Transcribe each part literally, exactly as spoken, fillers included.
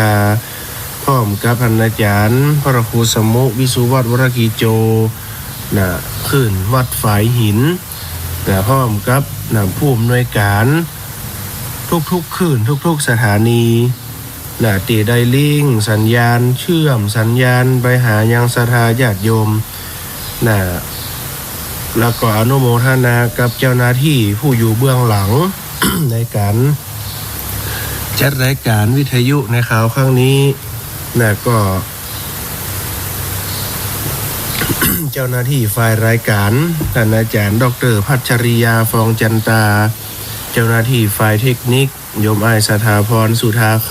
า พร้อมกับท่านอาจ๋ารย์พระครูสมุ วิสุวัฒน์ วรกิจโจ นะ ขึ้นวัดฝายหิน นะ พร้อมกับ นะ ผู้อำนวยก๋าน ทุกๆ คลื่น ทุกๆ สถานี นะ ตี้ได้ลิงก์สัญญาณ เชื่อมสัญญาณไปหายังศรัทธาญาติโยม นะ แล้วก็อนุโมทนากับเจ้าหน้าตี้ผู้อยู่เบื้องหลัง ในก๋านจัดรายก๋านวิทยุในคราวครั้งนี้ นะ ก็ เจ้าหน้าตี้ฝ่ายรายก๋าน ท่านอาจ๋ารย์ด็อกเตอร์พัชริยา ฟองจันตา เจ้าหน้าตี้ฝ่ายเทคนิค โยมอ้ายสถาพร สุธาค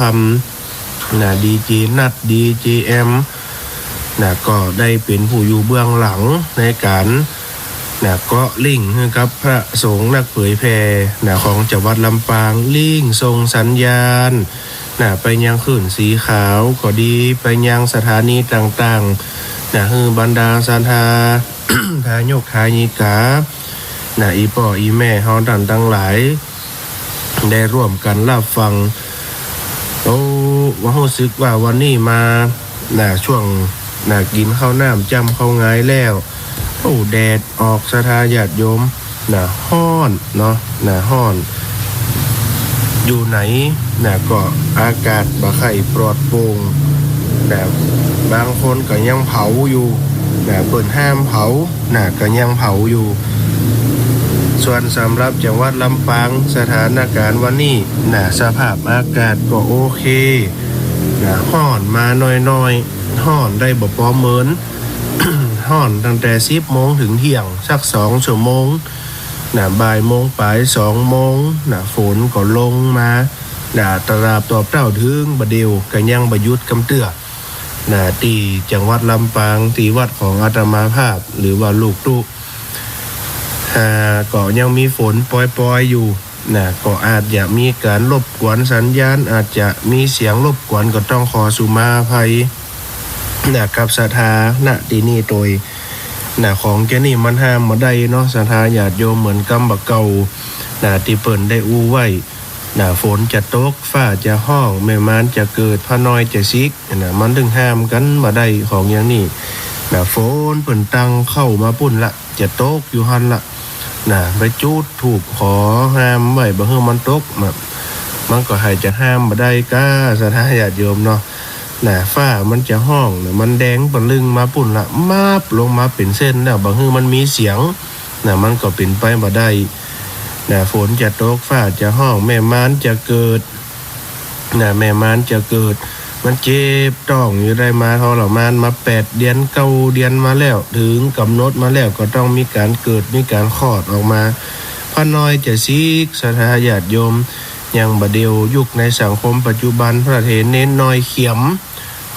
ำ นะ ดีเจนัท ดีเจแอม นะ ก็ได้เป๋นผู้อยู่เบื้องหลังในก๋าน นะ เกาะลิงก์หื้อกับพระสงฆ์นักเผยแผ่ นะ ของจังหวัดลำปาง ลิงก์ส่งสัญญาณ นะ ไปยังคลื่นสีขาวก็ดี ไปยังสถานีต่างๆ นะ หื้อบรรดาศรัทธา ทายกทายิกา นะ อี่ป้ออี่แม่เฮาต้านตังหลาย ได้ร่วมกั๋นฮับฟัง โอ้ ว่าฮู้สึกว่าวันนี้มา นะ ช่วง นะ กิ๋นข้าวน้ำจ้ำข้าวงายแล้ว โอ้ แดดออกศรัทธาญาติโยม นะ ฮ้อนเนาะ นะ ฮ้อน อยู่ไหน นะ ก็อากาศบ่ใค่ปลอดโปร่ง นะ บางคนก็ยังเผาอยู่ นะ เปิ้นห้ามเผา นะ ก็ยังเผาอยู่ ส่วนสำหรับจังหวัดลำปาง สถานก๋ารณ์วันนี้ นะ สภาพอากาศก็โอเค นะ ฮ้อนมาน้อยๆ ฮ้อนได้บ่ปอเมิน ฮ้อนตั้งแต่สิบโมงเถิงเที่ยง สักสองชั่วโมง นะ บ่ายโมงป๋าย สองโมง นะ ฝนก็ลงมา นะ ตราบตอบเต้าเถิงบ่าเดี่ยว ก็ยังบ่หยุดกำเตื้อ นะ ตี้จังหวัดลำปาง ตี้วัดของอาตมาภาพ หรือว่าลูกตุ๊ อ่า ก็ยังมีฝนปอยๆ อยู่ นะ ก็อาจจะมีก๋านรบกวนสัญญาณ อาจจะมีเสียงรบกวน ก็ต้องขอสุมาอภัย นะ กับศรัทธา ณ ตี้นี่โตย นะ ของแค่นี้มันห้ามบ่ได้เนาะ ศรัทธาญาติโยม เหมือนกำบ่าเก่า นะ ตี้เปิ้นได้อู้ไว้ นะ ฝนจะตก ฟ้าจะฮ้อง แม่มารจะเกิด พระน้อยจะสิก นะ มันเถิงห้ามกั๋นบ่ได้ของอย่างนี้ นะ ฝนเปิ้นตั้งเข้ามาปุ้นละ จะตกอยู่หั้นละ นะ ไปจุดธูปขอห้ามไว้ บ่หื้อมันตก นะ มันก็ใค่จะห้ามบ่ได้ก้า ศรัทธาญาติโยมเนาะ นะ ฟ้ามันจะฮ้อง นะ มันแดงปะลึงมาปุ้นละ มาบลงมาเป๋นเส้นแล้ว บ่หื้อมันมีเสียง นะ มันก็เป๋นไปบ่ได้ นะ ฝนจะตก ฟ้าจะฮ้อง แม่มารจะเกิด นะ แม่มารจะเกิด มันเจ็บต๊องอยู่ได้มาทรมานมาแปดเดือน เก้าเดือนมาแล้ว เถิงก๋ำหนดมาแล้ว ก็ต้องมีก๋านเกิด มีก๋านคลอดออกมา พระน้อยจะสิก ศรัทธาญาติโยม อย่างบ่าเดี่ยว ยุคในสังคมปัจจุบัน พระเถรเณรน้อยเขียม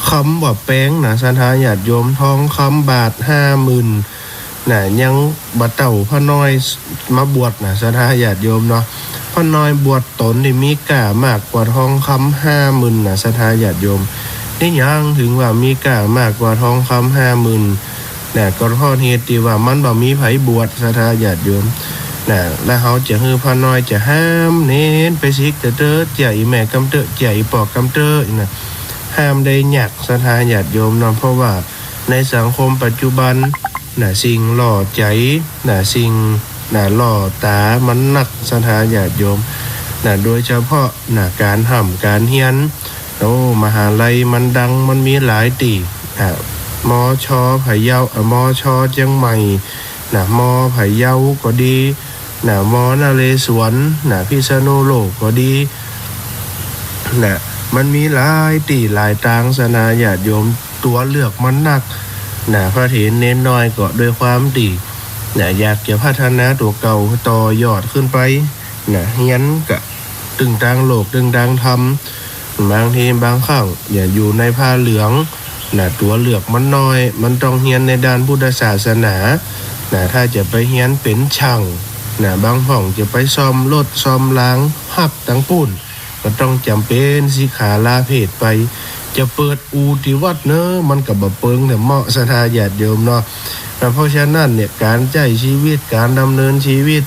คำว่าแปงนะ ศรัทธาญาติโยม ทองคำบาทห้าหมื่น นะ ยังบ่เต้าพระน้อยมาบวชนะ ศรัทธาญาติโยมเนาะ พระน้อยบวชต๋นนี่มีก้ามากกว่าทองคำห้าหมื่นนะ ศรัทธาญาติโยม นี่ยังเถิงว่ามีก้ามากกว่าทองคำห้าหมื่น นะ ก็เพราะเหตุตี้ว่ามันบ่มีใผบวช ศรัทธาญาติโยม นะ แล้วเฮาจะหื้อพระน้อย จะห้ามเณรไปสิกเต๊อะ เตื้อเจียอี่แม่กำเต๊อะ เจียอี่ป้อกำเต๊อะนะ ห้ามได้ยาก ศรัทธาญาติโยมเนาะ เพราะว่าในสังคมปัจจุบัน นะ สิ่งล่อใจ๋ นะ สิ่ง นะ ล่อต๋ามันนัก ศรัทธาญาติโยม นะ โดยเฉพาะ นะ ก๋านฮ่ำก๋านเฮียน โอ้ มหาลัยมันดัง มันมีหลายตี้ อ่ะ มช พะเยา อ่ะ มช เจียงใหม่ นะ ม พะเยาก็ดี นะ ม นเรศวร นะ พิษณุโลกก็ดี นะ มันมีหลายตี้หลายตาง ศรัทธาญาติโยม ตั๋วเลือกมันนัก นะ พระเถรเณรน้อยก็ด้วยความตี้ นะ อยากจะพัฒนาตั๋วเก่าต่อยอดขึ้นไป นะ เฮียนกะตึงตางโลก ตึงตางธรรม บางทีบางครั้ง อย่าอยู่ในผ้าเหลือง นะ ตั๋วเลือกมันน้อย มันต้องเฮียนในด้านพุทธศาสนา นะ ถ้าจะไปเฮียนเป๋นช่าง นะ บางพ่องจะไปซ่อมรถซ่อมราง ฮับตังปุ้น ก็ต้องจ๋ำเป๋นสิกขาลาเพศไป จะเปิดอู่ตี้วัดเนาะ มันก็บ่เปิงแต่เหมาะ ศรัทธาญาติโยมเนาะ นะ เพราะฉะนั้นเนี่ย ก๋านใจ๊ชีวิต ก๋านดำเนินชีวิต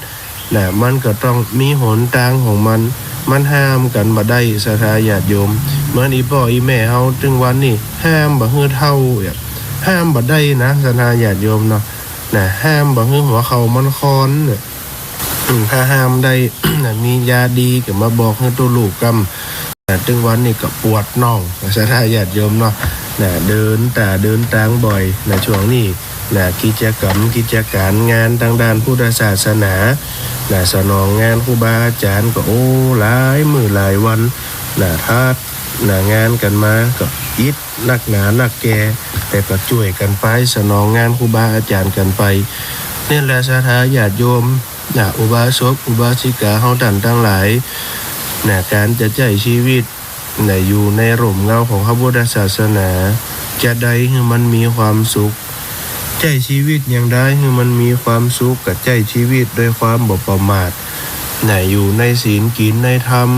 นะ มันก็ต้องมีหนตางของมัน มันห้ามกั๋นบ่ได้ ศรัทธาญาติโยม เหมือนอี่ป้ออี่แม่เฮาตึงวันนี้ ห้ามบ่หื้อเฒ่า ห้ามบ่ได้นะ ศรัทธาญาติโยมเนาะ นะ ห้ามบ่หื้อหัวเข่ามันคอนเนี่ย อืม ถ้าห้ามได้ นะ มียาดีก็มาบอกหื้อตุ๊ลูกกำ นะ ตึงวันนี้ก็ปวดน่อง ศรัทธาญาติโยมเนาะ นะ เดินต๋าเดินตางบ่อย นะ ช่วงนี้ นะ กิจกรรมกิจก๋านงานตางด้านพุทธศาสนา นะ สนองงานครูบาอาจ๋ารย์ก็ โอ้ หลายมื้อหลายวัน นะ ถัด นะ งานกั๋นมาก็อิดนักหนานักแก่ แต่ก็จ้วยกั๋นไป สนองงานครูบาอาจ๋ารย์กั๋นไป นี่แหละศรัทธาญาติโยม นะ อุบาสกอุบาสิกาเฮาต้านตังหลาย นะ ก๋านจะใจ๊ชีวิต นะ อยู่ในฮ่มเงาของพระพุทธศาสนา จะใดหื้อมันมีความสุข ใจ๊ชีวิตอย่างใดหื้อมันมีความสุข ก็ใจ๊ชีวิตด้วยความบ่ประมาท นะ อยู่ในศีล กิ๋นในธรรม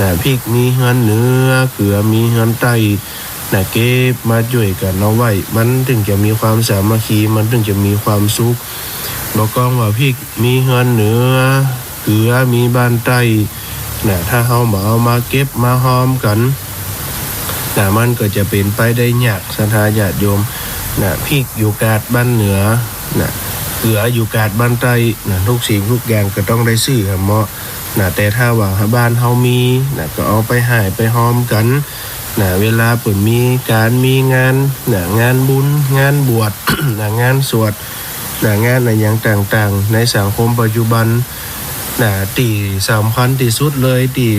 นะ พริกมีเฮือนเหนือ เกือมีเฮือนใต้ นะ เก็บมาจ้วยกั๋นเอาไว้ มันตึงจะมีความสามัคคี มันตึงจะมีความสุข บ่กองว่าพริกมีเฮือนเหนือ เกือมีบ้านใต้ นะ ถ้าเฮาบ่เอามาเก็บมาฮอมกั๋น นะ มันก็จะเป๋นไปได้ยาก ศรัทธาญาติโยม นะ พริกอยู่กาดบ้านเหนือ นะ เกืออยู่กาดบ้านใต้ นะ ทุกสิ่งทุกอย่างก็ต้องได้ซื้อหาเหมาะ นะ แต่ถ้าว่าบ้านเฮามี นะ ก็เอาไปฮ่ายไปฮอมกั๋น นะ เวลาเปิ้นมีก๋านมีงาน นะ งานบุญ งานบวช นะ งานสวด นะ งานอะหยังต่างๆ ในสังคมปัจจุบัน นะ ตี้สำคัญตี้สุดเลย ตี้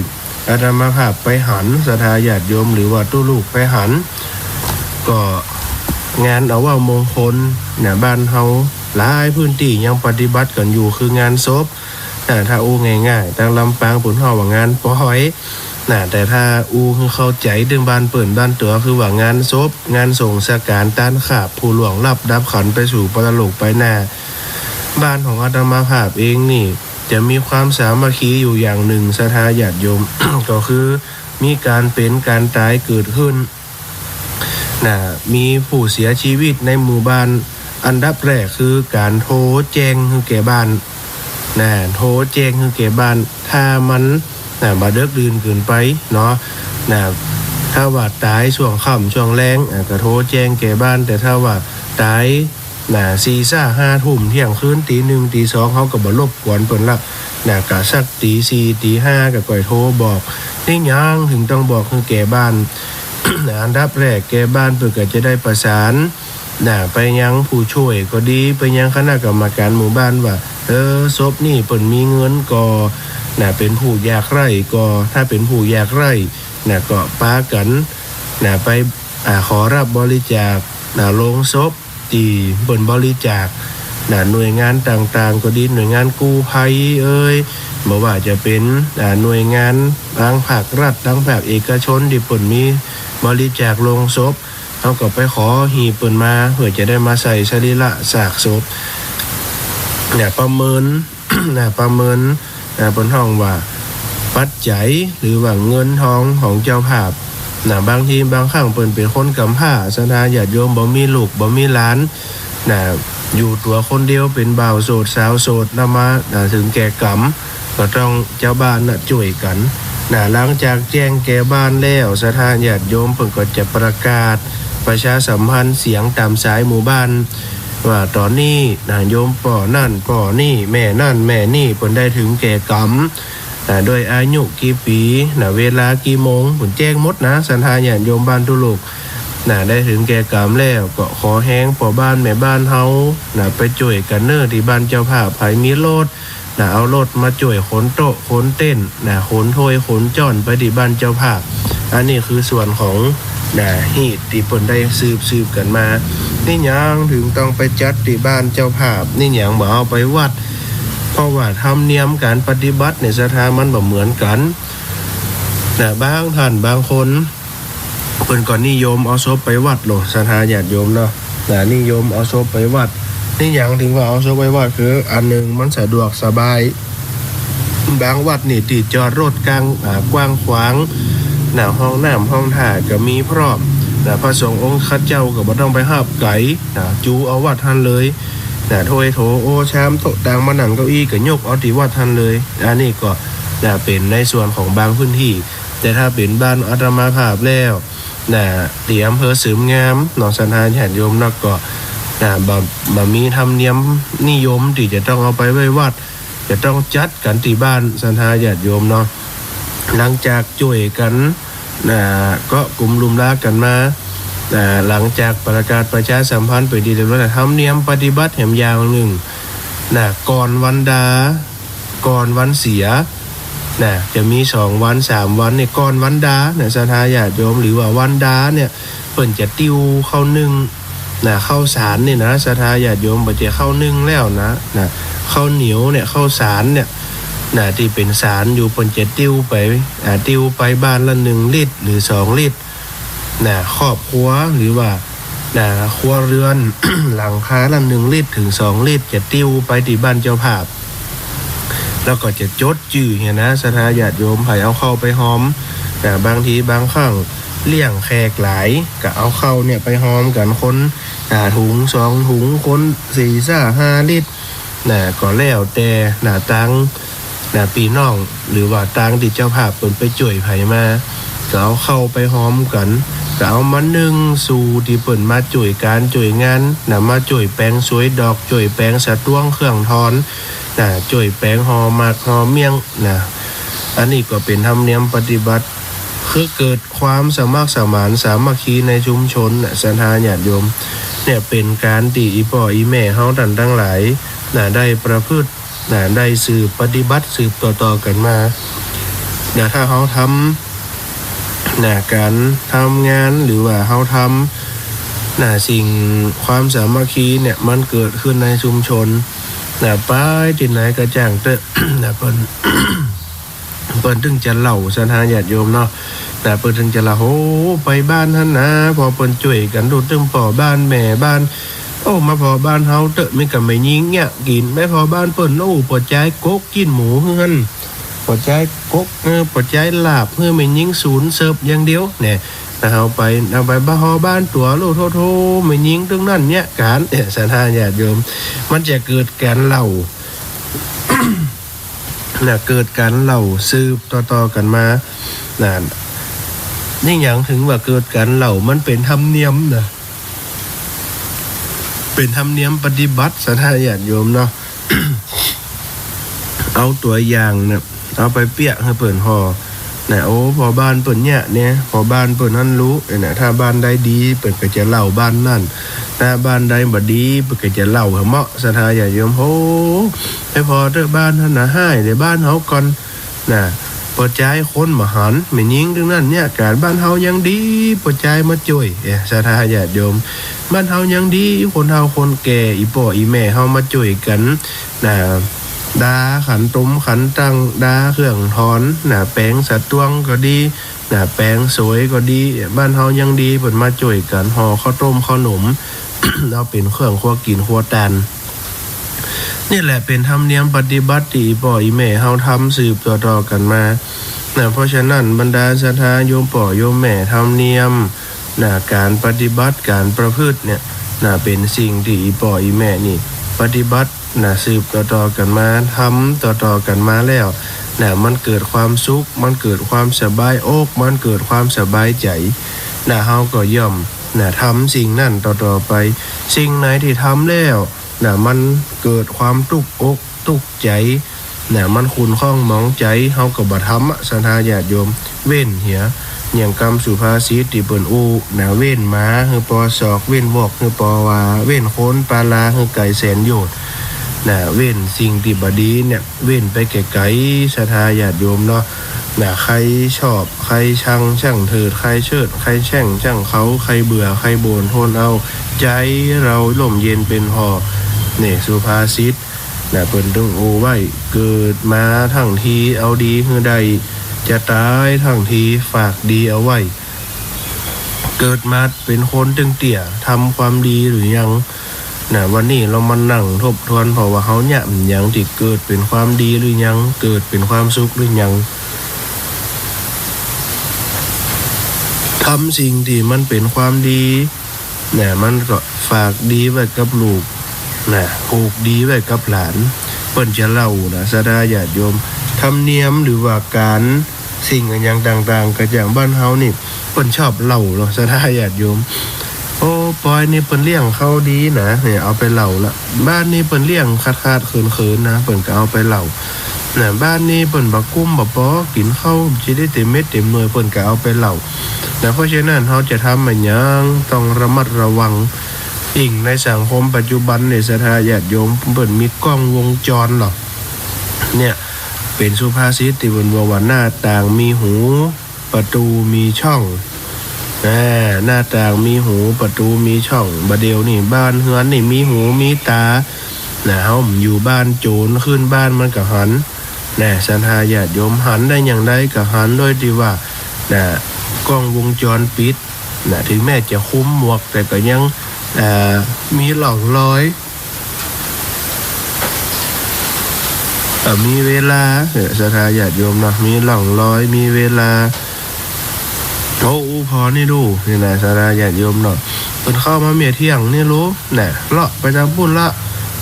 อาตมาภาพไปหัน ศรัทธาญาติโยม หรือว่าตุ๊ลูกไปหัน ก็งานอวมงคล นะ บ้านเฮาหลายพื้นตี้ยังปฏิบัติกั๋นอยู่ คืองานศพ นะ ถ้าอู้ง่ายๆ ตางลำปางเปิ้นฮ้องว่างานปอย นะ แต่ถ้าอู้หื้อเข้าใจ๋ตึงบ้านเปิ้นบ้านตั๋ว คือว่างานศพ งานส่งสังขาร ต้านขาบผู้ล่วงลับดับขันธ์ไปสู่ปรโลกไปหน้า บ้านของอาตมาภาพเองนี่ จะมีความสามัคคีอยู่อย่างนึ่ง ศรัทธาญาติโยม ก็คือมีก๋านเป๋นก๋านต๋ายเกิดขึ้น นะ มีผู้เสียชีวิตในหมู่บ้าน อันดับแรกคือก๋านโทรแจ้งหื้อแก่บ้าน นะ โทรแจ้งหื้อแก่บ้าน ถ้ามัน นะ บ่เดิ็กดื่นเกินไปเนาะ นะ ถ้าว่าต๋ายช่วงค่ำช่วงแลง อ่า ก็โทรแจ้งแก่บ้าน แต่ถ้าว่าต๋าย นะ สี่ซ่าห้าทุ่ม เที่ยงคืน ตี๋หนึ่ง ตี๋สอง เฮาก็บ่รบกวนเปิ้นละ นะ กะสักตี๋สี่ ตี๋ห้า ก็ก่อยโทรบอก นี่หยังถึงต้องบอกหื้อแก่บ้าน นะ อันดับแรกแก่บ้านเปิ้นก็จะได้ประสาน นะ ไปยังผู้ช่วยก็ดี ไปยังคณะกรรมการหมู่บ้านว่า เออ ศพนี่เปิ้นมีเงินก่อ นะ เป๋นผู้ยากไร้ก่อ ถ้าเป๋นผู้ยากไร้ นะ ก็ปากั๋น นะ ไป อ่า ขอรับบริจาค นะ โลงศพ ตี้เปิ้นบริจาค นะ หน่วยงานต่างๆ ก็ดี หน่วยงานกู้ภัยเอ่ย บ่ว่าจะเป๋น อ่า หน่วยงานตางภาครัฐ ตางภาคเอกชน ตี้เปิ้นมีบริจาคโลงศพ เฮาก็ไปขอหีบเปิ้นมา เปื้อจะได้มาใส่สรีระซากศพ เนี่ย ประเมิน นะ ประเมิน นะ เปิ้นฮ้องว่า ปัจจัย หรือว่าเงินทองของเจ้าภาพ นะ บางทีบางครั้งเปิ้นเป๋นคนกำพร้า ศรัทธาญาติโยม บ่มีลูก บ่มีหลาน นะ อยู่ตั๋วคนเดียว เป๋นบ่าวโสดสาวโสด นะ มา นะ ถึงแก่กรรม ก็ต้องเจ้าบ้านน่ะจ้วยกั๋น นะ หลังจากแจ้งแก่บ้านแล้ว ศรัทธาญาติโยมเปิ้นก็จะประกาศประชาสัมพันธ์เสียงต๋ามสายหมู่บ้าน ว่าต๋อนนี้ นะ โยมป้อนั่นป้อนี่ แม่นั่นแม่นี่ เปิ้นได้ถึงแก่กรรม นะ ด้วยอายุกี่ปี๋ นะ เวลากี่โมง เปิ้นแจ้งหมดนะ ศรัทธาญาติโยมบ้านตุ๊ลูก นะ ได้ถึงแก่กรรมแล้ว ก็ขอแฮงป้อบ้านแม่บ้านเฮา นะ ไปจ้วยกั๋นเน่อ ตี้บ้านเจ้าภาพ ใผมีรถ นะ เอารถมาจ้วยขนโต๊ะขนเต็นท์ นะ ขนถ้วยขนจ้อนไปตี้บ้านเจ้าภาพ อันนี้คือส่วนของ นะ ฮีตตี้เปิ้นได้สืบๆ กั๋นมา นี่หยังถึงต้องไปจัดตี้บ้านเจ้าภาพ นี่หยังบ่เอาไปวัด เพราะว่าธรรมเนียมก๋านปฏิบัติในศรัทธามันบ่เหมือนกั๋น นะ บางท่านบางคน เปิ้นก็นิยมเอาศพไปวัดโลด ศรัทธาญาติโยมเนาะ นะ นิยมเอาศพไปวัด นี่หยังถึงว่าเอาศพไปวัด คืออันนึ่งมันสะดวกสบาย บางวัดนี่ตี้จอดรถก๋าง อ่า กว้างขวาง นะ ห้องน้ำห้องท่าก็มีพร้อม นะ พระสงฆ์องค์ข้าเจ้าก็บ่ต้องไปฮาบไก๋ นะ จูเอาวัดหั้นเลย นะ ถ้วยโถโอชามโต๊ะตางมานั่งเก้าอี้ก็ยกเอาตี้วัดหั้นเลย อันนี้ก็ นะ เป๋นในส่วนของบางพื้นตี้ แต่ถ้าเป๋นบ้านอาตมาภาพแล้วนะ ตี้อำเภอเสริมงามเนาะ ศรัทธาญาติโยมเนาะ ก็นะ บ่ บ่มีธรรมเนียมนิยมตี้จะต้องเอาไปไหว้วัด จะต้องจัดกั๋นตี้บ้าน ศรัทธาญาติโยมเนาะ หลังจากจ้วยกั๋นนะ ก็กุมลุมลากั๋นมานะ หลังจากประกาศประชาสัมพันธ์ไปดีเรียบร้อยแล้ว ธรรมเนียมปฏิบัติแหมอย่างนึ่งนะ ก่อนวันดา ก่อนวันเสียนะ จะมีสองวันสามวันเนี่ย ก่อนวันดานะ ศรัทธาญาติโยม หรือว่าวันดาเนี่ย เปิ้นจะติวข้าวนึ่งนะ ข้าวสารเนี่ยนะ ศรัทธาญาติโยม บ่ใจ้ข้าวนึ่งแล้วนะ นะ ข้าวเหนียวเนี่ย ข้าวสารเนี่ยนะ ตี้เป๋นสารอยู่ เปิ้นจะติวไป อ่า ติวไปบ้านละหนึ่งลิตรหรือสองลิตรนะ ครอบครัวหรือว่านะ ครัวเรือน หลังคาละหนึ่งลิตรถึงสองลิตร จะติวไปตี้บ้านเจ้าภาพ แล้วก็จะจดจื้อเนี่ยนะ ศรัทธาญาติโยม ใผเอาข้าวไปฮอมนะ บางทีบางครั้งเลี้ยงแขกหลาย ก็เอาข้าวเนี่ยไปฮอมกั๋น คนนะ ถุงสองถุง คนสี่ซ่าห้าลิตรนะ ก็แล้วแต่นะ ตางนะ ปี้น้อง หรือว่าตางตี้เจ้าภาพเปิ้นไปจ้วยใผมา ก็เอาข้าวไปฮอมกั๋น ก็เอามานึ่งสู่ตี้เปิ้นมาจ้วยก๋านจ้วยงานนะ มาจ้วยแป๋งสวยดอก จ้วยแป๋งสะตวงเครื่องถอนนะ จ้วยแป๋งห่อหมากห่อเมี่ยงนะ อันนี้ก็เป๋นธรรมเนียมปฏิบัติ คือเกิดความสมัครสมานสามัคคีในชุมชนนะ ศรัทธาญาติโยม เนี่ยเป๋นก๋านตี้อี่ป้ออี่แม่เฮาต้านตังหลายนะ ได้ประพฤตินะ ได้สืบปฏิบัติสืบต่อๆ กั๋นมานะ ถ้าเฮาทำนะ ก๋านทำงาน หรือว่าเฮาทำนะ สิ่งความสามัคคีเนี่ย มันเกิดขึ้นในชุมชนนะ ไปตี้ไหนก็จ้างเต๊อะนะ เปิ้น เปิ้นตึงจะเล่า ศรัทธาญาติโยมเนาะนะ เปิ้นตึงจะเล่า โอ้ ไปบ้านหั้นนะ ผ่อเปิ้นจ้วยกั๋นดูตึงผ่อบ้านแม่บ้าน โอ้ มาผ่อบ้านเฮาเต๊อะ มีก้าแม่ญิงเยียะกิ๋น ไปผ่อบ้านเปิ้น โอ้ ป้อจายกกจิ๊นหมูหื้อหั้น ป้อจายกก เออ ป้อจายลาบหื้อแม่ญิงสูนเสิร์ฟอย่างเดียวเนี่ยนะ เฮาไป เฮาไปบ่ผ่อบ้านตั๋ว โอ้โธ่โธ่ แม่ญิงตึงนั้นเยียะก๋านเนี่ย ศรัทธาญาติโยม มันจะเกิดก๋านเล่า นะ เกิดก๋านเล่าสืบต่อๆ กั๋นมานะ นี่หยังถึงว่าเกิดก๋านเล่า มันเป๋นธรรมเนียมนะ เป๋นธรรมเนียมปฏิบัติ ศรัทธาญาติโยมเนาะ เอาตั๋วอย่างนะ เอาไปเปียะหื้อเปิ้นผ่อนะ โอ้ ผ่อบ้านเปิ้นเยียะเนี่ย ผ่อบ้านเปิ้นหั้นฮู้นะ ถ้าบ้านใดดี เปิ้นก็จะเล่าบ้านนั้น ถ้าบ้านใดบ่ดี เปิ้นก็จะเล่าหื้อเหมาะ ศรัทธาญาติโยม โอ้ ไปผ่อเต๊อะบ้านหั้นนะ ฮ้าย เดี๋ยวบ้านเฮาก่อนนะ ป้อจายคนบ่หัน แม่ญิงตึงนั้นเยียะก๋าน บ้านเฮายังดี ป้อจายมาจ้วย เอ๊ะ ศรัทธาญาติโยม บ้านเฮายังดี คนเฒ่าคนแก่ อี่ป้ออี่แม่เฮามาจ้วยกั๋นนะ ดาขันตมขันตั้ง ดาเครื่องถอนนะ แป๋งสะตวงก็ดีนะ แป๋งสวยก็ดี บ้านเฮายังดี เปิ้นมาจ้วยกั๋น ห่อข้าวต้มข้าวหนม เอาเป๋นเครื่องครัวกิ๋นครัวตาน นี่แหละเป๋นธรรมเนียมปฏิบัติตี้อี่ป้ออี่แม่เฮาทำสืบต่อๆ กั๋นมานะ เพราะฉะนั้นบรรดาศรัทธาโยมป้อโยมแม่ ธรรมเนียมนะ ก๋านปฏิบัติ ก๋านประพฤติเนี่ยนะ เป๋นสิ่งตี้อี่ป้ออี่แม่นี่ปฏิบัตินะ สืบต่อๆ กั๋นมา ทำต่อๆ กั๋นมาแล้วนะ มันเกิดความสุข มันเกิดความสบายอก มันเกิดความสบายใจ๋นะ เฮาก็ย่อมนะ ทำสิ่งนั้นต่อๆ ไป สิ่งไหนตี้ทำแล้ว นะ มันเกิดความตุ๊กอกตุ๊กใจ๋นะ มันขุ่นข้องหมองใจ๋ เฮาก็บ่ทำอะ ศรัทธาญาติโยม เว้นเหีย อย่างกำสุภาษิตตี้เปิ้นอู้นะ เว้นหมาหื้อปอศอก เว้นวอกหื้อปอวา เว้นโคนปาลาหื้อไก๋แสนโยชน์นะ เว้นสิ่งตี้บ่ดีเนี่ย เว้นไปไก๋ๆ ศรัทธาญาติโยมเนาะนะ ใค่ชอบ ใค่ชัง ช่างเถิด ใค่เชิด ใค่แช่ง ช่างเขา ใค่เบื่อ ใค่บ่น ทนเอา ใจ๋เฮาร่มเย็นเป๋นผ่อ เนี่ย สุภาษิตนะ เปิ้นตึงอู้ไว้ เกิดมาทั้งที เอาดีหื้อได้ จะต๋ายทั้งที ฝากดีเอาไว้ เกิดมาเป๋นคนตึงเตื้อ ทำความดีหรือยัง นะ วันนี้เฮามานั่งทบทวนผ่อว่าเฮาเยียะหยังตี้เกิดเป๋นความดีหรือยัง เกิดเป๋นความสุขหรือยัง ทำสิ่งตี้มันเป๋นความดีนะ มันก็ฝากดีไว้กับลูกนะ ผูกดีไว้กับหลาน เปิ้นจะเล่านะ ศรัทธาญาติโยม ธรรมเนียมหรือว่าก๋านสิ่งอะหยังต่างๆ กะอย่างบ้านเฮานี่ เปิ้นชอบเหล้าเนาะ ศรัทธาญาติโยม โอ้ ปอยนี่เปิ้นเลี้ยงเขาดีนะ เนี่ย เอาไปเหล้าละ บ้านนี้เปิ้นเลี้ยงขาดๆ เขินๆ นะ เปิ้นก็เอาไปเหล้า นะ บ้านนี้เปิ้นบ่กุ้มบ่ปอกิ๋นข้าว จะได้เต็มเม็ดเต็มหน่วย เปิ้นก็เอาไปเหล้า นะ เพราะฉะนั้นเฮาจะทำอะหยังต้องระมัดระวัง อิงในสังคมปัจจุบันเนี่ย ศรัทธาญาติโยม เปิ้นมีกล้องวงจรเหรอ เนี่ย เป๋นสุภาษิตตี้เปิ้นว่า ว่าหน้าต่างมีหู ประตูมีช่อง อ่า หน้าต่างมีหู ประตูมีช่อง บ่าเดี่ยวนี่บ้านเฮือนนี่มีหูมีต๋า นะ เฮาอยู่บ้านโจ๋รขึ้นบ้านมันก็หัน นะ ศรัทธาญาติโยม หันได้อย่างใดก็หันโดยตี้ว่า นะ กล้องวงจรปิด นะ ถึงแม้จะคลุมหมวก แต่ก็ยัง อ่า มีร่องรอย อ่า มีเวลา เออ ศรัทธาญาติโยมเนาะ มีร่องรอย มีเวลา โอ้ อู้ผ่อนี่ลูก นี่นะ ศรัทธาญาติโยมเนาะ เปิ้นเข้ามาเมื่อเที่ยงนี่ลูก นะ เลาะไปตางปุ้นละ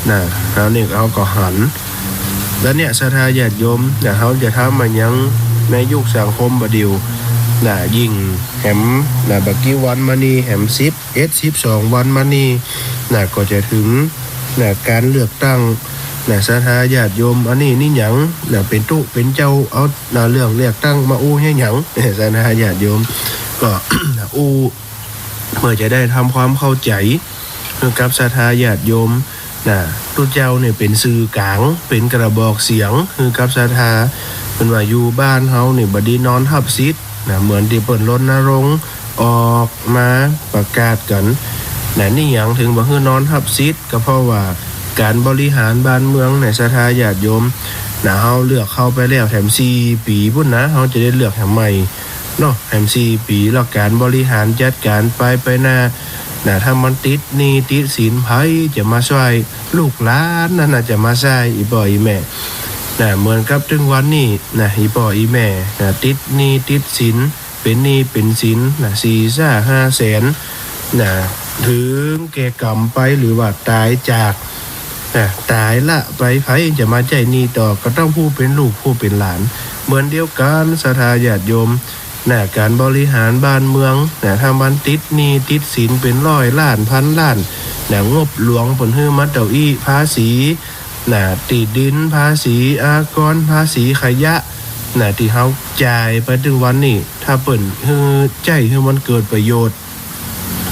นะ แล้วนี่เฮาก็หัน แล้วเนี่ย ศรัทธาญาติโยม นะ เฮาจะทำอะหยังในยุคสังคมบ่าเดี่ยว นะ ยิ่งแหม นะ บ่ากี่วันมานี่ แหม สิบเอ็ด สิบสองวันมานี่ นะ ก็จะถึง นะ ก๋านเลือกตั้ง นะ ศรัทธาญาติโยม อันนี้นี่หยัง นะ เป๋นตุ๊เป๋นเจ้า เอา นะ เรื่องเลือกตั้งมาอู้เหียหยัง ศรัทธาญาติโยม ก็ อู้ เพื่อจะได้ทำความเข้าใจ๋ หื้อกับศรัทธาญาติโยม นะ ตุ๊เจ้าเนี่ยเป๋นสื่อกลาง เป๋นกระบอกเสียง หื้อกับศรัทธา เปิ้นว่าอยู่บ้านเฮาเนี่ยบ่ดีนอนฮับศิษย์ นะ เหมือนตี้เปิ้นรณรงค์ออกมาประกาศกั๋น นะ นี่หยังถึงบ่หื้อนอนฮับศิษย์ ก็เพราะว่าก๋านบริหารบ้านเมืองเนี่ย ศรัทธาญาติโยม นะ เฮาเลือกเข้าไปแล้วแถมสี่ปี๋ปุ้นนะ เฮาจะได้เลือกแถมใหม่ เนาะ แหมสี่ปี๋ แล้วก๋านบริหารจัดก๋านไป ไปหน้า นะ ถ้ามันติดหนี้ติดสิน ใผจะมาซ่อย ลูกหลานนั่นน่ะจะมาซ่อยอี่ป้ออี่แม่ นะ เหมือนกับตึงวันนี้ นะ อี่ป้ออี่แม่ นะ ติดหนี้ติดสิน เป๋นหนี้เป๋นสิน นะ สี่ซ่าห้าแสน นะ ถึงแก่กรรมไป หรือว่าต๋ายจาก นะ ต๋ายละไป ใผจะมาใจ๊หนี้ต่อ ก็ต้องผู้เป๋นลูกผู้เป๋นหลาน เหมือนเดียวกั๋น ศรัทธาญาติโยม นะ ก๋านบริหารบ้านเมือง นะ ถ้ามันติดหนี้ติดสินเป๋นร้อยล้าน พันล้าน นะ งบหลวงเปิ้นหื้อมาเต้าอี้ ภาษี นะ ตี้ดิน ภาษีอากร ภาษีขยะ นะ ตี้เฮาจ่ายไปตึงวันนี้ ถ้าเปิ้นหื้อใจ๊หื้อมันเกิดประโยชน์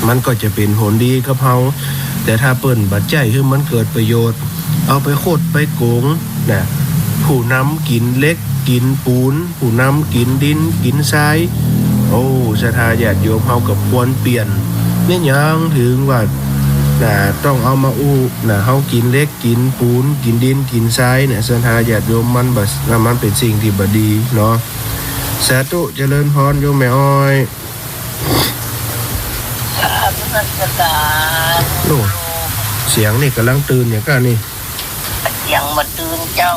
มันก็จะเป๋นผลดีกับเฮา แต่ถ้าเปิ้นบ่ใจ๊หื้อมันเกิดประโยชน์ เอาไปคดไปโก๋ง นะ ผู้นำกิ๋นเหล็กกิ๋นปู๋น ผู้นำกิ๋นดินกิ๋นทราย โอ้ ศรัทธาญาติโยม เฮาก็ควรเปลี่ยน นี่หยังถึงว่า นะ ต้องเอามาอู้ นะ เฮากิ๋นเหล็กกิ๋นปู๋น กิ๋นดินกิ๋นทรายเนี่ย ศรัทธาญาติโยม มันบ่ มันเป๋นสิ่งตี้บ่ดีเนาะ สาธุ เจริญพร โยมแม่อ้อย กราบนมัสก๋าน โอ้ เสียงนี่ก่ำลังตื่นอย่างก้านี่ เสียงบ่ตื่นเจ้า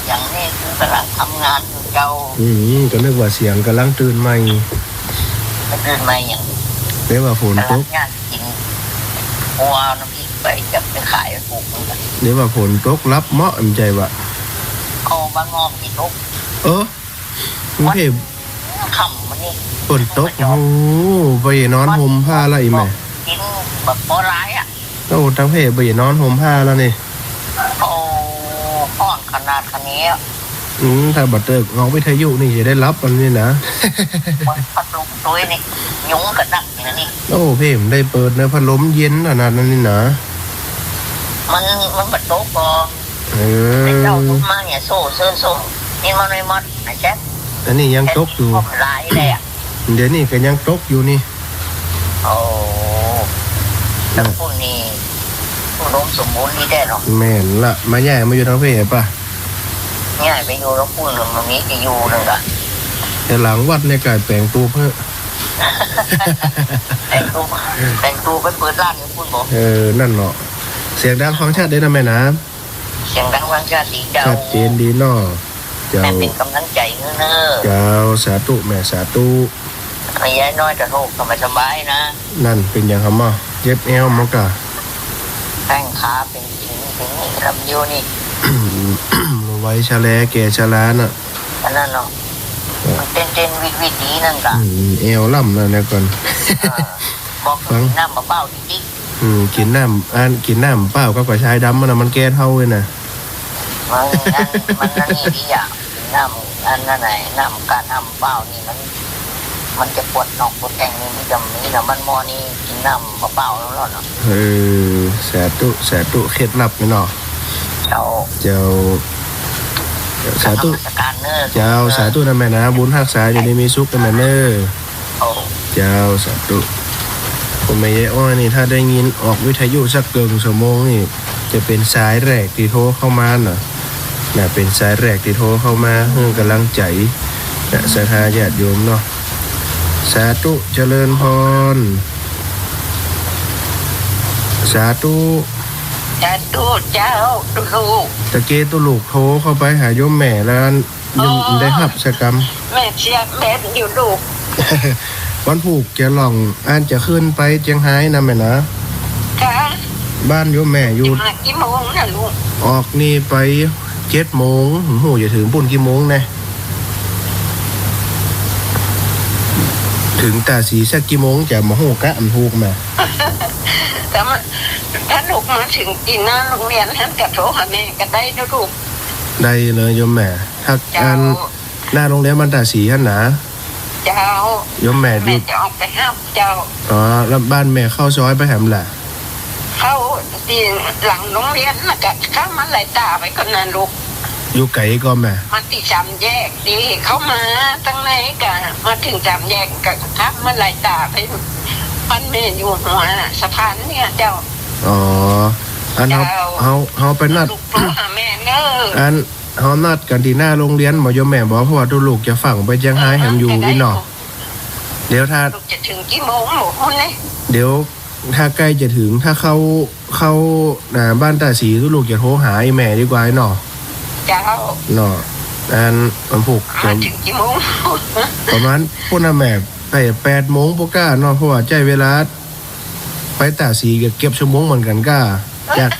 เสียงนี่คือก่ำลังทำงานอยู่เจ้า อืม ก็นึกว่าเสียงก่ำลังตื่นใหม่ บ่ตื่นใหม่หยัง เรียกว่าฝนตก ก่ำลังย่างกิ๋น กั๋วน้ำพริกไปจะไปขายปลูกมันน่ะ เรียกว่าฝนตกหลับเหมาะ อันใจ๋วะ โอ้ บ้านม่อมนี่ตก เออ กรุงเทพฯ ค่ำวันนี้ ฝนตก โอ้ บ่ได้นอนห่มผ้าละอี่แม่ กิ๋นแบบบ่หลายอะ โอ้ ตางเพศบ่ได้นอนห่มผ้าแล้วนี่ โอ้ ฮ้อนขนาดนี้อะ อืม ถ้าบ่เติกเอาวิทยุนี่จะได้หลับอันนี้นะ เปิดพัดลมตวยนี่ ยุงก็ดักอยู่นี่ โอ้ เพ่บ่ได้เปิดเนาะ พัดลมเย็นขนาดนั้นนี่นะ มัน มันบ่ตกบ่ เออ แต่เจ้าลงมาเนี่ย โซ่เซินโซ่ นี่มันไม่หมดนะแจ๊ค อันนี้ยังตกอยู่ แต่ที่ผมหลายเลยอะ เดี๋ยวนี้ก็ยังตกอยู่นี่ โอ้ ตางปุ้นนี่ อุดมสมบูรณ์ดีแต๊เนาะ แม่นละ มาย้ายมาอยู่ตางเพศปะ ย้ายไปอยู่ตางปุ้น มันมีตี้อยู่นึ่งกะ แต่หลังวัดเนี่ยกลายแป๋งตูบเฮ้อ แป๋งตูบ แป๋งตูบไปเปิดร้านอยู่ปุ้นบ่ เออ นั่นเนาะ เสียงดังฟังชัดเด้อนะแม่นะ เสียงดังฟังชัดดีเจ้า ชัดเจนดีเนาะ เจ้า แม่เป๋นก๋ำลังใจ๋หื้อเน้อ เจ้า สาธุแม่ สาธุ ยายน้อยก็โฮกก็บ่สบายนะ นั่นเป๋นหยังหำอะ เจ็บแอวบ่กะ แข้งขาเป๋นสินเป๋นนี่ลำเดียวนี่ วัยชะแลแก่ชะลาน่ะ อันนั้นเนาะ มันเต้นๆ วิดๆ ดีนั่นกะ อืม แอวล่ำนะ เดี๋ยวก่อน อ่า บอก ฟัง กิ๋นน้ำเปล่าๆ ติ๊กๆ อืม กิ๋นน้ำ อัน กิ๋นน้ำเปล่ากับกระชายดำมันน่ะ มันแก้เฒ่าเลยนะ มันอัน มันอันนี้ดีอะ กิ๋นน้ำอันนั้นไหน น้ำกาน้ำเปล่านี่มัน มันจะปวดน่องปวดแข้งนี่มันจะมีนะ มันหม้อนี่กิ๋นน้ำเปล่าๆ แล้วเนาะ เออ สาธุ สาธุ เคล็ดลับนี่เนาะ เจ้า เจ้า สาธุ นมัสการเนอะ เจ้า เออ สาธุนะแม่นะ บุญฮักษาอยู่ดีมีสุขนะแม่เนอะ โอ้ เจ้า สาธุ คุณแม่ยายอ้อยนี่ ถ้าได้ยินออกวิทยุสักเกิ่งชั่วโมงนี่ จะเป๋นสายแรกตี้โทรเข้ามาน่ะ น่ะ เป๋นสายแรกตี้โทรเข้ามาหื้อกำลังใจ๋ น่ะ ศรัทธาญาติโยมเนาะ สาธุ เจริญพร สาธุ สาธุเจ้า ตุ๊ลูก ตะเกียตุ๊ลูกโทรเข้าไปหาโยมแม่แล้ว ยัง อ๋อ ได้ฮับสักกำ แม่เสียบแบตอยู่ลูก วันพูกจะล่อง อันจะขึ้นไปเจียงฮายนะแม่นะ ค่ะ บ้านโยมแม่อยู่ มากี่โมงนะลูก ออกนี่ไปเจ็ดโมง บ่ฮู้จะเถิงปู๊นกี่โมงแน่ เถิงต๋าสีสักกี่โมงจะบ่ฮู้กะ บ่ฮู้แม่ แต่ว่าถ้าลูกมาเถิงตี้หน้าโฮงเฮียนหั้นกะโทรหาแม่กะได้นะลูก ได้เลยโยมแม่ ถ้า เจ้า อัน หน้าโฮงเฮียนบ้านต๋าสีหั้นนะ เจ้า โยมแม่อยู่ แม่จะออกไปฮับเจ้า อ๋อ แล้วบ้านแม่เข้าซอยไปแหมล่ะ เข้าตี้หลังโฮงเฮียนน่ะกะ ข้ามมาลายต๋าไปก่อนนะลูก อยู่ไก๋ก่อแม่ มาตี้สามแยกตี้เข้ามาตางในกะ มาเถิงสามแยกกะ ข้ามมาลายต๋าไป บ้านแม่อยู่หัวสะพานเนี่ยเจ้า อ๋อ อันเฮา เจ้า เฮา เฮาไปนัด ลูกโทรหาแม่เนอะ อัน เฮานัดกั๋นตี้หน้าโฮงเฮียนบ่โยมแม่บ่ เพราะว่าตุ๊ลูกจะฟั่งไปเจียงฮายแหมอยู่ เออ อี้เนาะ ได้ เดี๋ยวถ้า ลูกจะเถิงกี่โมงบ่ฮู้เลย เดี๋ยวถ้าใก้จะเถิง ถ้าเข้า เข้า อ่า บ้านต๋าสีตุ๊ลูกจะโทรหาไอ้แม่ดีกว่าเนาะ เจ้า เนาะ อัน วันพูก มาเถิงกี่โมง ประมาณปู๊นนะแม่ ไปแปดโมงปู๊นก้าเนาะ เพราะว่าใจ๊เวลา ไปต๋าสีก็เกือบชั่วโมงเหมือนกั๋นก้า จาก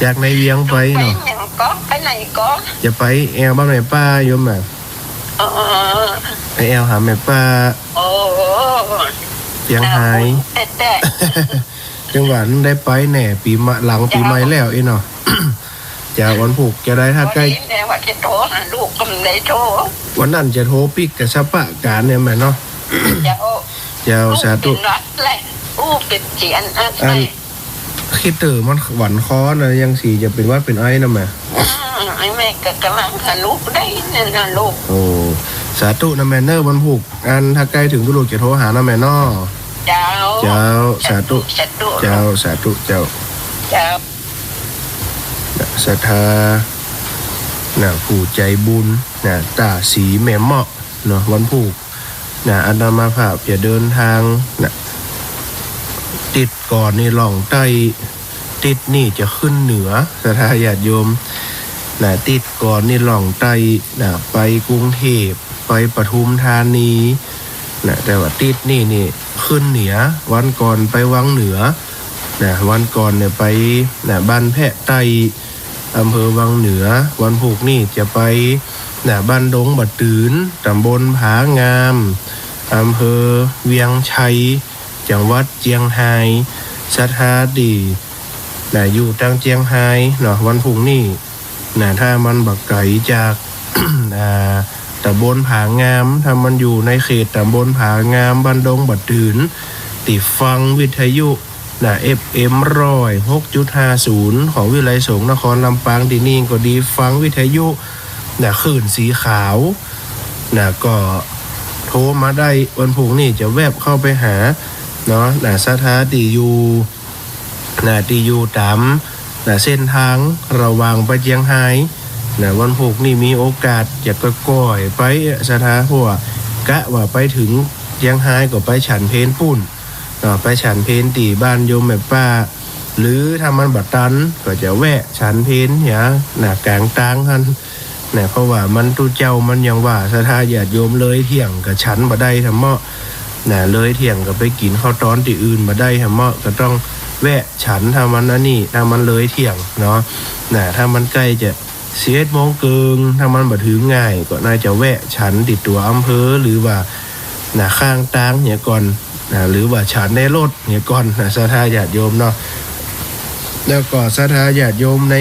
จากในเวียงไปเนาะ ไปหยังก่อ ไปไหนก่อ จะไปแอ่วบ้านแม่ป้าโยมอะ เออ ไปแอ่วหาแม่ป้า โอ้ เจียงฮาย แต๊ๆ จังหวะนั้นได้ไปแน่ ปี๋มะ หลังปี๋ใหม่แล้วอี้เนาะ เจ้า วันพูกจะได้ถ้าใก้ วันนี้แม่ว่าจะโทรหาลูกก็บ่ได้โทร วันนั้นจะโทรปิ๊กกะสะปะก๋านเนี่ยแม่เนาะ เจ้า เจ้า สาธุ เป๋นหวัดแหละ อู้ เป๋นเสียงอัน อัน ไอ ขี้เตื้อมันหวันคอนะ ยังสีจะเป๋นหวัดเป๋นไอนะแม่ อืม ไอ้แม่ก็ก่ำลังหาลูกได้เนี่ยนะลูก โอ้ สาธุนะแม่เนอะ วันพูก อันถ้าใก้เถิงตุ๊ลูกจะโทรหานะแม่เนาะ เจ้า เจ้า สาธุ สาธุ เจ้า สาธุ เจ้า เจ้า ศรัทธา น่ะ ผู้ใจ๋บุญ น่ะ ต๋าสีแม่เมาะ เนาะ วันพูก น่ะ อาตมาภาพจะเดินตาง น่ะ ติ๊ดก่อนนี่ล่องใต้ ติ๊ดนี่จะขึ้นเหนือ ศรัทธาญาติโยม น่ะ ติ๊ดก่อนนี่ล่องใต้ น่ะ ไปกรุงเทพฯ ไปปทุมธานี น่ะ แต่ว่าติ๊ดนี่นี่ขึ้นเหนือ วันก่อนไปวังเหนือ น่ะ วันก่อนเนี่ยไป น่ะ บ้านแพะใต้ อำเภอวังเหนือ วันพูกนี่จะไป น่ะ บ้านดงบ่าตื่น ต๋ำบลผางาม อำเภอเวียงชัย จังหวัดเจียงฮาย ศรัทธาตี้ น่ะ อยู่ตางเจียงฮายเนาะ วันพูกนี่ น่ะ ถ้ามันบ่ไก๋จาก อ่า ต๋ำบลผางาม ถ้ามันอยู่ในเขตต๋ำบลผางาม บ้านดงบ่าตื่น ตี้ฟังวิทยุ น่ะ เอฟเอ็ม ร้อยหกจุดห้าศูนย์ ของวิทยาลัยสงฆ์นครลำปางตี้นี่ก็ดี ฟังวิทยุ น่ะ คลื่นสีขาว น่ะ ก็โทรมาได้ วันพูกนี่จะแวบเข้าไปหา เนาะ น่ะ ศรัทธาตี้อยู่ น่ะ ตี้อยู่ต๋าม น่ะ เส้นตางระหว่างไปเจียงฮาย น่ะ วันพูกนี่มีโอกาสจะก้อยๆ ไป ศรัทธา เพราะว่ากะว่าไปเถิงเจียงฮายก็ไปฉันเพลปู๊น เนาะ ไปฉันเพลตี้บ้านโยมแม่ป้า หรือถ้ามันบ่ตันก็จะแวะฉันเพลเนี่ย น่ะ ก๋างตางหั้น น่ะ เพราะว่ามันตุ๊เจ้ามันยังว่า ศรัทธาญาติโยมเลยเที่ยงก็ฉันบ่ได้ทำเมาะ น่ะ เลยเที่ยงก็ไปกิ๋นข้าวตอนตี้อื่นบ่ได้ทำเมาะ ก็ต้อง แวะฉัน ถ้ามันอันนี้ ถ้ามันเลยเที่ยงเนาะ น่ะ ถ้ามันใก้จะสิบเอ็ดโมงเกิ่ง ถ้ามันบ่เถิงง่าย ก็น่าจะแวะฉันตี้ตั๋วอำเภอ หรือว่า น่ะ ข้างตางเหียก่อน น่ะ หรือว่าฉันในรถเหียก่อน น่ะ ศรัทธาญาติโยมเนาะ แล้วก็ศรัทธาญาติโยมใน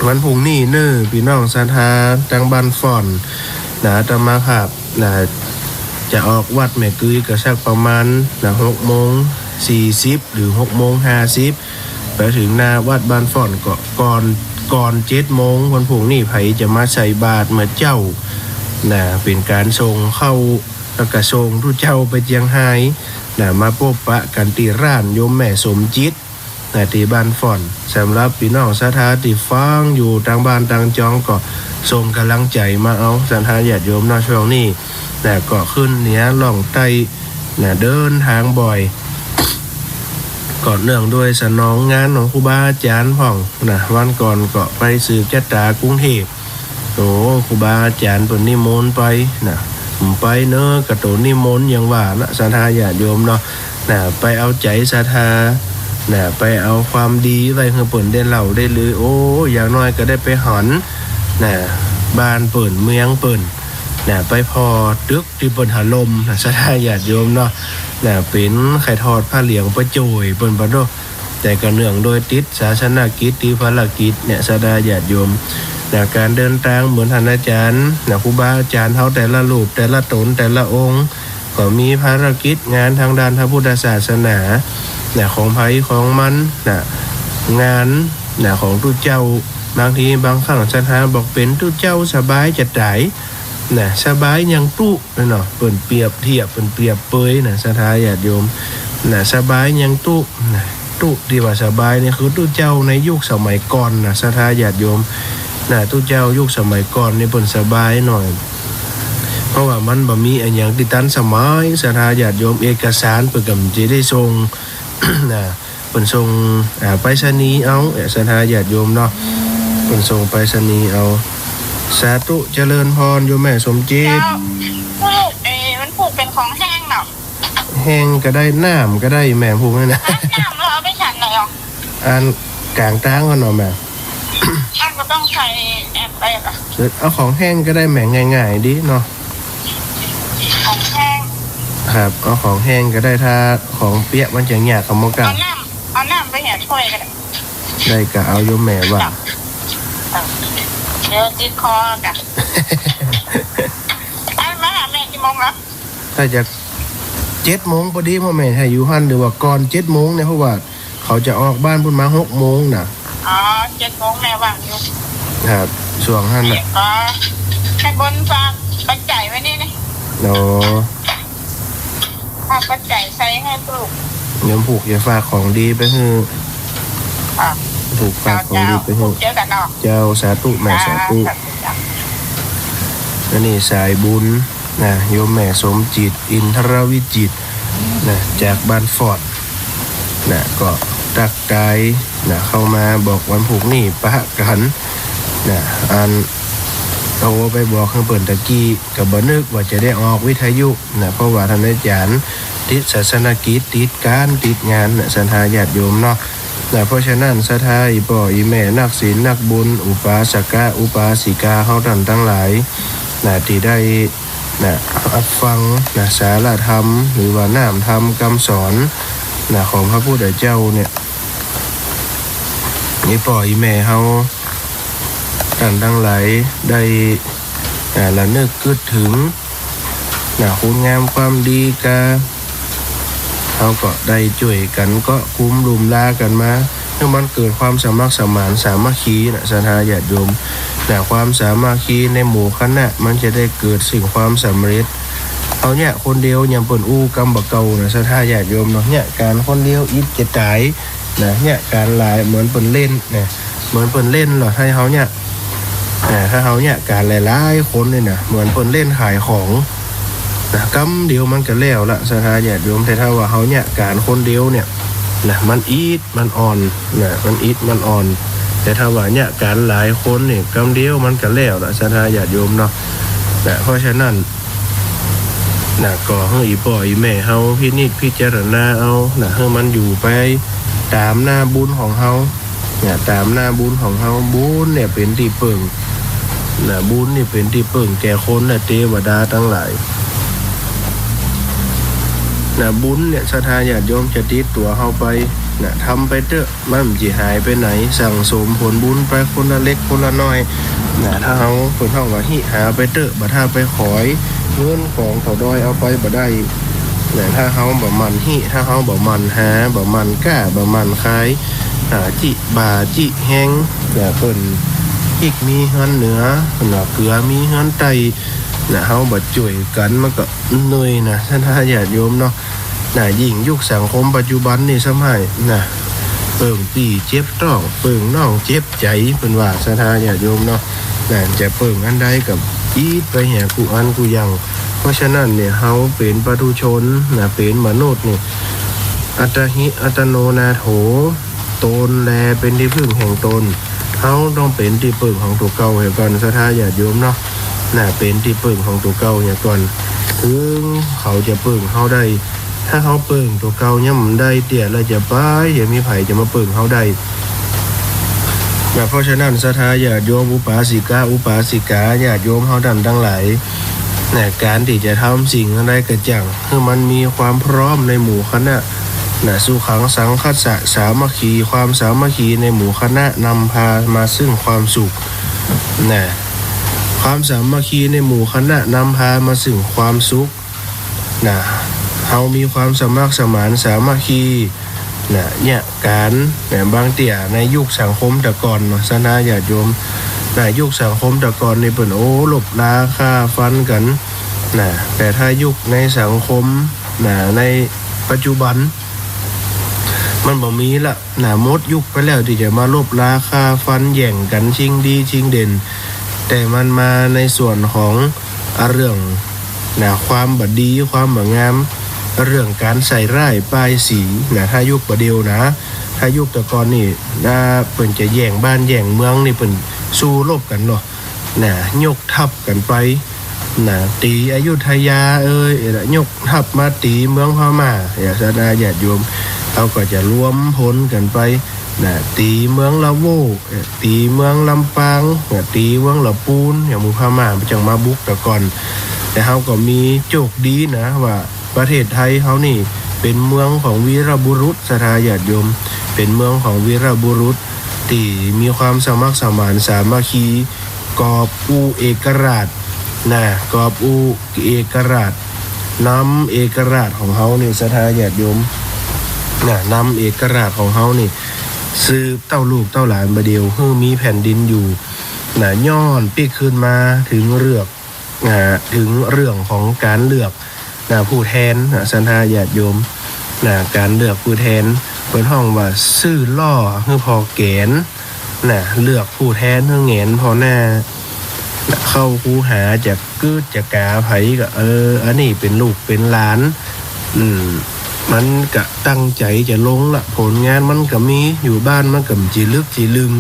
วันพรุ่งนี้เน่อ ปี้น้องศรัทธาตางบ้านฝ่อน น่ะ อาตมาภาพ น่ะ จะออกวัดแม่กึยก็สักประมาณ น่ะ หกโมงสี่สิบ หรือหกโมงห้าสิบ ไปเถิงหน้าวัดบ้านฝ่อนก็ก่อน ก่อนเจ็ดโมง วันพรุ่งนี้ ใผจะมาใส่บาตรเมื่อเจ๊า น่ะ เป๋นก๋านส่งเข้า แล้วก็ส่งตุ๊เจ้าไปเจียงฮาย น่ะ มาปบปะกั๋นตี้ฮ้านโยมแม่สมจิต น่ะ ตี้บ้านฝ่อน สำหรับปี้น้องศรัทธาตี้ฟังอยู่ตางบ้านตางจองก็ส่งก๋ำลังใจ๋มาเอา ศรัทธาญาติโยมเนาะ ช่วงนี้ น่ะ ก็ขึ้นเหนือล่องใต้ น่ะ เดินตางบ่อย ก็เนื่องด้วยสนองงานของครูบาอาจ๋ารย์พ่อง น่ะ วันก่อนก็ไปสืบจะต๋ากรุงเทพฯ โอ้ ครูบาอาจ๋ารย์เปิ้นนิมนต์ไป น่ะ ผมไปเน่อ ก็ตั๋วนิมนต์อย่างว่าละ ศรัทธาญาติโยมเนาะ น่ะ ไปเอาใจ๋ศรัทธา น่ะ ไปเอาความดีไว้หื้อเปิ้นได้เล่าได้ลือ โอ้ อย่างน้อยก็ได้ไปหัน น่ะ บ้านเปิ้น เมืองเปิ้น น่ะ ไปผ่อตึกตี้เปิ้นหาลม น่ะ ศรัทธาญาติโยมเนาะ น่ะ เป๋นใค่ทอดผ้าเหลืองไปโจ้ยเปิ้นปะโด แต่ก็เนื่องโดยติดศาสนกิจตี้ภารกิจเนี่ย ศรัทธาญาติโยม น่ะ ก๋านเดินตางเหมือนต้านอาจ๋ารย์ น่ะ ครูบาอาจ๋ารย์เฮาแต่ละรูป แต่ละต๋น แต่ละองค์ ก็มีภารกิจงานตางด้านพระพุทธศาสนา น่ะ ของใผของมัน น่ะ งาน น่ะ ของตุ๊เจ้า บางทีบางครั้งศรัทธาบอกเป๋นตุ๊เจ้าสบายจะต๋าย น่ะ สบายยังตุ๊ เนาะ เปิ้นเปรียบเทียบ เปิ้นเปรียบเปย น่ะ ศรัทธาญาติโยม น่ะ สบายยังตุ๊ น่ะ ตุ๊ตี้ว่าสบายนี่คือตุ๊เจ้าในยุคสมัยก่อน น่ะ ศรัทธาญาติโยม น่ะ ตุ๊เจ้ายุคสมัยก่อนนี่เปิ้นสบายหน่อย เพราะว่ามันบ่มีอะหยังตี้ตันสมัย ศรัทธาญาติโยม เอกสารเปิ้นก็บ่ได้ส่ง น่ะ เปิ้นส่ง อ่า ไปรษณีย์เอา เอ่อ ศรัทธาญาติโยมเนาะ เปิ้นส่งไปรษณีย์เอา สาธุเจริญพรโยมแม่สมจิต เจ้า ผูก เอ่อ มันผูกเป๋นของแห้งเนาะ แห้งก็ได้ น้ำก็ได้แม่ ผูกนี่นะ น้ำเราเอาไปฉันไหนอ่ะ อันก๋างตางก่อนเนาะแม่ อันก็ต้องใส่แอปไปอ่ะ เอาของแห้งก็ได้แม่ ง่ายๆ ดีเนาะ ของแห้ง ครับ เอาของแห้งก็ได้ ถ้าของเปียกมันจะยาก เขาบ่กล้า เอาน้ำ เอาน้ำไปเหียถ้วยก็ได้ ได้ก็เอาโยมแม่ว่า เออ เดี๋ยวติดคอกัน อันมาหาแม่กี่โมงเหรอ ถ้าจะเจ็ดโมงพอดี พ่อแม่ถ้าอยู่หั้น หรือว่าก่อนเจ็ดโมงเนี่ย เพราะว่า เขาจะออกบ้านพุ้นมาหกโมงน่ะ อ๋อ เจ็ดโมงแม่ว่างอยู่ ครับ ช่วงหั้นน่ะ เดี๋ยวก็ให้บนฝากปัจจัยไว้นี่นี่ อ๋อ ฝากปัจจัยใส่ให้ปลูก โยมผูกจะฝากของดีไปหื้อ ค่ะ ผูกฝากของดีไปหื้อ เจ้า เจ้า เจ้า สาธุแม่ สาธุ สาธุจ้ะ อันนี้สายบุญ นะ โยมแม่สมจิต อินทรวิจิตร นะ จากบ้านฟอด นะ ก็ตักกาย นะ เข้ามาบอกวันพูกนี้ปะกั๋น นะ อันโทรไปบอกหื้อเปิ้นตะกี้ ก็บ่นึกว่าจะได้ออกวิทยุ นะ เพราะว่าต้านอาจ๋ารย์ติดศาสนกิจ ติดก๋าน ติดงาน นะ ศรัทธาญาติโยมเนาะ นะ เพราะฉะนั้น ศรัทธาอี่ป้ออี่แม่ นักศีลนักบุญ อุปาสกะ อุปาสิกา เฮาต้านตังหลาย นะ ตี้ได้ นะ ฮับฟัง นะ สาระธรรม หรือว่าน้ำธรรมกำสอน นะ ของพระพุทธเจ้าเนี่ย อี่ป้ออี่แม่เฮา ต้านตังหลายได้ อ่า ระนึกกึ๊ดเถิง นะ คุณงามความดีกา เฮาก็ได้จ้วยกั๋นเกาะกุมลุ่มลากั๋นมา หื้อมันเกิดความสมัครสมานสามัคคี นะ ศรัทธาญาติโยม นะ ความสามัคคีในหมู่คณะ มันจะได้เกิดซึ่งความสำเร็จ เฮาเยียะคนเดียว ยามเปิ้นอู้กำบ่าเก่า นะ ศรัทธาญาติโยมเนาะ เยียะก๋านคนเดียว อิดจะต๋าย นะ เยียะก๋านหลาย เหมือนเปิ้นเล่น นะ เหมือนเปิ้นเล่นเหรอ ถ้าเฮาเยียะ อ่า ถ้าเฮาเยียะก๋านหลายๆ คนนี่นะ เหมือนเปิ้นเล่นขายของ นะ กำเดียวมันก็แล้วละ ศรัทธาญาติโยม แต่ถ้าว่าเฮาเยียะก๋านคนเดียวเนี่ย นะ มันอิดมันอ่อน นะ มันอิดมันอ่อน แต่ถ้าว่าเยียะก๋านหลายคนเนี่ย กำเดียวมันก็แล้วละ ศรัทธาญาติโยมเนาะ นะ เพราะฉะนั้น นะ ก็หื้ออี่ป้ออี่แม่เฮาพินิจพิจารณาเอา นะ หื้อมันอยู่ไป ต๋ามหน้าบุญของเฮา เนี่ย ต๋ามหน้าบุญของเฮา บุญเนี่ยเป๋นตี้เปิ้ง นะ บุญนี่เป๋นตี้เปิ้งแก่คนและเตวดาตังหลาย นะ บุญเนี่ยศรัทธาญาติโยมจะติดตั๋วเฮาไป นะ ทำไปเต๊อะ มันบ่หายไปไหน สั่งสมผลบุญไปคนละเล็กคนละน้อย นะ ถ้าเฮา เปิ้นฮ้องว่าหิ้วหาไปเต๊อะ บ่ถ้าไปขอยเงินของเขาด้อยเอาไปบ่ได้ นะ ถ้าเฮาบ่หมั่นหิ้ว ถ้าเฮาบ่หมั่นหา บ่หมั่นก้า บ่หมั่นขาย หาจิบ่าจิแฮง นะ เปิ้นปิ๊กมีเฮือนเหนือ นะ เกือมีเฮือนใต้ นะ เฮาบ่จ้วยกั๋นมันก็เหนื่อยนะ ศรัทธาญาติโยมเนาะ นะ ยิ่งยุคสังคมปัจจุบันนี่ซ้ำหาย นะ เปิ้งปี้เจ็บต๊อง เปิ้งน้องเจ็บใจ๋ เปิ้นว่าศรัทธาญาติโยมเนาะ นะ จะเปิ้งอันใดก็อิดไปเหียกู้อันกู้อย่าง เพราะฉะนั้นเนี่ย เฮาเป๋นปุถุชน นะ เป๋นมนุษย์นี่ อัตตาหิ อัตตโน นาโถ ตนแลเป๋นตี้เปิ้งแห่งตน เฮาต้องเป๋นตี้เปิ้งของตั๋วเก่าเหียก่อน ศรัทธาญาติโยมเนาะ นะ เป๋นตี้เปิ้งของตั๋วเก่าเหียก่อน เถิงเขาจะเปิ้งเฮาได้ ถ้าเฮาเปิ้งตั๋วเก่ายังบ่ได้เตื้อ แล้วจะไป จะมีใผจะมาเปิ้งเฮาได้ นะ เพราะฉะนั้นศรัทธาญาติโยม อุปาสิกา อุปาสิกา ญาติโยมเฮาต้านตังหลาย นะ ก๋านตี้จะทำสิ่งอันใดก็จ้าง หื้อมันมีความพร้อมในหมู่คณะ นะ สุขังสังคัสสะ สามัคคี ความสามัคคีในหมู่คณะนำพามาซึ่งความสุข นะ ความสามัคคีในหมู่คณะนำพามาซึ่งความสุข นะ เฮามีความสมัครสมานสามัคคี นะ เนี่ย ก๋าน นะ บางเตื้อในยุคสังคมแต่ก่อนเนาะ ศรัทธาญาติโยม นะ ยุคสังคมแต่ก่อนนี่เปิ้น โอ้ ลบราฆ่าฟันกั๋น นะ แต่ถ้ายุคในสังคม นะ ในปัจจุบัน มันบ่มีละ นะ หมดยุคไปแล้วตี้จะมาลบราฆ่าฟันแย่งกั๋นชิงดีชิงเด่น แต่มันมาในส่วนของ อ่ะ เรื่อง นะ ความบ่ดี ความบ่งาม เรื่องก๋านใส่ร้ายป้ายสี นะ ถ้ายุคบ่าเดี่ยวนะ ถ้ายุคแต่ก่อนนี่ นะ เปิ้นจะแย่งบ้านแย่งเมืองนี่เปิ้นสู้รบกั๋นเนาะ นะ ยกทัพกั๋นไป นะ ตี๋อยุธยาเอย ยกทัพมาตี๋เมืองพม่า เนี่ย ศรัทธาญาติโยม เขาก็จะรวมพลกั๋นไป นะ ตี๋เมืองละโว้ ตี๋เมืองลำปาง นะ ตี๋เมืองละปูน อย่างหมู่พม่ามันจั่งมาบุกแต่ก่อน แต่เฮาก็มีโจคดีนะ ว่าประเทศไทยเฮานี่เป๋นเมืองของวีรบุรุษ ศรัทธาญาติโยม เป๋นเมืองของวีรบุรุษ ตี้มีความสมัครสมานสามัคคี กอบกู้เอกราช นะ กอบกู้เอกราช นำเอกราชของเฮานี่ ศรัทธาญาติโยม นะ นำเอกราชของเฮานี่ สืบเต้าลูกเต้าหลานบ่าเดี่ยว หื้อมีแผ่นดินอยู่ นะ ย้อนปิ๊กคืนมาเถิงเรื่อง นะ เถิงเรื่องของก๋านเลือก นะ ผู้แทน นะ ศรัทธาญาติโยม นะ ก๋านเลือกผู้แทน เปิ้นฮ้องว่าซื้อล่อหื้อผ่อแก๋น นะ เลือกผู้แทนหื้อแหงนผ่อหน้า นะ เข้าคูหาจะกึ๊ดจะก๋าใผก็ เออ อันนี้เป๋นลูกเป๋นหลาน อืม มันก็ตั้งใจ๋จะลงละ ผลงานมันก็มี อยู่บ้านมันก็บ่จีลึกจีลึง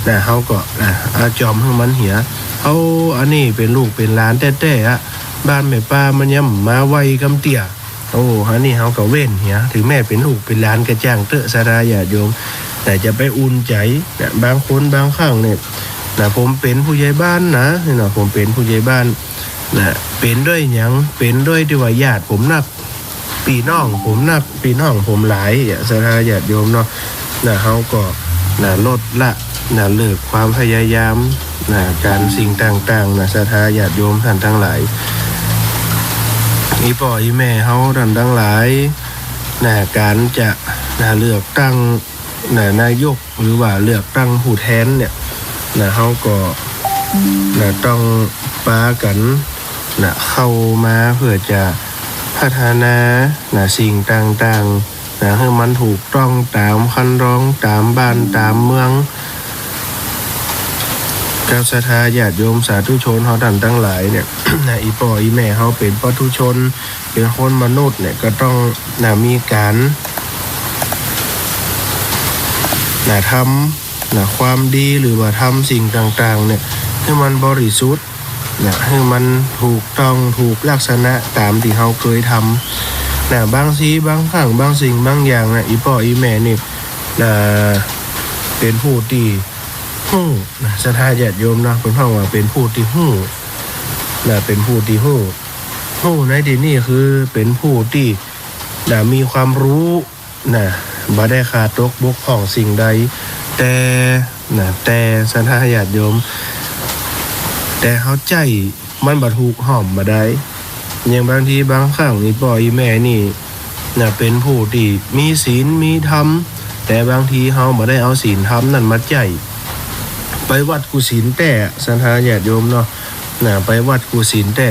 นะ เฮาก็ นะ เอาจ่อมหื้อมันเหีย เอา อันนี้เป๋นลูกเป๋นหลานแต๊ๆ อะ บ้านแม่ป้ามันยังบ่มาไวกำเตื้อ โอ้ อันนี้เฮาก็เว้นเหีย เถิงแม้เป๋นลูกเป๋นหลานก็จ้างเต๊อะ ศรัทธาญาติโยม แต่จะไปอุ่นใจ๋ นะ บางคนบางครั้งเนี่ย นะ ผมเป๋นผู้ใหญ่บ้านนะ นี่นะ ผมเป๋นผู้ใหญ่บ้าน นะ เป๋นด้วยหยัง เป๋นด้วยตี้ว่าญาติผมนัก ปี้น้องผมนัก ปี้น้องผมหลาย เนี่ย ศรัทธาญาติโยมเนาะ นะ เฮาก็ นะ ลดละ นะ เลิกความพยายาม นะ ก๋านสิ่งต่างๆ นะ ศรัทธาญาติโยมต้านตังหลาย อี่ป้ออี่แม่เฮาต้านตังหลาย นะ ก๋านจะ นะ เลือกตั้ง นะ นายก หรือว่าเลือกตั้งผู้แทนเนี่ย นะ เฮาก็ นะ ต้องปากั๋น นะ เข้ามาเปื้อจะพัฒนา นะ สิ่งต่างๆ นะ หื้อมันถูกต้องต๋ามคันลอง ต๋ามบ้านต๋ามเมือง เจ้าศรัทธาญาติโยมสาธุชนเฮาต้านตังหลายเนี่ย นะ อี่ป้ออี่แม่เฮาเป๋นปุถุชน เป๋นคนมนุษย์เนี่ย ก็ต้อง นะ มีก๋าน นะ ทำ นะ ความดี หรือว่าทำสิ่งต่างๆ เนี่ย หื้อมันบริสุทธิ์ นะ หื้อมันถูกต้อง ถูกลักษณะต๋ามตี้เฮาเกยทำ นะ บางทีบางครั้ง บางสิ่งบางอย่าง นะ อี่ป้ออี่แม่นี่ นะ เป๋นผู้ตี้ฮู้นะ ศรัทธาญาติโยมเนาะ เปิ้นฮ้องว่าเป๋นผู้ตี้ฮู้นะ เป๋นผู้ตี้ฮู้ ฮู้ในตี้นี่คือเป๋นผู้ตี้นะ มีความฮู้นะ บ่ได้ขาดตกบกพร่องสิ่งใด แต่นะ แต่ศรัทธาญาติโยม แต่เฮาใจ๊มันบ่ถูกห้อมบ่ได้ อย่างบางทีบางครั้งอี่ป้ออี่แม่นี่นะ เป๋นผู้ตี้มีศีลมีธรรม แต่บางทีเฮาบ่ได้เอาศีลธรรมนั้นมาใจ๊ ไปวัดกู้ศีลแต๊ ศรัทธาญาติโยมเนาะ นะ ไปวัดกู้ศีลแต๊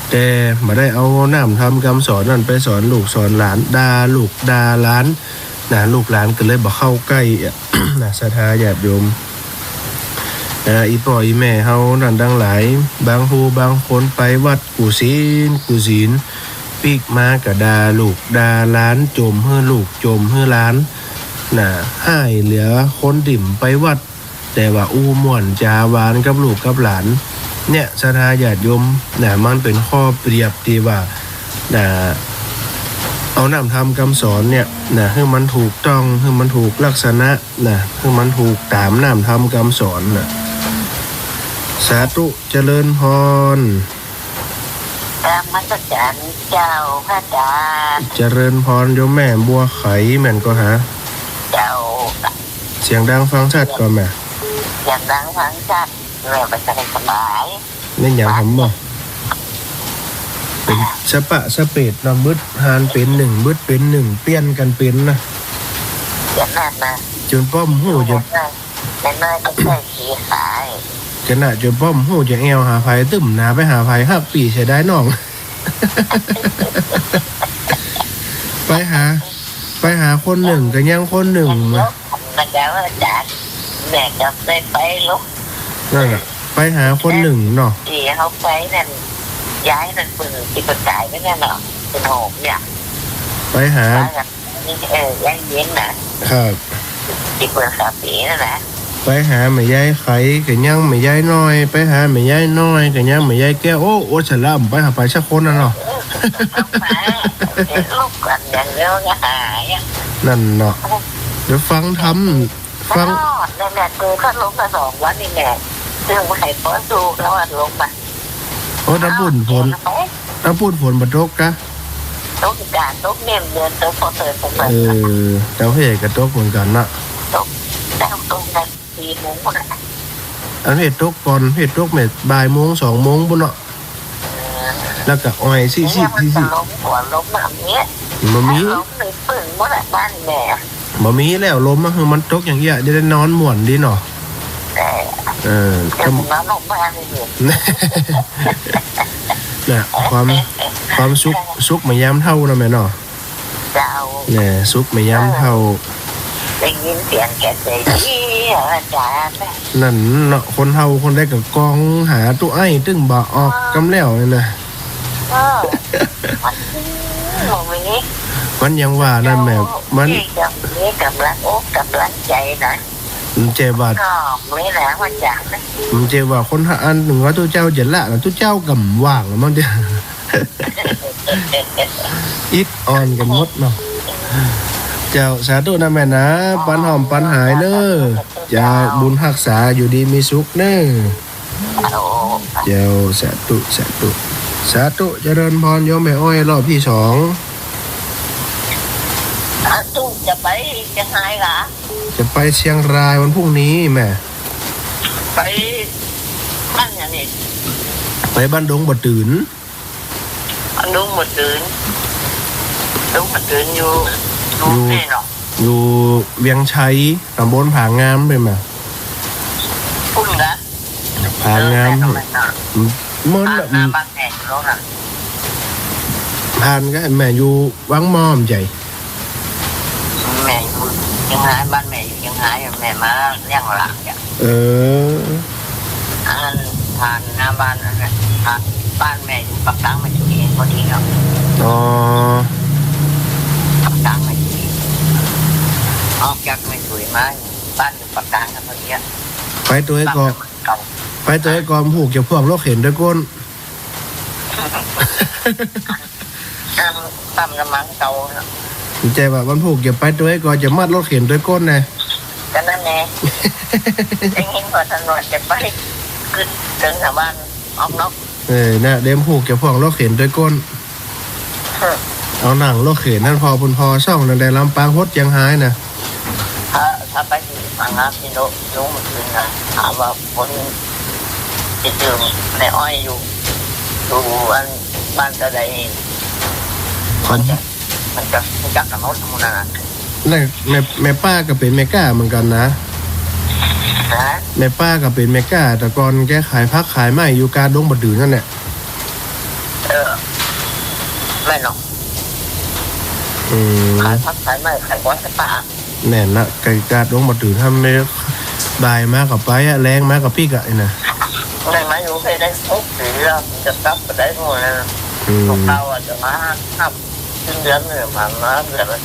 แต่บ่ได้เอาน้ำธรรมกำสอนนั้นไปสอนลูกสอนหลาน ด่าลูกด่าหลานนะ ลูกหลานก็เลยบ่เข้าใก้นะ ศรัทธาญาติโยมนะ อี่ป้ออี่แม่เฮานั้นตังหลาย บางผู้บางคนไปวัดกู้ศีลกู้ศีล ปิ๊กมาก็ด่าลูกด่าหลาน จ่มหื้อลูกจ่มหื้อหลานนะ ฮ้ายเหลือคนตี้บ่ไปวัด แต่ว่าอู้ม่วนจ๋าหวานกับลูกกับหลาน เนี่ย ศรัทธาญาติโยมนะ มันเป๋นข้อเปรียบตี้ว่านะ เอาน้ำธรรมกำสอนเนี่ยนะ หื้อมันถูกต้อง หื้อมันถูกลักษณะนะ หื้อมันถูกต๋ามน้ำธรรมกำสอนนะ สาธุ เจริญพร กราบนมัสการเจ้าพระอาจารย์ เจริญพรโยมแม่บัวไข แม่นก่อฮะ เจ้า เสียงดังฟังชัดก่อแม่ เสียงดังฟังชัด แม่ไปสบาย แม่นหยังหำบ่ เป๋นสะปะสะเปดเนาะ บึดฮานเป๋นนึ่ง บึดเป๋นนึ่ง เปลี่ยนกั๋นเป๋นนะ เปลี่ยนนั่นนะ จ๋นป้อบ่ฮู้จะ แม่น้อยก็ใส่ขี้ขาย ขนาดจ๋นป้อบ่ฮู้จะแอ่วหาใผ ตึ้มหน้าไปหาใผ ฮักปี้เสียดายน้อง ไปหา ไปหาคนนึ่งก็ยังคนนึ่งมา มันก็ว่าจ๋า แม่ก็เคยไปลบ นั่นแหละ ไปหาคนนึ่งเนาะ ตี้เฮาไปนั่น ย้ายนั่นเปิ้นตี้เปิ้นต๋ายไปนั่นเนาะ เปิ้นโหมเนี่ย ไปหา ไปกับ เออ ย้ายเย็นนะ ครับ ตี้เปิ้นสาปีนั่นนะ ไปหาแม่ยายไขก็ยังแม่ยายน้อย ไปหาแม่ยายน้อยก็ยังแม่ยายแก้ว โอ้ โอ้ ฉะละบ่ไปหาใผสักคนน่ะเนาะ เออ ต้องไป เดี๋ยวลูกก่อน อย่างเดียวก็หายอะ นั่นเนาะ เดี๋ยวฟังธรรม ฟัง อ๋อ นั่นแหละ คือก็ลงมาสองวันนี่แหละ คือบ่ใค่ปอสู้ แล้วว่าลงมา โอ้ ตะปู้นฝน เอา ตะปู้นฝนบ่ตกกะ ตกกะ ตกเน่มเดือน ตกปอเติดปอเติด เออ ตางเฮาก็ตกเหมือนกั๋นนะ ตก ตกตั้งแต่สี่โมงพุ้นน่ะ อันเฮาตกก่อน เฮาตกแม่บ่ายโมง สองโมงพุ้นเนาะ เออ แล้วก็อ่อยซิ่ๆ เนี่ยมันจะลมหัวลมแบบนี้ บ่มี ลมในปึ้งพุ้นน่ะบ้านแม่ บ่มีแล้วลมอะ มันตกอย่างเอี้ย จะได้นอนม่วนดีเนาะ เออ เออ เดี๋ยวผมนอนลงบ้านเลยอยู่ น่ะ ความ ความสุข สุขแม่ยามเฒ่านะแม่เนาะ เจ้า แหม สุขแม่ยามเฒ่า ได้ยินเสียงแกใจดีเหรออาจารย์ นั่นเนาะ คนเฒ่าคนใดก็ก้องหาตุ๊อ้ายตึงบ่ออกกำแล้วนี่นะ เออ มัน มันบ่มี มันยังว่านั่นแหม มัน เจ้า นี่กำลังอกกำลังใจนะ มันเจ้าว่า ก็มีแหละว่าจ๋านะ มันเจ้าว่าคนหาอันหนึ่งว่าตุ๊เจ้าจะละนะ ตุ๊เจ้าก็บ่ว่างแล้วมั้งเดี๋ยว อิดอ่อนกั๋นหมดเนาะ เจ้า สาธุนะแม่นะ ปันหอมปันหายเน้อ เจ้า บุญฮักษา อยู่ดีมีสุขเน้อ เจ้า สาธุ สาธุ สาธุ เจริญพรโยมแม่อ้อยรอบที่สอง สาธุ จะไปเชียงรายเหรอ จะไปเชียงรายวันพรุ่งนี้แม่ ไปบ้านอย่างนี้ ไปบ้านดงบ่ตื่น บ้านดงบ่ตื่น ดงบ่ตื่นอยู่ อยู่ อยู่นี่เนาะ อยู่เวียงชัย ตำบลผางามเปิ้นมา พุ้นกะ ผางาม เออ แม่นเนาะ เมื่อ ผ่านหน้าบ้านแม่อยู่แล้วน่ะ ผ่านกะแม่อยู่วังหม้อ บ่ใจ้ แม่อยู่เชียงราย บ้านแม่อยู่เชียงราย แม่มาเลี้ยงหลานเนี่ย เออ อันนั้นผ่านหน้าบ้านนั่นแหละ ผ่านบ้านแม่อยู่ปากตางแม่สุรีพอดีเนาะ อ๋อ ปากตางแม่สุรี ออกจากแม่สุรีมา บ้านอยู่ปากตางกันพอดีอะ ไปตัวไอ้ก่อ บ้านเก่า ไปตัวไอ้ก่อผูกเกี่ยวพวกรถเข็นด้วยก้น เอิ่ม ปั๊มน้ำมันเก่าน่ะ ใจ้ว่าวันพูกจะไปตวยก็จะมัดรถเข็นตวยก้นนะ ก็นั่นแหละ ได้ยินว่าตำรวจจะไป คือเดินชาวบ้านออกนอก เออ นะ เดี๋ยวพูกจะพ่วงรถเข็นตวยก้น เออ เอานั่งรถเข็นหั้นผ่อปูนผ่อซ่องนั่นแหละ ลำปางฮอดเจียงฮายนะ ถ้า ถ้าไปถึงอ่างน้ำที่โลก ลงมาคืนนะ ถามว่าคนที่ตื่นในอ้อยอยู่ อยู่อันบ้านตะได คน มันจะ มันจะ รู้จักกับเขาทั้งหมดนะ แม่ แม่ แม่ป้าก็เป๋นแม่ก๊าเหมือนกั๋นนะ ฮะ แม่ป้าก็เป๋นแม่ก๊า แต่ก่อนแกขายผักขายไม้อยู่กาดงบ่าดื่นนั่นแหละ เออ แม่นเนาะ อืม ขายผักขายไม้ขายของในป่า แม่นนะ ไก่กาดงบ่าดื่น ถ้าแม่นบ่ายมาก็ไปอะ แลงมาก็ปิ๊กอะ ไอ้น่ะ ได้มาอยู่แค่ได้หกปีแล้ว จะกลับไปได้หมดแล้ว อืม ลูกเต้าอะจะมาหับ สิ้นเดือนเนี่ย มา มาเดือนละ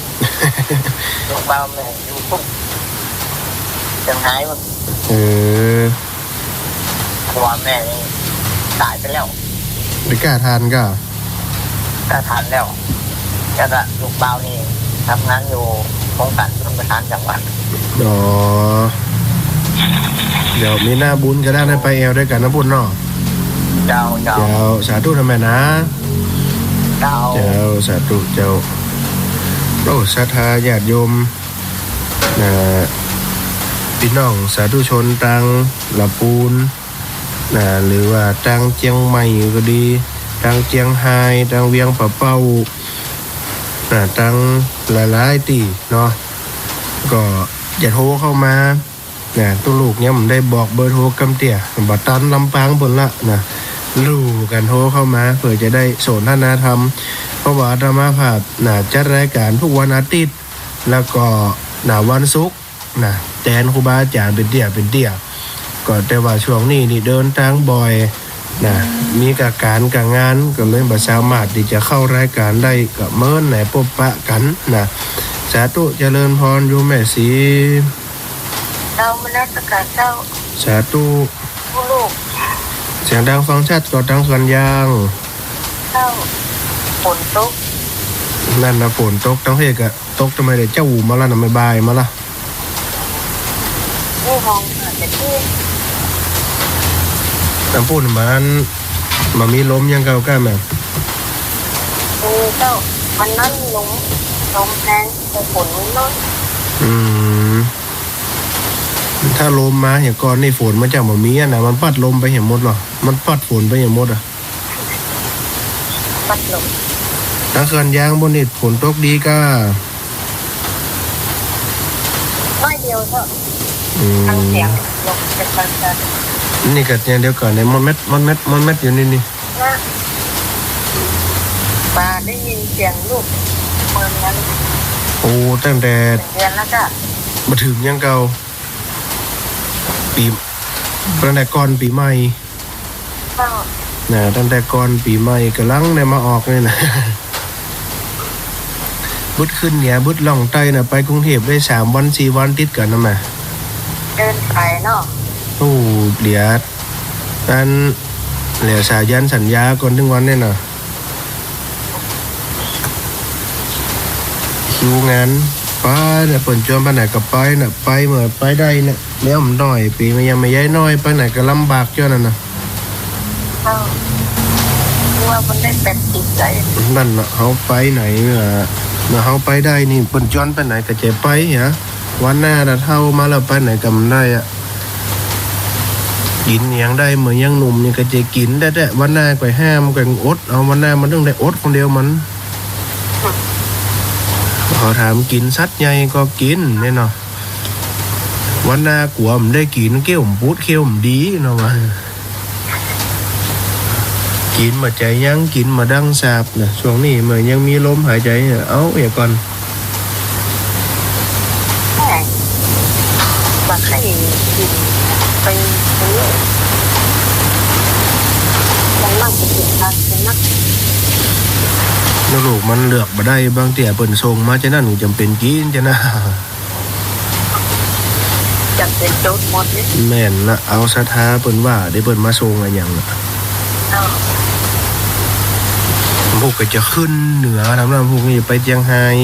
ลูกเต้าแม่อยู่ปุ๊บ เจียงฮายหมด เออ ผัวแม่นี่ต๋ายไปแล้ว ได้กล้าทานก็ กล้าทานแล้ว แล้วก็ลูกเต้านี่ทำงานอยู่โครงการชลประทานจังหวัด อ๋อ เดี๋ยวมีหน้าบุญก็ได้ไปแอ่วตวยกั๋นนะปุ้นเนาะ เจ้า เจ้า เจ้า สาธุนะแม่นะ เจ้า เจ้า สาธุเจ้า โอ้ ศรัทธาญาติโยม นะ ปี้น้องสาธุชนตางละปูน นะ หรือว่าตางเจียงใหม่ก็ดี ตางเจียงฮาย ตางเวียงป่าเป้า นะ ตางหลายๆ ตี้เนาะ ก็จะโทรเข้ามา นะ ตุ๊ลูกยังบ่ได้บอกเบอร์โทรกำเตี้ย บ่ตันลำปางเปิ้นละนะ ลู่กั๋นโทรเข้ามา เปื้อจะได้สนทนาธรรม เพราะว่าอาตมาภาพ นะ จัดรายก๋านกู้วันอาทิตย์ แล้วก็ นะ วันศุกร์ นะ แตนครูบาอาจ๋ารย์เป๋นเตี้ย เป๋นเตี้ย ก็แต่ว่าช่วงนี้นี่เดินตางบ่อย นะ มีก้าก๋านก้างาน ก็เลยบ่สามารถตี้จะเข้ารายก๋านได้ ก็เมินไหนปบปะกั๋นนะ สาธุเจริญพรโยมแม่ศรี เจ้านมัสก๋ารเจ้า สาธุ ตุ๊ลูก เสียงดังฟังชัดก็ตางเขื่อนยาง เจ้า ฝนตก นั่นนะ ฝนตก ตางเฮกอะ ตกตำไมเดี๋ยวเจ๊ามาละนะ บ่ายมาละ นี่ห้องอาจจะที่ ตางปุ้นมัน มันมีลมอย่างเก่าก้าแม่ เออ เจ้า มันนั่นลม ลมแฮง แต่ฝนมันน้อย อืม ถ้าลมมาอย่างก่อนนี่ฝนมันจะบ่มีอะนะ มันปัดลมไปเหียหมดเหรอ มันปัดฝนไปเหียหมดอะ ปัดลม ตางเขื่อนยางปุ้นนี่ฝนตกดีก้า น้อยเดียวเจ้า อืม ฟังเสียงลมเป็นบางครั้ง นี่ก็อย่างเดียวก่อนเนี่ย มดเม็ด มดเม็ด มดเม็ดอยู่นี่นี่ นะ บ่ได้ยินเสียงลูกเมินนั้น โอ้ ตั้งแต่ เดือนแล้วจ้ะ บ่าเถิงอย่างเก่า ปี๋ ตั้งแต่ก่อนปี๋ใหม่ เจ้า นะ ตั้งแต่ก่อนปี๋ใหม่ก่ำลังได้มาออกนี่นะ บึดขึ้นเหนือ บึดล่องใต้นะ ไปกรุงเทพฯได้สามวันสี่วันติดกั๋นนะแม่ เดินไปเนาะ โอ้ เหลือ อัน เหลือสายันสัญญาก่อนเถิงวันนี่นะ คิวงาน ไปนะ เปิ้นจวนไปไหนก็ไปนะ ไปเมื่อไปได้นะ แมวมันน้อย ปี๋มันยังบ่ใหญ่น้อย ไปไหนก็ลำบากจ้อนั่นนะ เอ้า ว่ามันได้แปดสิบได้ นั่นน่ะ เฮาไปไหนน่ะ เมื่อเฮาไปได้นี่ เปิ้นจวนไปไหนก็จะไปหา วันหน้าถ้าเฒ่ามาแล้วไปไหนก็บ่ได้อะ กิ๋นหยังได้เมื่อยังหนุ่มนี่ก็จะกิ๋นได้แต๊ วันหน้าก็ห้ามก็อดเอา วันหน้ามันตึงได้อดคนเดียวมัน เขาถามกิ๋นสัตว์ใหญ่ก็กิ๋นเนี่ยเนาะ วันหน้ากั๋วบ่ได้กิ๋น เขี้ยวบ่ปูด เขี้ยวบ่ดีเนาะว่า กิ๋นบ่ใจ๋ยัง กิ๋นบ่ดังสาบนะ ช่วงนี้มันยังมีลมหายใจ๋ เอาเหียก่อน แม่ บ่ใค่กิ๋นไปซื้อ มันมักจะกิ๋นผักกิ๋นนัก ลูกมันเลือกบ่ได้ บางเตื้อเปิ้นส่งมาจะนั้น จ๋ำเป๋นกิ๋นจะนะ จ๋ำเป๋นโจ๊กหมดนี่ แม่นละ เอาศรัทธาเปิ้นว่า เดี๋ยวเปิ้นมาส่งอะหยังอะ เอ้า พวกก็จะขึ้นเหนือ ทางนั้นพวกนี้จะไปเจียงฮาย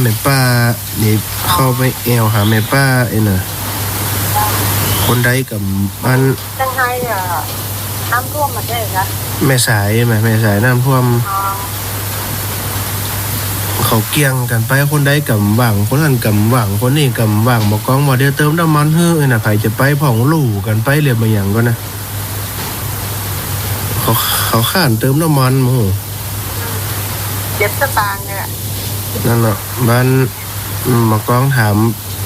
แม่ป้านี่เข้าไปแอ่วหาแม่ป้าไอ้น่ะ คนใดกำอัน เจียงไฮ้อะ น้ำท่วมมาใจ้กะ แม่สายแม่ แม่สายน้ำท่วม อ๋อ เขาเกี่ยงกั๋นไป คนใดกำว่าง คนนั้นกำว่าง คนนี้กำว่าง บ่ากองว่าเดี๋ยวเติมน้ำมันหื้อไอ้น่ะ ใผจะไปพ่องลู่กั๋นไปเรียบบ่าหยังก่อนะ เขา เขาค้านเติมน้ำมัน โอ้โห เจ็ดสตางค์เนี่ย นั่นแหละ บ่า อืม บ่ากองถาม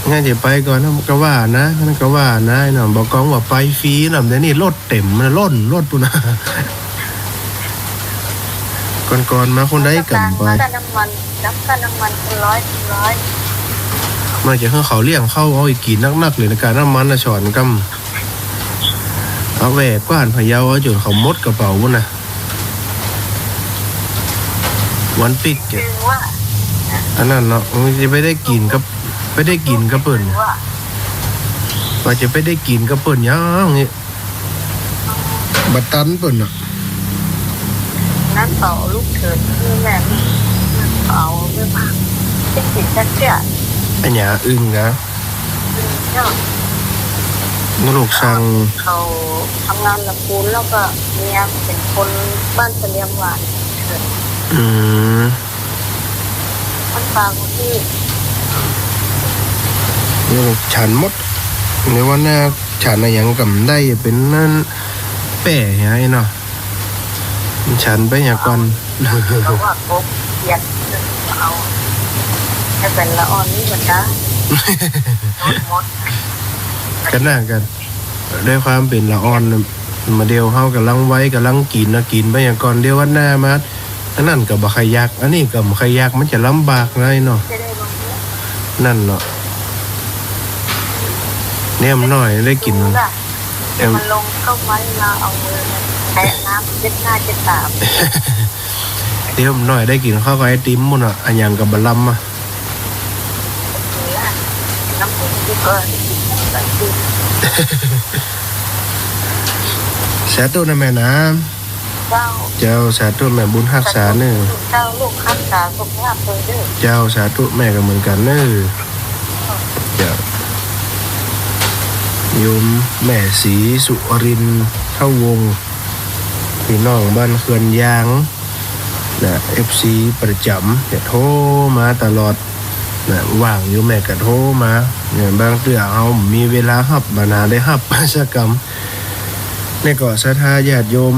ไงจะไปก่อนนะ ก็ว่านะ นั่นก็ว่านะ ไอ้น่ะ บ่ากองว่าไปฟรีน่ะ เดี๋ยวนี้รถเต็มนะ ล้นรถปู้นนะ ก่อนๆ มาคนใดกำไป น้ำมัน น้ำมัน น้ำมันคนร้อย คนร้อย มาจะหื้อเขาเลี้ยงเข้าเอาอีกกี่นักๆ เลยนะ ก๋าน้ำมันน่ะ สอนกำ เอาแหว่กว้านพะเยา เอาจ๋นเขาหมดกระเป๋าปู้นนะ วันปิ๊กเจ๊ คือว่า อันนั้นเนาะ มันจะไปได้กิ๋นกับ ไปได้กิ๋นกับเปิ้น คือว่า ว่าจะไปได้กิ๋นกับเปิ้นยังนี่ บ่ตันเปิ้นน่ะ นั้นเป่าลูกเถิด คือแม่เป่าไม่พัก ได้กิ๋นสักเตี้ย อันเนี้ยอึ่งนะ เจ้า ลูกสั่ง เขาทำงานลำพูน แล้วก็เมียเป็นคนบ้านเสลียงหวาน อืม มันฝากที่ ลูกฉันหมด ในวันหน้าฉันอะหยังกำได้ เป๋นนั้นแป้ไงเนาะ ฉันไปอย่างก่อน เพราะว่ากบเขียดเอา ให้เป๋นละอ่อนนี่มันได้ หมด ก็น่ากัน ด้วยความเป๋นละอ่อนน่ะ มาเดี๋ยวเฮาก่ำลังไว ก่ำลังกิ๋นนะ กิ๋นไปอย่างก่อน เดี๋ยววันหน้ามา อันนั้นก็บ่ใค่อยาก อันนี้ก็บ่ใค่อยาก มันจะลำบากนะไอ้เนาะ จะได้ลงเยอะ นั่นเนาะ เนี่ยมันน้อยได้กิ๋น ดูล่ะ เอ็ม มันลงเข้าไว้ มาเอามือมันแตะน้ำเช็ดหน้าเช็ดตา เดี๋ยวมันน้อยได้กิ๋นข้าวกับไอติมปู้นน่ะ อะหยังก็บ่ลำอะ น้ำผึ้งก็ได้กิ๋นไอติม สาธุนะแม่นะ เจ้า เจ้า สาธุแม่บุญฮักษาเน่อ เจ้า ลูกฮักษาสุขภาพเปิ้นเน่อ เจ้า สาธุแม่ก็เหมือนกั๋นเน่อ เจ้า โยมแม่ศรีสุรินทร์ เฒ่าวงศ์ ปี้น้องบ้านเขื่อนยาง นะ เอฟซี ประจ๋ำ จะโทรมาตลอด นะ ว่างอยู่แม่ก็โทรมา เนี่ย บางเตื้อเฮามีเวลาฮับ บ่นาได้ฮับสักกำ นี่ก็ศรัทธาญาติโยม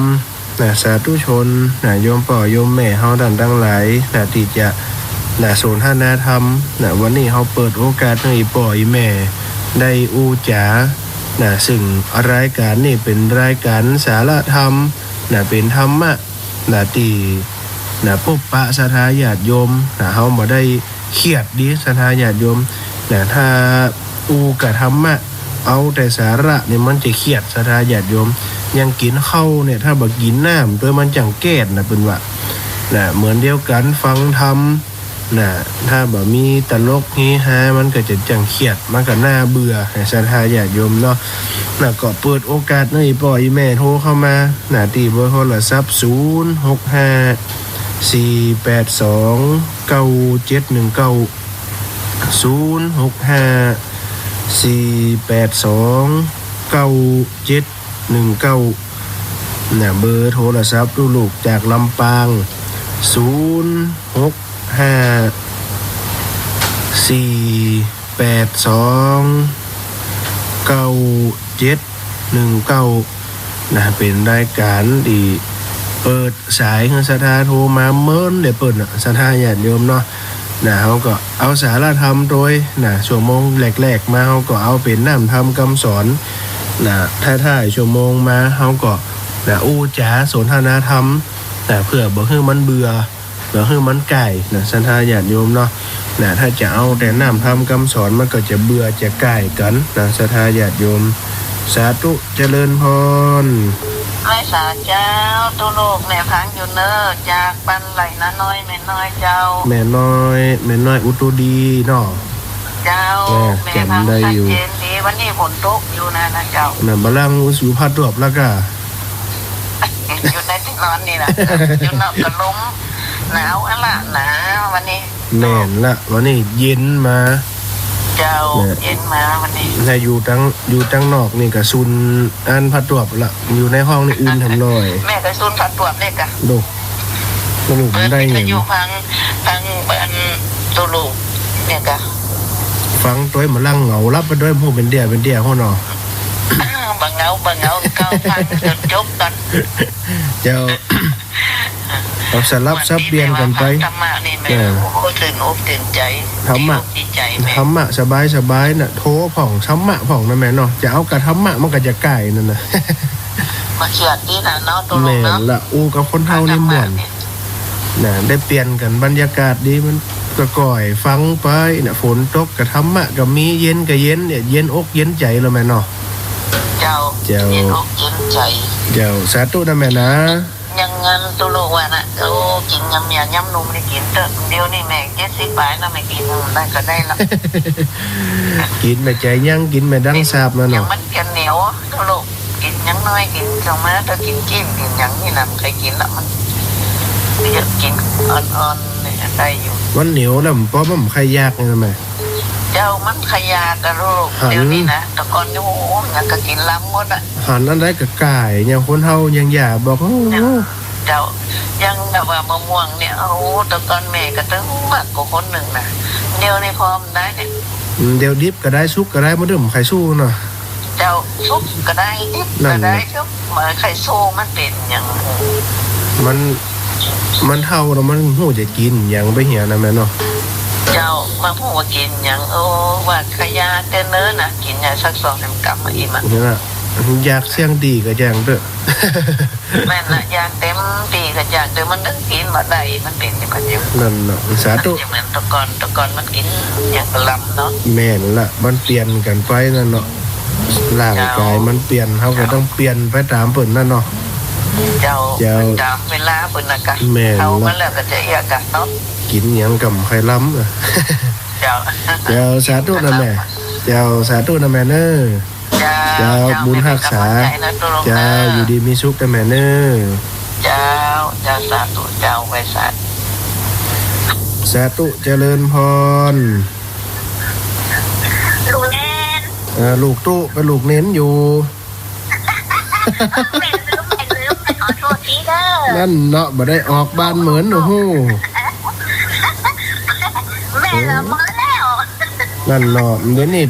นะ สาธุชน นะ โยมป้อโยมแม่เฮาต้านตังหลาย นะ ตี้จะ นะ สนทนาธรรม นะ วันนี้เฮาเปิดโอกาสหื้ออี่ป้ออี่แม่ได้อู้จ๋า นะ ซึ่งรายก๋านนี้เป๋นรายก๋านสาระธรรม นะ เป๋นธรรมะ นะ ตี้ นะ ปบปะศรัทธาญาติโยม นะ เฮาบ่ได้เคียดดีศรัทธาญาติโยม นะ ถ้าอู้กะธรรมะ เอาแต่สาระเนี่ยมันจะเคียดศรัทธาญาติโยม อย่างกิ๋นข้าวเนี่ย ถ้าบ่กิ๋นน้ำตวยมันจั่งแก๊สนะ เปิ้นว่า นะ เหมือนเดียวกั๋น ฟังธรรม นะ ถ้าบ่มีตลกเฮฮา มันก็จะจั่งเคียด มันก็น่าเบื่อ นะ ศรัทธาญาติโยมเนาะ นะ ก็เปิดโอกาสหื้ออี่ป้ออี่แม่โทรเข้ามา นะ ตี้เบอร์โทรศัพท์ ศูนย์หกห้า สี่แปดสอง เก้าเจ็ดหนึ่งเก้า ศูนย์หกห้า สี่แปดสอง เก้าเจ็ดหนึ่งเก้า นะ เบอร์โทรศัพท์ลูกๆ จากลำปาง ศูนย์หกห้า สี่แปดสอง เก้าเจ็ดหนึ่งเก้า นะ เป๋นรายก๋านตี้เปิดสายหื้อศรัทธาโทรมาเมินเด้อเปิ้นน่ะ ศรัทธาญาติโยมเนาะ นะ เฮาก็เอาสาระธรรมตวย นะ ชั่วโมงแรกๆ มา เฮาก็เอาเป๋นน้ำธรรมกำสอน นะ ท้ายๆ ชั่วโมงมา เฮาก็ นะ อู้จ๋าสนทนาธรรม นะ เพื่อบ่หื้อมันเบื่อ บ่หื้อมันก่าย นะ ศรัทธาญาติโยมเนาะ นะ ถ้าจะเอาแต่น้ำธรรมกำสอน มันก็จะเบื่อจะก่ายกั๋น นะ ศรัทธาญาติโยม สาธุ เจริญพร ไหว้สาเจ้า ตุ๊ลูกแม่ฟังอยู่เน่อ จากบ้านไหล่นาน้อย แม่น้อยเจ้า แม่น้อย แม่น้อยอุตุดีเนาะ เจ้า แม่ แม่ฟัง จ๋ำได้อยู่ ชัดเจนดี วันนี้ฝนตกอยู่นะ นะเจ้า น่ะ บ่าลังอุสุพัดตวบแล้วก็ อยู่ในตี้นอนนี่นะ อยู่นอกก็ลมหนาวอันละหนาว วันนี้ แม่นละ วันนี้เย็นมา เจ้า เนี่ย เย็นมาวันนี้ ถ้าอยู่ตัง อยู่ตังนอกนี่ก็สุนอ่านพระตวบละ อยู่ในห้องนี่อุ่นแหมหน่อย แม่ก็สุนพระตวบเนี่ยกะ ดู บ่ฮู้มันได้หยัง เปิดวิทยุฟัง ฟังอันตุลุกเนี่ยกะ ฟังตวยหมอลังเหงา หลับไปตวย บ่ฮู้เป๋นเดี้ยเป๋นเดี้ยหัวหนอ บ่เหงา บ่เหงา ก็ฟังจนจบก่อน เจ้า เอาสลับสับเปลี่ยนกั๋นไป ธรรมะนี่แม่ เออ โอ้ ตื่นอกตื่นใจ๋ ธรรมะ ดีอกดีใจ๋แม่ ธรรมะสบายๆ น่ะ โทพ่อง ธรรมะพ่องนะแม่เนาะ จะเอากะธรรมะมันก็จะก้ายนั่นน่ะ มาเขียนนี่น่ะเนาะ ตกลงเนาะ แม่นละ อู้กับคนเฒ่านี่ม่วน ธรรมะนี่ น่ะ ได้เปลี่ยนกั๋น บรรยากาศดี มันก็ก้อยฟังไปน่ะ ฝนตกกะธรรมะก็มี เย็นก็เย็นเนี่ย เย็นอกเย็นใจ๋แล้วแม่เนาะ เจ้า เจ้า เย็นอกเย็นใจ๋ เจ้า สาธุนะแม่นะ ยังงั้นตุลุกว่าน่ะ โอ้ กิ๋นยำเมียยำหนุ่มนี่กิ๋นเต๊อะ เดี๋ยวนี้แม่เจ็ดสิบป๋ายแล้ว แม่กิ๋นได้ก็ได้ละ กิ๋นแม่ใจ๋ยัง กิ๋นแม่ดังสาบมาเนาะ ยังมันเปียนเหนียวตุลุก กิ๋นยังน้อย กิ๋นสองมื้อ ถ้ากิ๋นจีนกิ๋นหยังนี่น่ะ บ่ใค่กิ๋นละ มันเยอะ กิ๋นอ่อนๆ เนี่ยได้อยู่ มันเหนียวแล้ว มันบ่ มันบ่ใค่อยากนี่นะแม่ เจ้า มันบ่ใค่อยากอะลูก หัน เดี๋ยวนี้นะ แต่ก่อนนี่ โอ้โห หยังก็กิ๋นลำหมดอะ หันอันใดก็ก้าย อย่างคนเฮายังอย่าบอก โอ้โห เจ้า อย่างแบบว่ามะม่วงเนี่ย โอ้โห แต่ก่อนแม่ก็ตึงมากกว่าคนนึ่งนะ เดี๋ยวนี้พอมันได้เนี่ย อืม เดี๋ยวดิบก็ได้ สุกก็ได้ บ่ได้ บ่ใค่สู้เนาะ เจ้า สุกก็ได้ ดิบก็ได้ นั่นแหละ เจ้า บ่ใค่สู้ มันเป๋นหยัง มัน มันเฒ่าแล้ว มันบ่ฮู้จะกิ๋นหยังไปเหียนะแม่เนาะ เจ้า มันบ่ฮู้ว่ากิ๋นหยัง โอ้ ว่าขยะเต๊อะเน้อน่ะ กิ๋นยาสักสองสามกำมาอิ่มอะ นี่นะ อยากเสี้ยงดีก็แจ้งเต๊อะ แม่นละ อยากเต็มตี้ก็อยาก แต่มันตึงกิ๋นบ่ได้ มันเป๋นอย่างนั้นอยู่ นั่นน่ะ สาธุ มันจะเหมือนแต่ก่อน แต่ก่อนมันกิ๋นหยังก็ลำเนาะ แม่นละ มันเปลี่ยนกั๋นไปนั่นเนาะ ร่างกายมันเปลี่ยน เจ้า เฮาก็ต้องเปลี่ยนไปต๋ามเปิ้นนั่นเนาะ เจ้า เจ้า ต๋ามเวลาเปิ้นน่ะกะ แม่นละ เฒ่ามาแล้วก็จะเอี้ยกะเนาะ กิ๋นหยังก็บ่ใค่ลำ เจ้า เจ้า สาธุนะแม่ เจ้า สาธุนะแม่เน้อ เจ้า เจ้า เจ้า บุญฮักษา แม่เป๋นก๋ำลังใจ๋นะ ตกลง เจ้า เน้อ อยู่ดีมีสุขเต๊อะแม่เน้อ เจ้า เจ้า สาธุ เจ้า ไหว้สา สาธุ เจริญพร ลูกเณร เออ ลูกตุ๊ เป๋นลูกเณรอยู่ แม่ลืม แม่ลืม ขอโต้ษทีเน้อ นั่นเนาะ บ่ได้ออกบ้านเหมือน โอ้โห แม่ละเมอแล้ว นั่นเนาะ เดี๋ยวนี้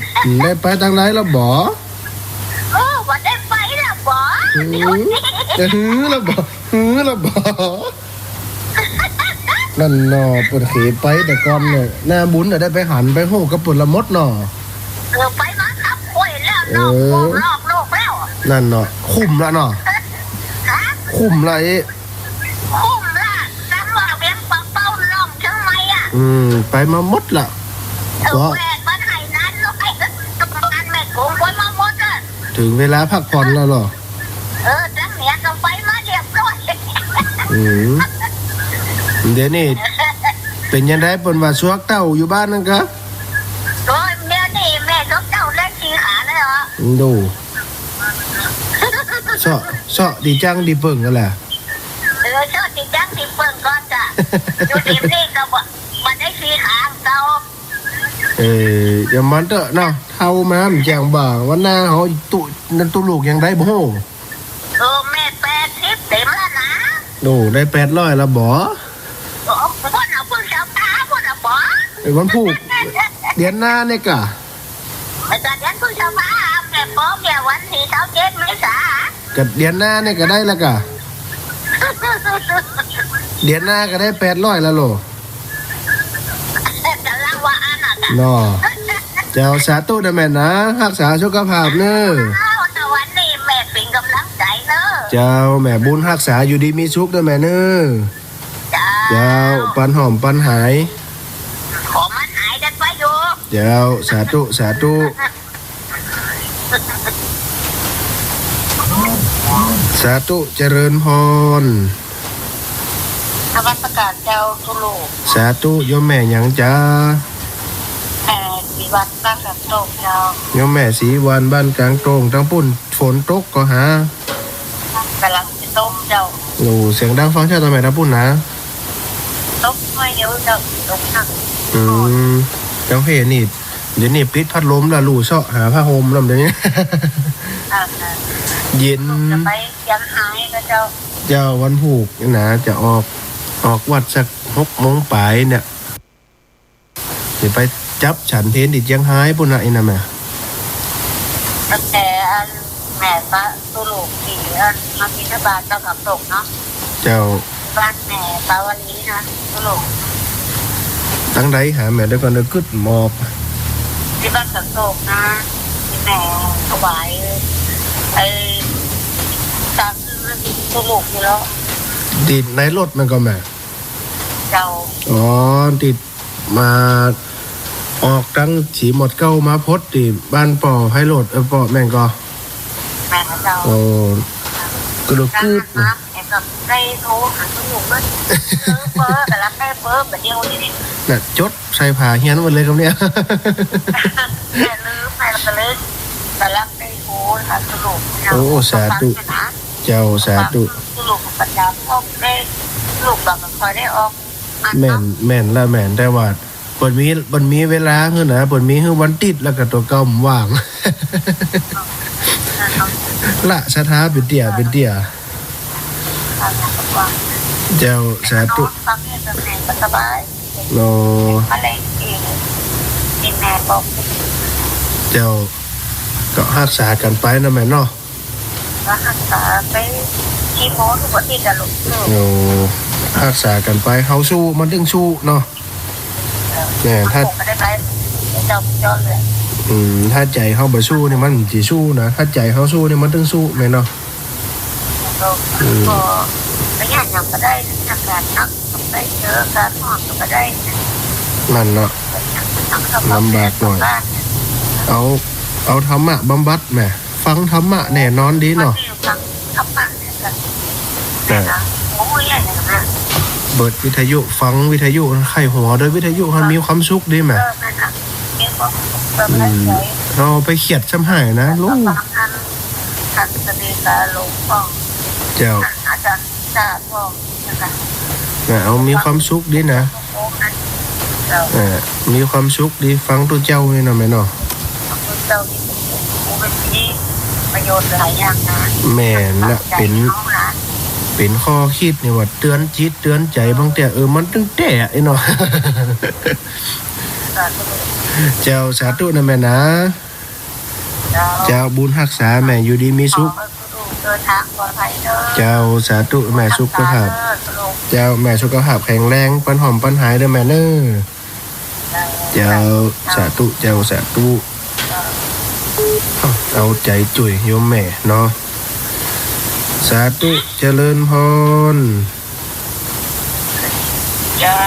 ได้ไปตางใดละบ่ เออ บ่ได้ไปละบ่ หือ จะหือละบ่ หือละบ่ นั่นเนาะ เปิ้นเขยไปแต่ก่อนเนี่ย หน้าบุญน่ะได้ไปหันไปฮู้กับเปิ้นละหมดเนาะ เออ ไปมากับข้อยแล้ว เออ นอกโลก นอกโลกแล้ว นั่นเนาะ คุ้มละเนาะ ฮะ คุ้มละเอ๊ะ คุ้มละ จังว่าเวียงป่าเป้า น้องเจียงใหม่อะ อืม ไปมาหมดละ เออ ก็ แหวนมันให้นั้นเลย บ้านแม่กงไปมาหมดอะ เถิงเวลาพักผ่อนแล้วเหรอ เออ จังเหนือก็ไปมาเรียบร้อย อืม เดี๋ยวนี้เป๋นยังไง เปิ้นว่าซวกเต้าอยู่บ้านนั่นกะ โอ้ย เดี๋ยวนี้แม่ซวกเต้าได้สี่ขาแล้วเหรอ ดู เซาะ เซาะตี้จั้งตี้เปิงกั๋นแหละ เออ เซาะตี้จั้งตี้เปิงก่อนจ้ะ อยู่ตี้นี่ก็บ่ บ่ได้สี่ขาเก่า เออ อย่างมันเต๊อะเนาะ เฒ่ามามันแจ้งบ่า วันหน้าเฮาตุ๊ นั่นตุ๊ลูกยังได้บ่ฮู้ เออ แม่แปดสิบเต็มแล้วนะ โอ้ ได้แปดร้อยแล้วบ่ โอ้ พ่นเอาเปิ้งเจ้าตา พ่นเอาบ่ ไอ้วันพูก เดือนหน้าเนี่ยกะ อาจารย์เดือนพฤษภา แม่ป้อมเนี่ยวันที่ซาวเจ็ดเมษา กะเดือนหน้าเนี่ยกะได้แล้วกะ เดือนหน้ากะได้แปดร้อยแล้วโหล ก๋ำลังว่าอั้นน่ะกะ เนาะ เจ้า สาธุนะแม่นะ ฮักษาสุขภาพเน้อ เจ้า วันนี้แม่เป๋นก๋ำลังใจ๋เน้อ เจ้า แม่บุญฮักษาอยู่ดีมีสุขเน้อแม่เน้อ เจ้า เจ้า ปันหอมปันหาย ขอมันหายได้ไปอยู่ เจ้า สาธุ สาธุ สาธุ เจริญพร นมัสก๋านเจ้าตุ๊ลูก สาธุ โยมแม่หยังจ๊ะ แม่ศรีวรรณบ้านกลางโต้งเจ้า โยมแม่ศรีวรรณบ้านกลางโต้ง ตางปุ้นฝนตกก่อหา ก๋ำลังจะตกเจ้า โอ้ เสียงดังฟังชัดตางแม่ตางปุ้นนะ ตกหน่อยเดียวเจ้า ตกหนัก อืม เจ้าเฮนี่ เดี๋ยวนี้ปิดพัดลมแล้ว ลู่เซาะหาผ้าห่มแล้วเดี๋ยวนี้ อ่า เย็น จะไปเจียงฮายก็เจ้า เจ้า วันพูกนี่นะ จะออก ออกวัดสักหกโมงป๋ายเนี่ย จะไปจับฉันเพลตี้เจียงฮายปู้นนะ ไอ้นั่นแม่ ตั้งแต่อันแม่ปะตู้ลูกตี้อันมาบิณฑบาตตอนสามโตกเนาะ เจ้า บ้านแม่ปาวลีนะ ตู้ลูก ตังใดหาแม่ เดี๋ยวก่อน เดี๋ยวกึ๊ดหมอบ ตี้บ้านสามโตกนะ ตี้แม่ถวาย ไอ้ ตามชื่อตู้ลูกนี่แล้ว ตี้ในรถมันก็แม่ เจ้า อ๋อ ตี้มาออกตังสีหมดเก้ามาพดตี้บ้านป้อไพโรจน์ เออ ป้อแม่นก่อ แม่นเจ้า โอ้ ก็เลยกึ๊ดนะ แม่ก็ได้โทรหาตู้ลูกด้วย เออ เบอร์ แต่ละแม่เบอร์แบบเดียวนี่ น่ะ จดใส่ผ้าเฮียนหมดเลยครับเนี่ย แม่ลืม แม่ก็เลย แต่ละแม่โทรหาตู้ลูกเนี่ย โอ้ สาธุ เจ้า สาธุ ตู้ลูกประจำ พวกได้ ลูกบอกก็คอยได้ออก แม่น แม่นละแม่น แต่ว่าเปิ้นมี เปิ้นมีเวลาหื้อนะ เปิ้นมีหื้อวันติ๊ด แล้วก็ตั๋วเก่าบ่ว่าง ละศรัทธาเป๋นเตี้ย เป๋นเตี้ย เจ้า สาธุ โอ้ เจ้า ก็ฮักษากั๋นไปเนาะแม่เนาะ ก็ฮักษาไปคีโมทุกอาทิตย์อะลูก โอ้ ฮักษากั๋นไป เฮาสู้มันตึงสู้เนาะ เออ แม่น ถ้า ก็ได้ไป เจ้า เจ้าเลย อืม ถ้าใจ๋เฮาบ่สู้นี่มันสิสู้นะ ถ้าใจ๋เฮาสู้นี่มันตึงสู้แม่เนาะ ก็ อืม ก็ ก็ยากหยังก็ได้ อากาศหนักก็ไปเจอ อากาศฮ้อนก็ไปได้ นั่นเนาะ ลำบากหน่อย เอา เอาธรรมะบำบัดแม่ ฟังธรรมะแน่นอนดีเนาะ แต่เปิดวิทยุ ฟังวิทยุ ใค่หัวโดยวิทยุ หั้นมีความสุขดีแม่ อืม เฮาไปเคียดซ้ำหายนะลูก เจ้า น่ะ เอามีความสุขดีนะ เออ มีความสุขดี ฟังตุ๊เจ้านี่เนาะแม่เนาะ ตุ๊เจ้านี่เป๋นผู้เป๋นประโยชน์หลายอย่างนะ แม่นละ เป๋น เป๋นข้อคิดนี่ว่าเตื๋อนจิตเตื๋อนใจ๋บางเตื้อ เออ มันตึงแต๊ไอ้เนาะ เจ้า สาธุนะแม่นะ เจ้า บุญฮักษาแม่ อยู่ดีมีสุข เจ้า สาธุแม่ สุขภาพ เจ้า แม่สุขภาพแข็งแรง ปันหอมปันหายเด้อแม่เน้อ เจ้า สาธุ เจ้า สาธุ เอาใจ๋จุ่ยโยมแม่เนาะ สาธุ เจริญพร เจ้า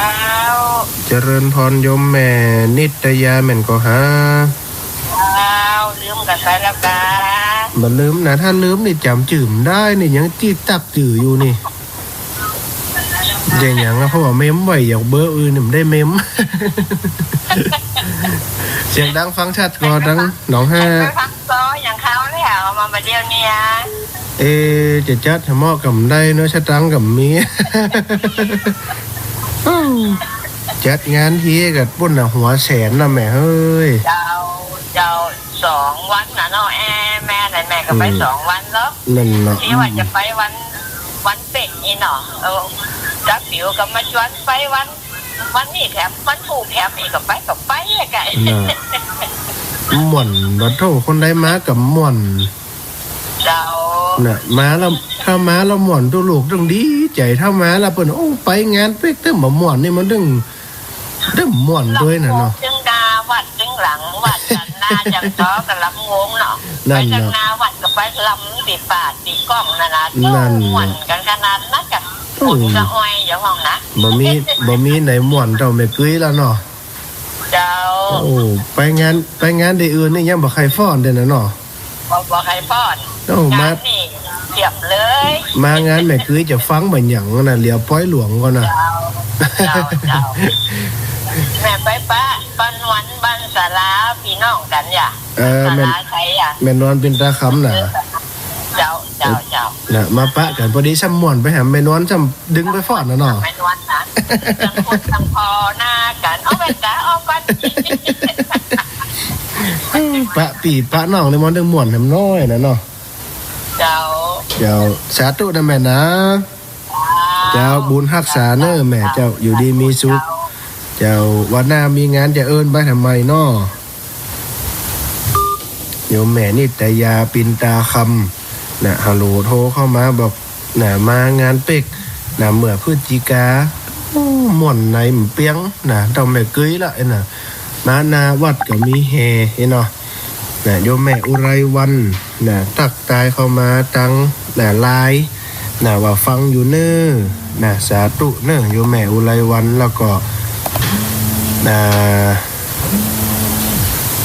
เจริญพรโยมแม่นิตยาแม่นก่อฮะ อ้าว ลืมกั๋นไปแล้วกา บ่ลืมนะ ถ้าลืมนี่จ๋ำจื้อบ่ได้นี่ ยังจี๊ดตักจื้ออยู่นี่ อย่างหยังอะ เพราะว่าเมมไว้ อย่างเบอร์อื่นนี่บ่ได้เมม เสียงดังฟังชัดก่อตังหนองฮา ไปฟังซ้ออย่างเขาแล้ว เอามาบ่าเดี่ยวนี้ เอ๊ะ จะจัดหาเหมาะก็บ่ได้เนาะ สตางค์ก็บ่มี จัดงานทีก็ปู้นน่ะ หัวแสนน่ะแม่เฮ้ย เจ้า เจ้า สองวันน่ะเนาะ แอ แม่น่ะ แม่ก็ไป อืม สองวันแล้ว นั่นเนาะ ตี้ว่าจะไปวัน วันเป๊ะนี่เนาะ เออ จักปิ๋วก็มาจวนไปวัน วันนี้แถม วันพูกแถมอีก ก็ไป ก็ไปอะไก่ น่ะ ม่วน บ่โธ่ คนใดมาก็ม่วน เจ้า น่ะ มาแล้ว ถ้ามาแล้วม่วน ตุ๊ลูกตึงดีใจ๋ ถ้ามาแล้วเปิ้น โอ้ ไปงานเป๊กตึงบ่ม่วนนี่ มันตึง ตึงม่วนตวยน่ะเนาะ ตึงหน้าวัด ตึงหลังวัด จันหน้าจันตอก็ลำวงเนาะ นั่นเนาะ ไปจันหน้าวัดก็ไปลำตี้ป่าตี้ก้องนั่นน่ะ นั่นเนาะ ม่วนกั๋นขนาดนั้นกะ โอ้ คนสะออยอยู่ห้องนะ บ่มี บ่มีไหนม่วนเต้าแม่กุ้ยแล้วเนาะ เจ้า โอ้ ไปงาน ไปงานตี้อื่นนี่ยังบ่ใค่ฟ้อนเด้อน่ะเนาะ บ่ บ่ใค่ฟ้อน โอ้ มางานนี่เจียบเลย มางานแม่กุ้ยจะฟังบ่าหยังน่ะ เหลียวป้อยหลวงก่อนน่ะ เจ้า เจ้า เจ้า แม่ไปปะบ้านวันบ้านสาราปี้น้องกั๋นอย่า เออ สาราใครอ่ะ แม่นวลปิ่นตาคำน่ะ เออ เจ้า เจ้า เจ้า นะ มาปะกั๋น ปอดีซ้ำม่วนไปหาแม่นวล ซ้ำดึงไปฟ้อนน่ะเนาะ แม่นวลนะ ตึงคนตึงปอหน้ากั๋น เอาแว่นต๋าออกก่อน ปะปี้ปะน้องนี่มันตึงม่วนแหมน้อยน่ะเนาะ เจ้า เจ้า สาธุนะแม่นะ เจ้า บุญฮักษาเน่อแม่เจ้า อยู่ดีมีสุข เจ้า วันหน้ามีงานจะเอิ้นไปทำไมเนาะ โยมแม่นิตยา ปินตาคำ นะ ฮัลโหล โทรเข้ามาบอก นะ มางานเป๊ก นะ เมื่อพฤศจิกา โอ้ ม่วนในบ่เปียง นะ เต้าแม่เกยละ ไอ้ นะ มาหน้าวัดก็มีแห่ ไอ้เนาะ นะ โยมแม่อุไรวรรณ นะ ตั๊กทายเข้ามาตัง นะ ไลน์ นะ ว่าฟังอยู่เน่อ นะ สาธุเน่อ โยมแม่อุไรวรรณ แล้วก็ นะ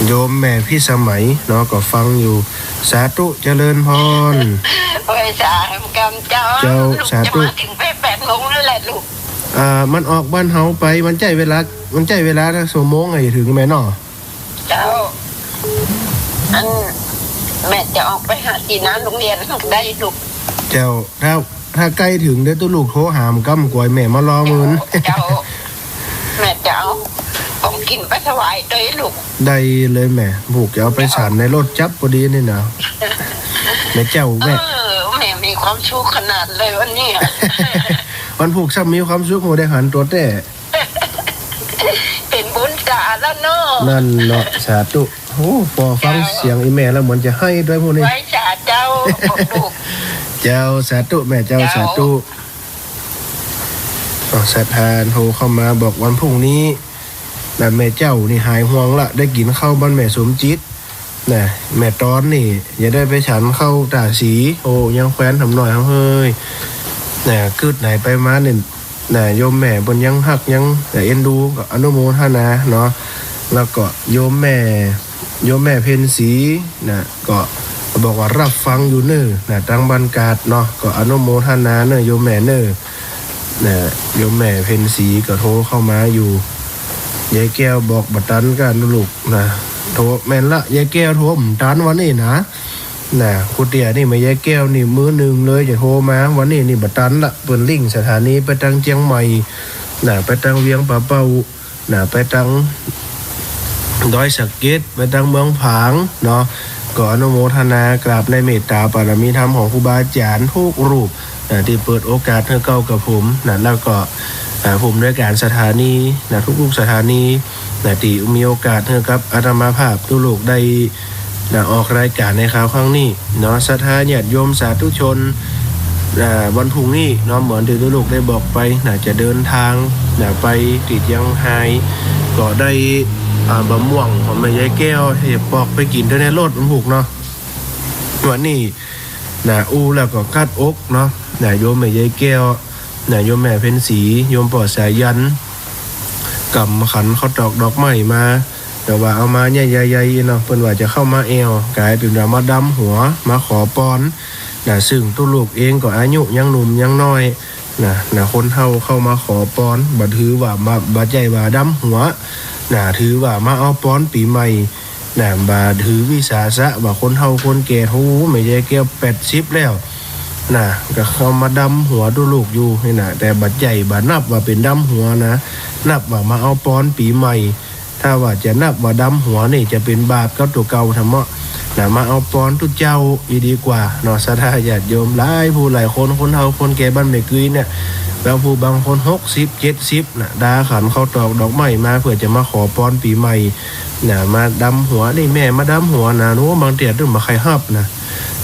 โยมแม่พิสมัยเนาะ ก็ฟังอยู่ สาธุเจริญพร โอ้ย สาธุกำเจ้า เจ้า ลูก สาธุ จะมาถึงแปดโมงนั่นแหละลูก อ่า มันออกบ้านเฮาไป มันใจ๊เวลา มันใจ๊เวลาสักชั่วโมงอะ จะถึงแม่เนาะ เจ้า อัน แม่จะออกไปหาตี้หน้าโรงเรียนได้ลูก เจ้า ถ้า ถ้าใก้เถิงเดี๋ยวตุ๊ลูกโทรหา กำกวยแม่มารอมื้อ เจ้า แม่จะเอาของกิ๋นไปถวายด้วยลูก ได้เลยแม่ ผูกจะเอาไปฉันในรถจั๊บปอดีนี่นะ แม่เจ้าแม่ เออ แม่มีความสุขขนาดเลยวันนี้ วันผูกซ้ำมีความสุข บ่ได้หันตั๋วแต๊ เป๋นบุญต๋าแล้วเนาะ นั่นเนาะ สาธุ โอ้ ปอฟังเสียงอี่แม่แล้วเหมือนจะไห้ด้วยพวกนี้ ไหว้สาเจ้า เจ้า สาธุแม่เจ้า เจ้า สาธุ อ๋อ ศรัทธาโทรเข้ามาบอกวันพรุ่งนี้ นะ แม่เจ้านี่หายห่วงละ ได้กิ๋นข้าวบ้านแม่สมจิต นะ แม่ตอนนี่อย่าได้ไปฉันข้าวต๋าสี โอ้ ยังแควนทำหน่อยเฮ้ย นะ กึ๊ดไหนไปมาเนี่ย นะ โยมแม่เปิ้นยังฮักยังเอ็นดู ก็อนุโมทนาเนาะ แล้วก็โยมแม่ โยมแม่เพ็ญศรี นะ ก็บอกว่ารับฟังอยู่เน่อ นะ ตังบ้านกาดเนาะ ก็อนุโมทนาเน่อ โยมแม่เน่อ นะ โยมแม่เพ็ญศรีก็โทรเข้ามาอยู่ ยายแก้วบอกบ่ตันก้าลูกนะ โทร แม่นละ ยายแก้วโทรบ่ตันวันนี้นะ นะ ครูเตี้ยนี่แม่ยายแก้วนี่มื้อนึ่งเลยจะโทรมา วันนี้นี่บ่ตันละ เปิ้นลิ่งสถานีไปตังเจียงใหม่ นะ ไปตังเวียงป่าเป้า นะ ไปตังดอยสะเก็ด ไปตังเมืองผางเนาะ ก็อนุโมทนากราบในเมตตาบารมีธรรมของครูบาอาจ๋ารย์กู้รูป นะ ตี้เปิดโอกาสหื้อเก้ากับผม นะ แล้วก็ อ่า ผู้อำนวยก๋านสถานี นะ กู้ๆ สถานี นะ ตี้มีโอกาสหื้อกับอาตมาภาพกู้ลูกได้ นะ ออกรายก๋านในคราวครั้งนี้เนาะ ศรัทธาญาติโยมสาธุชน อ่า วันพรุ่งนี้เนาะ เหมือนตี้กู้ลูกได้บอกไป นะ จะเดินตาง นะ ไปตี้เจียงฮาย ก็ได้ อ่า บ่าม่วงของแม่ยายแก้ว ตี้จะปอกไปกิ๋นตวยในรถวันพุกเนาะ วันนี้ นะ อู้แล้วก็กั๊ดอกเนาะ นะ โยมแม่ยายแก้ว นะ โยมแม่เพ็ญศรี โยมป้อสายัณ ก๋ำขันข้าวตอกดอกไม้มา แต่ว่าเอามาใหญ่ๆ เนาะ เปิ้นว่าจะเข้ามาแอ่ว ก๋ายเป๋นว่ามาดำหัว มาขอปอน นะ ซึ่งกู้ลูกเองก็อายุยังหนุ่มยังน้อย นะ นะ คนเฒ่าเข้ามาขอปอน บ่ถือว่ามา บ่ใจ้ว่าดำหัว นะ ถือว่ามาเอาปอนปี๋ใหม่ นะ บ่ถือวิสาสะว่าคนเฒ่าคนแก่ โธ่ แม่ยายแก้วแปดสิบแล้ว นะ ก็เข้ามาดำหัวกู้ลูกอยู่นี่นะ แต่บ่ใจ้ บ่นับว่าเป๋นดำหัวนะ นับว่ามาเอาปอนปี๋ใหม่ ถ้าว่าจะนับว่าดำหัวนี่จะเป๋นบาปกับตั๋วเก่าทำเมาะ นะ มาเอาปอนตุ๊เจ้าอี้ดีกว่าเนาะ ศรัทธาญาติโยมหลายผู้หลายคน คนเฒ่าคนแก่บ้านแม่กุยเนี่ย บางผู้บางคนหกสิบ เจ็ดสิบ นะ ดาขันข้าวตอกดอกไม้มาเพื่อจะมาขอปอนปี๋ใหม่ นะ มาดำหัวนี่ แม่มาดำหัวนะ โน้ บางเตื้อตึงบ่ใค่ฮับนะ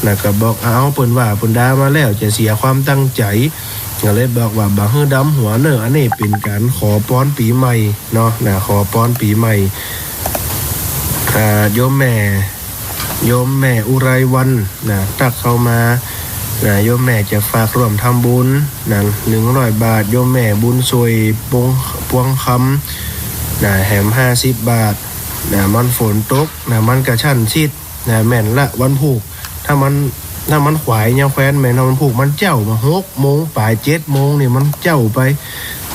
นะ ก็บอกเอา เปิ้นว่าเปิ้นดามาแล้วจะเสียความตั้งใจ๋ ก็เลยบอกว่าบ่หื้อดำหัวเน่อ อันนี้เป๋นก๋านขอปอนปี๋ใหม่เนาะ นะ ขอปอนปี๋ใหม่ อ่า โยมแม่ โยมแม่อุไรวรรณ นะ ตั๊กเข้ามา นะ โยมแม่จะฝากร่วมทำบุญ นะ หนึ่งร้อยบาท โยมแม่บุญช่วยปวง ปวงคำ นะ แหมห้าสิบบาท นะ มันฝนตก นะ มันกระชั้นชิด นะ แม่นละ วันพุก ถ้ามัน ถ้ามันขวายยาวแควนแม่น วันพุกมันเจ๊ามาหกโมงป๋าย เจ็ดโมงนี่มันเจ๊าไป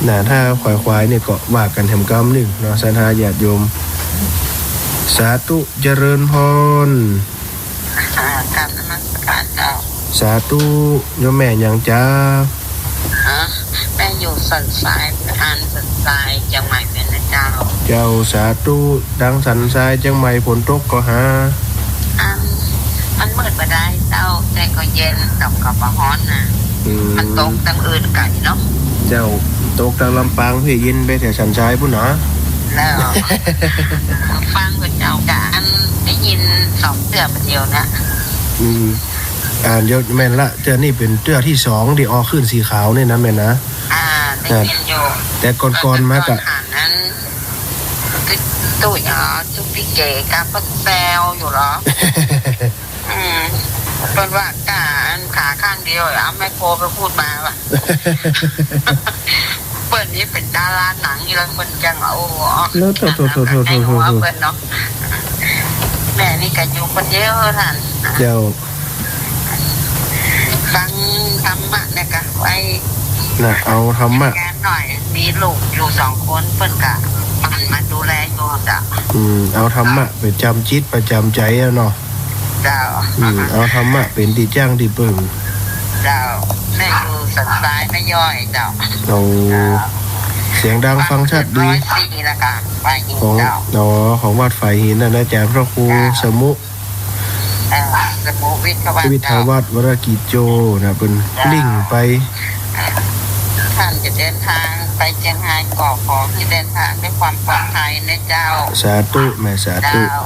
นะ ถ้าขวายๆ นี่ก็ว่ากั๋นแหมกำนึ่งเนาะ ศรัทธาญาติโยม สาธุเจริญพร อ่า กราบนมัสก๋านเจ้า สาธุ โยมแม่หยังจ๊ะ ฮะ แม่อยู่สันทราย อันสันทรายเจียงใหม่เป๋นนะเจ้า เจ้า สาธุ ตางสันทรายเจียงใหม่ฝนตกก่อฮะ อัน มันมืดบ่ได้เจ้า แต่ก็เย็น แต่ก็บ่ฮ้อนนะ อืม มันตกตางอื่นไก๋เนาะ เจ้า ตกตางลำปาง เป๋นเย็นไปแถวสันทรายปู้นนะ แล้ว ฟังก่อนเจ้า กะอันได้ยินสองเตื้อเดียวนะ อืม อ่า เดี๋ยวแม่นละ เตื้อนี้เป๋นเตื้อตี้สองตี้ออกคลื่นสีขาวนี่นะแม่นะ อ่า ได้ยินอยู่ แต่ก่อนๆ มาก็ ก่อนๆ หันนั้น ตู้ ตู้ อ๋อ ตู้พี่เก๋กับป้าแซวอยู่เหรอ อืม เปิ้นว่ากะอันขาข้างเดียว เอาแม่โคไปพูดมาว่ะ เปิ้นนี่เป๋นดาราหนังอยู่แล้ว เปิ้นจัง โอ้ แล้วโถ่ๆๆๆๆ ในหัวเปิ้นเนาะ แม่นี่ก็อยู่คนเดียวเท่านั้น เจ้า ฟังธรรมะเนี่ยกะ ไว้ น่ะ เอาธรรมะ งานหน่อย มีลูกอยู่สองคน เปิ้นกะหมั่นมาดูแลอยู่จ้ะ อืม เอาธรรมะประจ๋ำจิตประจ๋ำใจ๋อะเนาะ เจ้า อืม เอาธรรมะเป๋นตี้จั้งตี้เปิ้ง เจ้า แม่อยู่สันทรายแม่ย้อยเจ้า โอ้ เจ้า เสียงดังฟังชัดดี ร้อยสี่แล้วกะ ฝ่ายหิน ของ เจ้า อ๋อ ของวัดฝ่ายหินน่ะนะ อาจ๋ารย์พระครู เจ้า สมุ เอ่อ สมุวิทยาวัฒน์ วิทยาวัฒน์ เจ้า วรกิจโจนะ เปิ้น เจ้า ลิงก์ไป ท่านจะเดินทางไปเจียงฮายก็ขอให้เดินทางด้วยความปลอดภัยนะเจ้า สาธุแม่ สาธุ เจ้า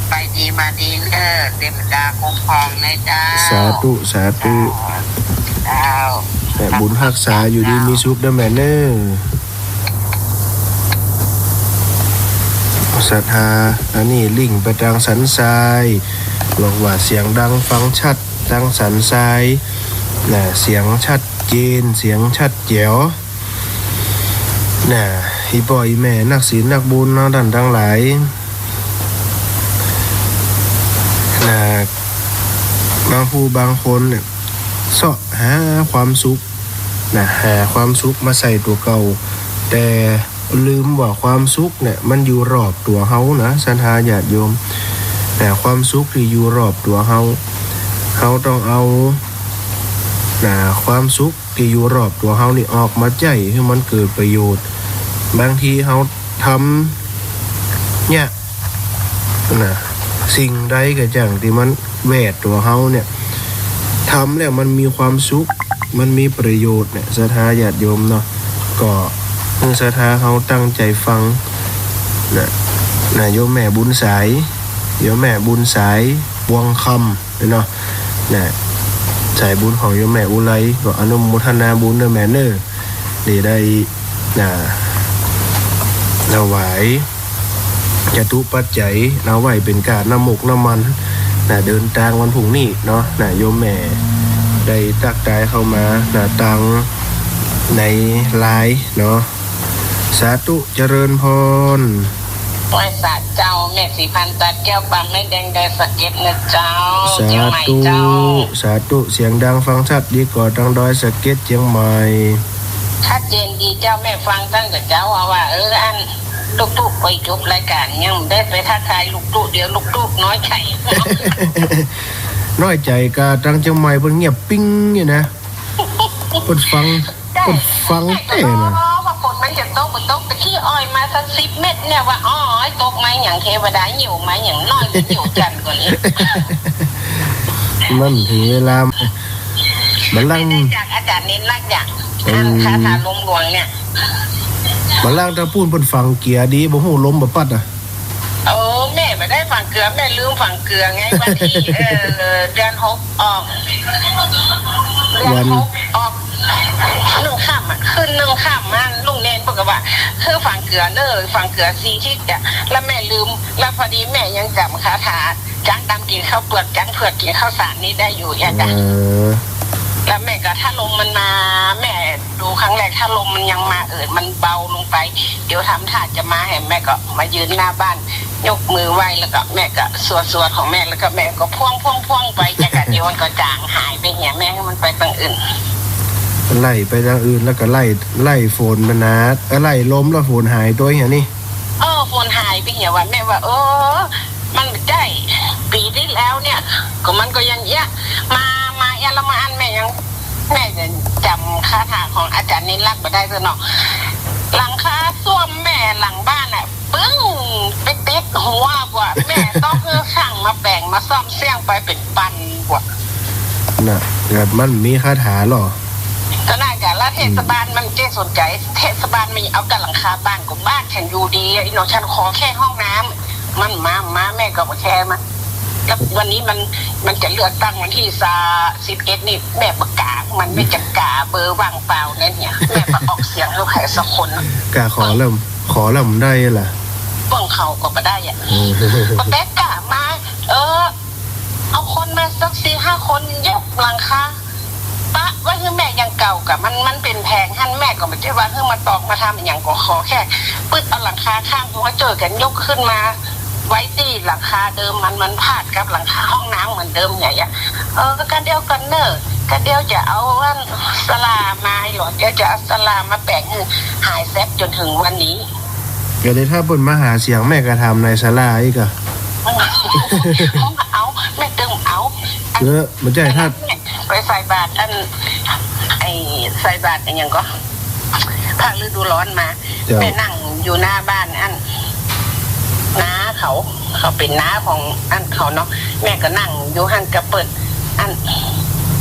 ไปดีมาดีเน้อ เทวดาคุ้มครองนะเจ้า สาธุ สาธุ เจ้า แม่บุญฮักษาอยู่ดีมีสุขเน้อแม่เน้อ ศรัทธา อันนี้ลิงก์ไปตางสันทราย บอกว่าเสียงดังฟังชัดตางสันทราย น่ะ เสียงชัดเจน เสียงชัดแจ๋ว น่ะ อี่ป้ออี่แม่นักศีลนักบุญเนาะ ต้านตังหลาย น่ะ บางผู้บางคนเนี่ย เซาะหาความสุข น่ะ หาความสุขมาใส่ตั๋วเก่า แต่ลืมว่าความสุขเนี่ยมันอยู่รอบตั๋วเฮานะ ศรัทธาญาติโยม น่ะ ความสุขตี้อยู่รอบตั๋วเฮา เฮาต้องเอา น่ะ ความสุขตี้อยู่รอบตั๋วเฮานี่ออกมาใจ๊หื้อมันเกิดประโยชน์ บางทีเฮาทำเนี่ย น่ะ สิ่งใดก็จ้างตี้มันแวดตั๋วเฮาเนี่ย ทำแล้วมันมีความสุข มันมีประโยชน์เนี่ย ศรัทธาญาติโยมเนาะ ก็หื้อศรัทธาเฮาตั้งใจ๋ฟัง น่ะ น่ะ โยมแม่บุญสาย โยมแม่บุญสาย วงคำ เนาะ น่ะ สายบุญของโยมแม่อุไร ก็อนุโมทนาบุญเน้อแม่เน้อ ตี้ได้ น่ะ ถวาย จตุปัจจัย เอาไว้เป๋นก้าน้ำมกน้ำมัน น่ะ เดินตางวันพรุ่งนี้เนาะ น่ะ โยมแม่ได้ตั๊กทายเข้ามา น่ะ ตางในไลน์เนาะ สาธุเจริญพร ไหว้สาเจ้า แม่ศรีพันธุ์ ตัดแก้วปานไม้แดง ดอยสะเก็ดนะเจ้า สาธุ เจียงใหม่เจ้า สาธุ เสียงดังฟังชัดดีกว่าตางดอยสะเก็ดเจียงใหม่ ชัดเจนดีเจ้า แม่ฟังตั้งแต่เจ๊าว่า ว่า เออ อัน ลูกตุ๊ไปจบรายก๋าน ยังบ่ได้ไปทักทายลูกตุ๊ เดี๋ยวลูกตุ๊น้อยใจ๋ น้อยใจ๋กาตางเจียงใหม่ เปิ้นเงียบปิ๊งเนี่ยนะ เปิ้นฟัง เปิ้นฟังแต๊นะ ว่าฝนมันจะตก บ่ตก ตะกี้อ้อยมาสักสิบเม็ดเนี่ย ว่า อ้อย ตกมาหยัง เทวดาหิ้วมาหยัง น้อยมันหิ้วจันทร์กว่านี้ มันเถิงเวลา บัดหลัง ได้จากอาจ๋ารย์เณรลักษณ์เนี่ย อืม อันคาถาลมหลวงเนี่ย บัดหลังตางปู้นเปิ้นฝังเกียร์ดี บ่ฮู้ลมบ่ปัดอะ โอ้ แม่บ่ได้ฝังเกือ แม่ลืมฝังเกือไง วันตี้ เอ่อ เดือนหกออก เดือนหกออก นึ่งค่ำอะ ขึ้นนึ่งค่ำอะ ลุงเณรเปิ้นก็ว่า หื้อฝังเกือเน้อ ฝังเกือสี่ทิศอะ แล้วแม่ลืม แล้วพอดีแม่ยังจ๋ำคาถา จ๊างดำกิ๋นข้าวเปือก จ๊างเผือกกิ๋นข้าวสารนี่ได้อยู่อะจ้ะ เออ แล้วแม่ก็ ถ้าลมมันมา แม่ดูครั้งแรก ถ้าลมมันยังมา เออ มันเบาลงไป เดี๋ยวทำท่าจะมาแหม แม่ก็มายืนหน้าบ้าน ยกมือไหว้ แล้วก็แม่ก็สวดๆ ของแม่ แล้วก็แม่ก็พ่วงๆๆ ไป จักรยานก็จ๋างหายไปเหีย แม่หื้อมันไปตางอื่น ไล่ไปตางอื่น แล้วก็ไล่ ไล่ฝนมานะ เออ ไล่ลมแล้วฝนหายตวยเหียนี่ เออ ฝนหายไปเหีย ว่าแม่ว่า เออ มันบ่ใจ้ ปี๋ตี้แล้วเนี่ย ก็มันก็ยังเยียะ มา มา แล้วมาอั้นแม่ยัง แม่จะจ๋ำคาถาของอาจ๋ารย์นิรักษ์บ่ได้เตื้อเนาะ หลังคาส้วมแม่หลังบ้านน่ะ ปึ้ง ไปติดหัวบ่า แม่ต้องหื้อสั่งมาแป๋งมาซ่อมเสี้ยงไปเป๋นปันบ่า น่ะ ก็มันมีคาถาลอ ก็นั่นกะ แล้วเทศบาลมันเจ้าสนใจ๋ เทศบาลมันเอาก้าหลังคาบ้านกู บ้านฉันอยู่ดีอะ อีหนอ ฉันขอแค่ห้องน้ำ มันมา มา แม่ก็บ่แคร์มัน แล้ววันนี้มัน มันจะเลือกตั้งวันตี้ซา สิบเอ็ดนี่ แม่บ่กา มัน แม่จะกาเบอร์ว่างเปล่าเนี่ย แม่บ่ออกเสียงหื้อใผสักคน กาขอแล้ว ขอแล้วมันได้ล่ะ เปิ้นเขาก็บ่ได้อะ เออ ก็แป๊กกะมา เออ เอาคนมาสักสี่ห้าคนยกหลังคา ปะไว้หื้อแม่อย่างเก่ากะ มัน มันเป๋นแผงหั้น แม่ก็บ่ใจ้ว่าหื้อมาตอกมาทำอะหยัง ก็ขอแค่ปึดเอาหลังคาข้างหัวเจ้ากั๋นยกขึ้นมาไว้ตี้หลังคาเดิม มัน มันพาดกับหลังคาห้องน้ำเหมือนเดิมไงอะ เออ กะเดียวก่อนเน่อ กะเดียวจะเอาอันศาลามาหรอ เดียวจะเอาศาลามาแป๋งหื้อหายแซบจ๋นเถิงวันนี้ ก็เดี๋ยวถ้าเปิ้นมาหาเสียงแม่ก็ทำในศาลาอีกอะ เอา แม่ตึงเอา เออ บ่ใจ้ ถ้า ไปใส่บาตรอัน ไอ้ใส่บาตรอะหยังก็ ภาคฤดูร้อนมา เจ้า แม่นั่งอยู่หน้าบ้านอัน น้าเขา เขาเป๋นน้าของอันเขาเนาะ แม่ก็นั่งอยู่หั้นกะเปิ้น อัน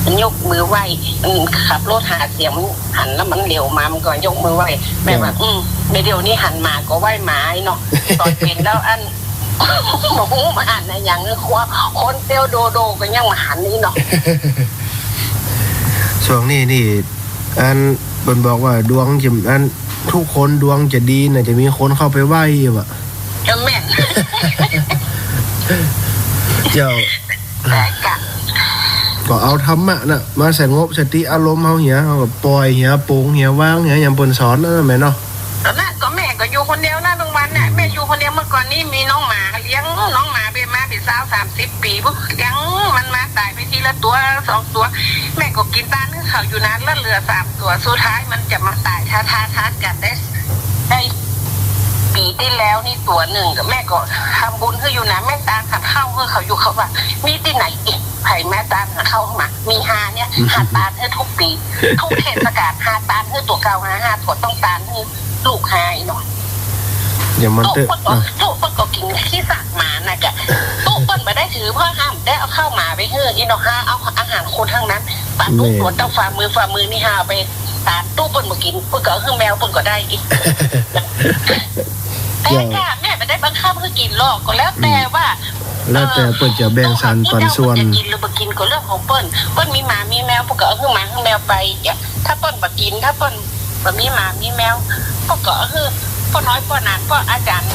มันยกมือไหว้ อืม ขับรถหาเสียง มันหันแล้วมันเหลียวมา มันก็ยกมือไหว้ แม่ว่า เจ้า อืม เดี๋ยวนี้หันหมาก็ไหว้หมาเนาะ ต๋อนเป๋นแล้วอัน บ่ฮู้มาหันอะหยัง คนเตี้ยวโดโดก็ยังมาหันนี่เนาะ ช่วงนี้นี่ อัน เปิ้นบอกว่าดวงจะ อัน ทุกคนดวงจะดีน่ะ จะมีคนเข้าไปไหว้อยู่อะ เออ แม่น เจ้า แต่กะ ก็เอาธรรมะน่ะ มาสงบสติอารมณ์เฮาเหีย เฮาก็ปล่อยเหีย ปลงเหีย วางเหีย อย่างเปิ้นสอนนั่นน่ะแม่เนาะ ต๋อนนั้นก็แม่ก็อยู่คนเดียวนะ บางวันน่ะ แม่อยู่คนเดียว เมื่อก่อนนี้มีน้องหมาเลี้ยง น้องหมาเป๋นมาเป๋นซาวสามสิบปี๋ปุ๊บ เลี้ยงมันมาต๋ายไปทีละตั๋วสองตั๋ว แม่ก็กิ๋นตานหื้อเขาอยู่นั้น แล้วเหลือสามตั๋ว สุดท้ายมันจะมาต๋ายท้าๆ กั๋นได้ ได้ปี๋ตี้แล้วนี่ตั๋วนึ่ง แม่ก็ทำบุญหื้ออยู่นะ แม่ตานหาข้าวหื้อเขาอยู่ เขาว่า มีตี้ไหนอีก ใผมาตานหาข้าวมา มีฮาเนี่ย หาตานหื้อทุกปี๋ ทุกเทศกาล หาตานหื้อตั๋วเก่า หา หาตั๋วต้องตานหื้อลูกหาอีหนอ อย่างมันเต๊อะ ตุ๊เปิ้นก็ ตุ๊เปิ้นก็กิ๋นขี้ซากหมาน่ะกะ ตุ๊เปิ้นบ่ได้ถือ เพราะห้ามได้เอาข้าวหมาไปหื้ออีหนอ หาเอาอาหารคนทั้งนั้น ปลาตุ๊ตั๋วเต้าฝ่ามือ ฝ่ามือนี่หาเอาไปตาน ตุ๊เปิ้นบ่กิ๋น เปิ้นก็เอาหื้อแมวเปิ้นก็ได้อีก แต่กะแม่บ่ได้บังคับหื้อกิ๋นหรอก ก็แล้วแต่ว่า แล้วแต่เปิ้นจะแบ่งสรรปันส่วน เปิ้นจะกิ๋นหรือบ่กิ๋นก็เรื่องของเปิ้น เปิ้นมีหมามีแมว เปิ้นก็เอาหื้อหมาหื้อแมวไป ถ้าเปิ้นบ่กิ๋น ถ้าเปิ้นบ่มีหมามีแมว เปิ้นก็เอาหื้อป้อน้อยป้อหนานป้ออาจ๋ารย์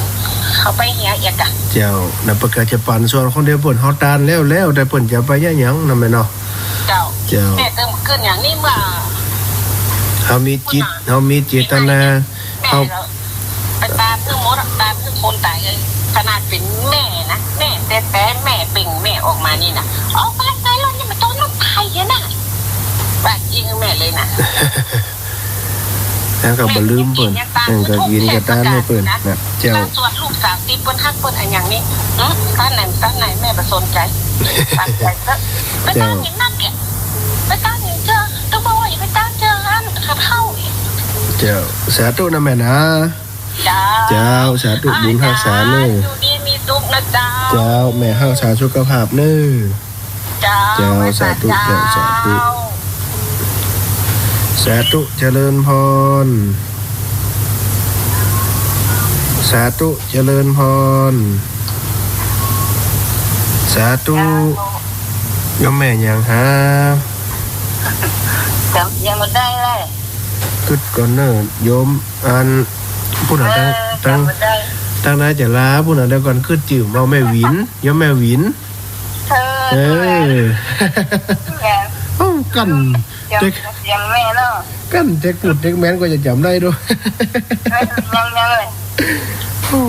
เขาไปเหียเอียกอะ เจ้า แล้วเปิ้นก็จะปันส่วนคนเดียว เปิ้นเฮาตานแล้ว แล้วแต่เปิ้นจะไปเยียะหยังนั่นแหมเนาะ เจ้า เจ้า แม่เติมขึ้นอย่างนี้เมื่อ เฮามีจิต เฮามีเจตนา แม่ เฮา ไปตานหื้อหมดอะ ตานหื้อคนต๋ายเลย ขนาดเป๋นแม่นะ แม่แต๊ๆ แม่เปล่งแม่ออกมานี่นะ ออกมาไกลแล้วนี่มันต้องนำใผอะนะ ว่าจริงแม่เลยนะ แล้วก็บ่ลืมเปิ้น แม่ก็กิ๋นกะตานหื้อเปิ้นนะ เจ้า ตานส่วนลูกสาวตี้เปิ้นฮักเปิ้นอะหยังนี่ หึ ตานไหน ตานไหน แม่บ่สนใจ๋ ตามใจ๋เต๊อะ ไปตานอย่างนั้นแหละ ไปตานอย่างเจ้อ ต้องบอกว่าอย่าไปตานเจ้ออัน ขับเข้า เจ้า สาธุนะแม่นะ เจ้า เจ้า สาธุ บุญฮักษาเน้อ อยู่ดีมีสุขนะเจ้า เจ้า แม่ฮักษาสุขภาพเน้อ เจ้า เจ้า สาธุ เจ้า สาธุ สาธุ เจริญพร สาธุ เจริญพร สาธุ โยมแม่ยังหา ยัง ยังบ่ได้เลย กึ๊ดก่อนเน้อโยม อัน ปุ้นน่ะ เออ ตัง ตัง ยังบ่ได้ ตังน้าจ๋าลา ปุ้นน่ะ เดี๋ยวก่อน กึ๊ดจื้อเอาแม่หวิน โยมแม่หวิน เออ เออ เอ้า กั้น จ๋ำ เต๊ก เสียงแม่เนาะ กั้นเต๊กปูดเต๊กแมนก็จะจ๋ำได้โดย เออ ยัง ยังเลย โอ้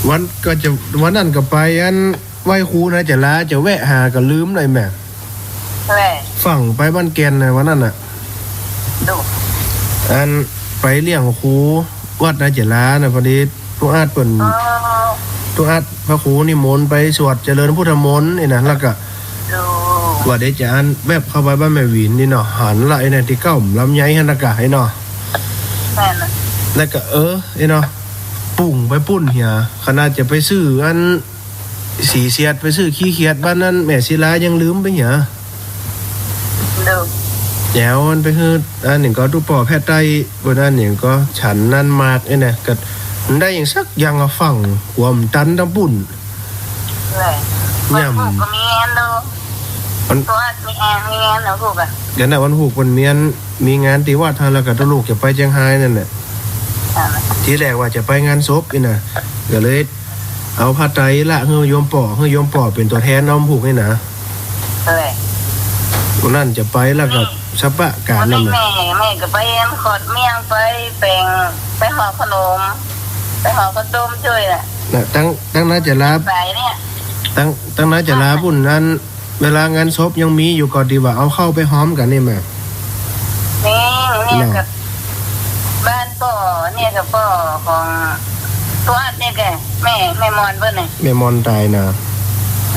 วันก็จะ วันนั้นก็ไปอัน ไหว้ครูน้าจ๋าลา จะแวะหาก็ลืมเลยแม่ แม่ ฝั่งไปบ้านแก่นน่ะ วันนั้นน่ะ ดู อัน ไปเลี้ยงครูวัดน้าจ๋าลาน่ะ พอดี ตุ๊อาดเปิ้น อ๋อ ตุ๊อาดพระครูนิมนต์ไปสวดเจริญพุทธมนต์นี่นะ แล้วก็ ดู ว่าเดี๋ยวจะอันแวบเข้าไปบ้านแม่หวินนี่เนาะ หันละไอ้เนี่ยตี้เก๊าลำไยหั้นนะก่ะไอ้เนาะ แม่นน่ะ แล้วก็เออไอ้เนาะ ปุ่งไปปุ้นเหีย ขนาดจะไปซื้ออันสีเสียด ไปซื้อขี้เสียดบ้านนั้น แม่ศิลายังลืมไปเหีย เดี๋ยว แล้วอันไปหื้ออันนึ่งก็ตุ๊ป้อแพทย์ใต้ วันนั้นนึ่งก็ฉันนั่นมากไอ้เนี่ย ก็มันได้อย่างสักอย่างอะ ฟั่งหัวมันตันตังปุ้น แหละ ย่ำ วันพูกก็มีอันเนาะ วัน ตัวมีแอนมีอันเนาะพูกอะ เดี๋ยวนะ วันพูกมันมีอัน มีงานตี้วัดหั้น แล้วก็ตุ๊ลูกจะไปเจียงฮายนั่นแหละ อ่า ทีแรกว่าจะไปงานศพนี่นะ ก็เลยเอาผ้าไตรละหื้อโยมป้อ หื้อโยมป้อเป๋นตั๋วแทนนำพูกนี่นะ เออ วันนั้นจะไปแล้วก็สะปะก๋านนั่นน่ะ วันนี้แม่ แม่ก็ไปอันขอดเมี่ยง ไปแป๋ง ไปห่อขนม ไปห่อข้าวต้มจ้วยน่ะ น่ะ ตัง ตังน้าจะลา ไปเนี่ย ตัง ตังน้าจะลาปุ้นนั้น เวลางานศพยังมีอยู่ก่อ ตี้ว่าเอาเข้าไปฮ้อมกั๋นนี่แม่ นี่ เนี่ย เนาะ กับบ้านป้อ เนี่ยกับป้อของตัวอัดเนี่ยแก แม่ แม่มอนเปิ้นน่ะ แม่มอนต๋ายน่ะ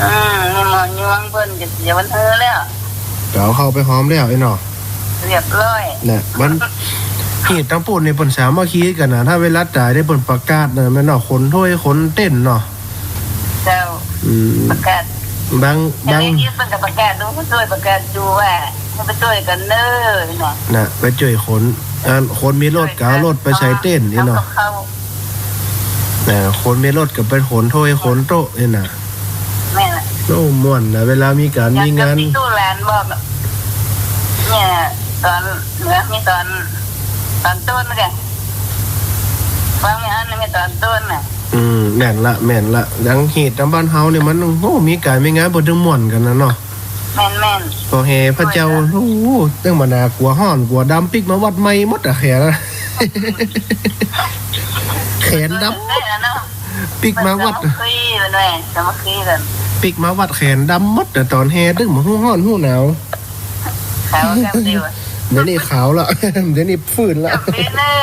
อืม แม่มอนยวงเปิ้นก็เสียวันเฮ้อแล้ว ก็เอาเข้าไปฮ้อมแล้วไอ้เนาะ เรียบร้อย น่ะ วัน นี่ตังปุ้นนี่เปิ้นสามัคคีกั๋นน่ะ ถ้าเวลาต๋ายนี่เปิ้นประกาศน่ะแม่นเนาะ ขนถ้วยขนเต็นท์เนาะ เจ้า อืม ประกาศ บาง บาง แต่นี่เปิ้นก็ประกาศดู ผู้จ้วยประกาศดูว่าหื้อไปจ้วยกั๋นเน้อเนาะ น่ะ ไปจ้วยขน อันคนมีรถก็เอารถไปใส่เต็นท์นี่เนาะ เอากับข้าว น่ะ คนมีรถก็ไปขนถ้วยขนโต๊ะนี่น่ะ แม่นน่ะ โอ้ ม่วนน่ะ เวลามีก๋านมีงาน อย่างกับตี้ตู้หลานบอก เนี่ย ต๋อนเหลือมีต๋อน ต๋อนต้นแก ฟังไม่อั้นมีต๋อนต้นน่ะ อืม แม่นละ แม่นละ อย่างเหตุต๋ามบ้านเฮานี่มัน โอ้ มีก๋านมีงานเปิ้นถึงม่วนกั๋นน่ะเนาะ แม่นๆ พอแห่พระเจ้า โอ้ย โอ้ ตึงบ่าหน้ากั๋วฮ้อนกั๋วดำ ปิ๊กมาวัดใหม่หมดอะ แขน แขนดำหมด เออเนาะ ปิ๊กมาวัด สามัคคีกันหน่อย สามัคคีกั๋น ปิ๊กมาวัดแขนดำหมด แต่ต๋อนแห่ตึงบ่ฮู้ฮ้อนฮู้หนาว ขาวแซ่บดีว่ะ เดี๋ยวนี้ขาวละ เดี๋ยวนี้ฟื้นละ โชคดีเน้อ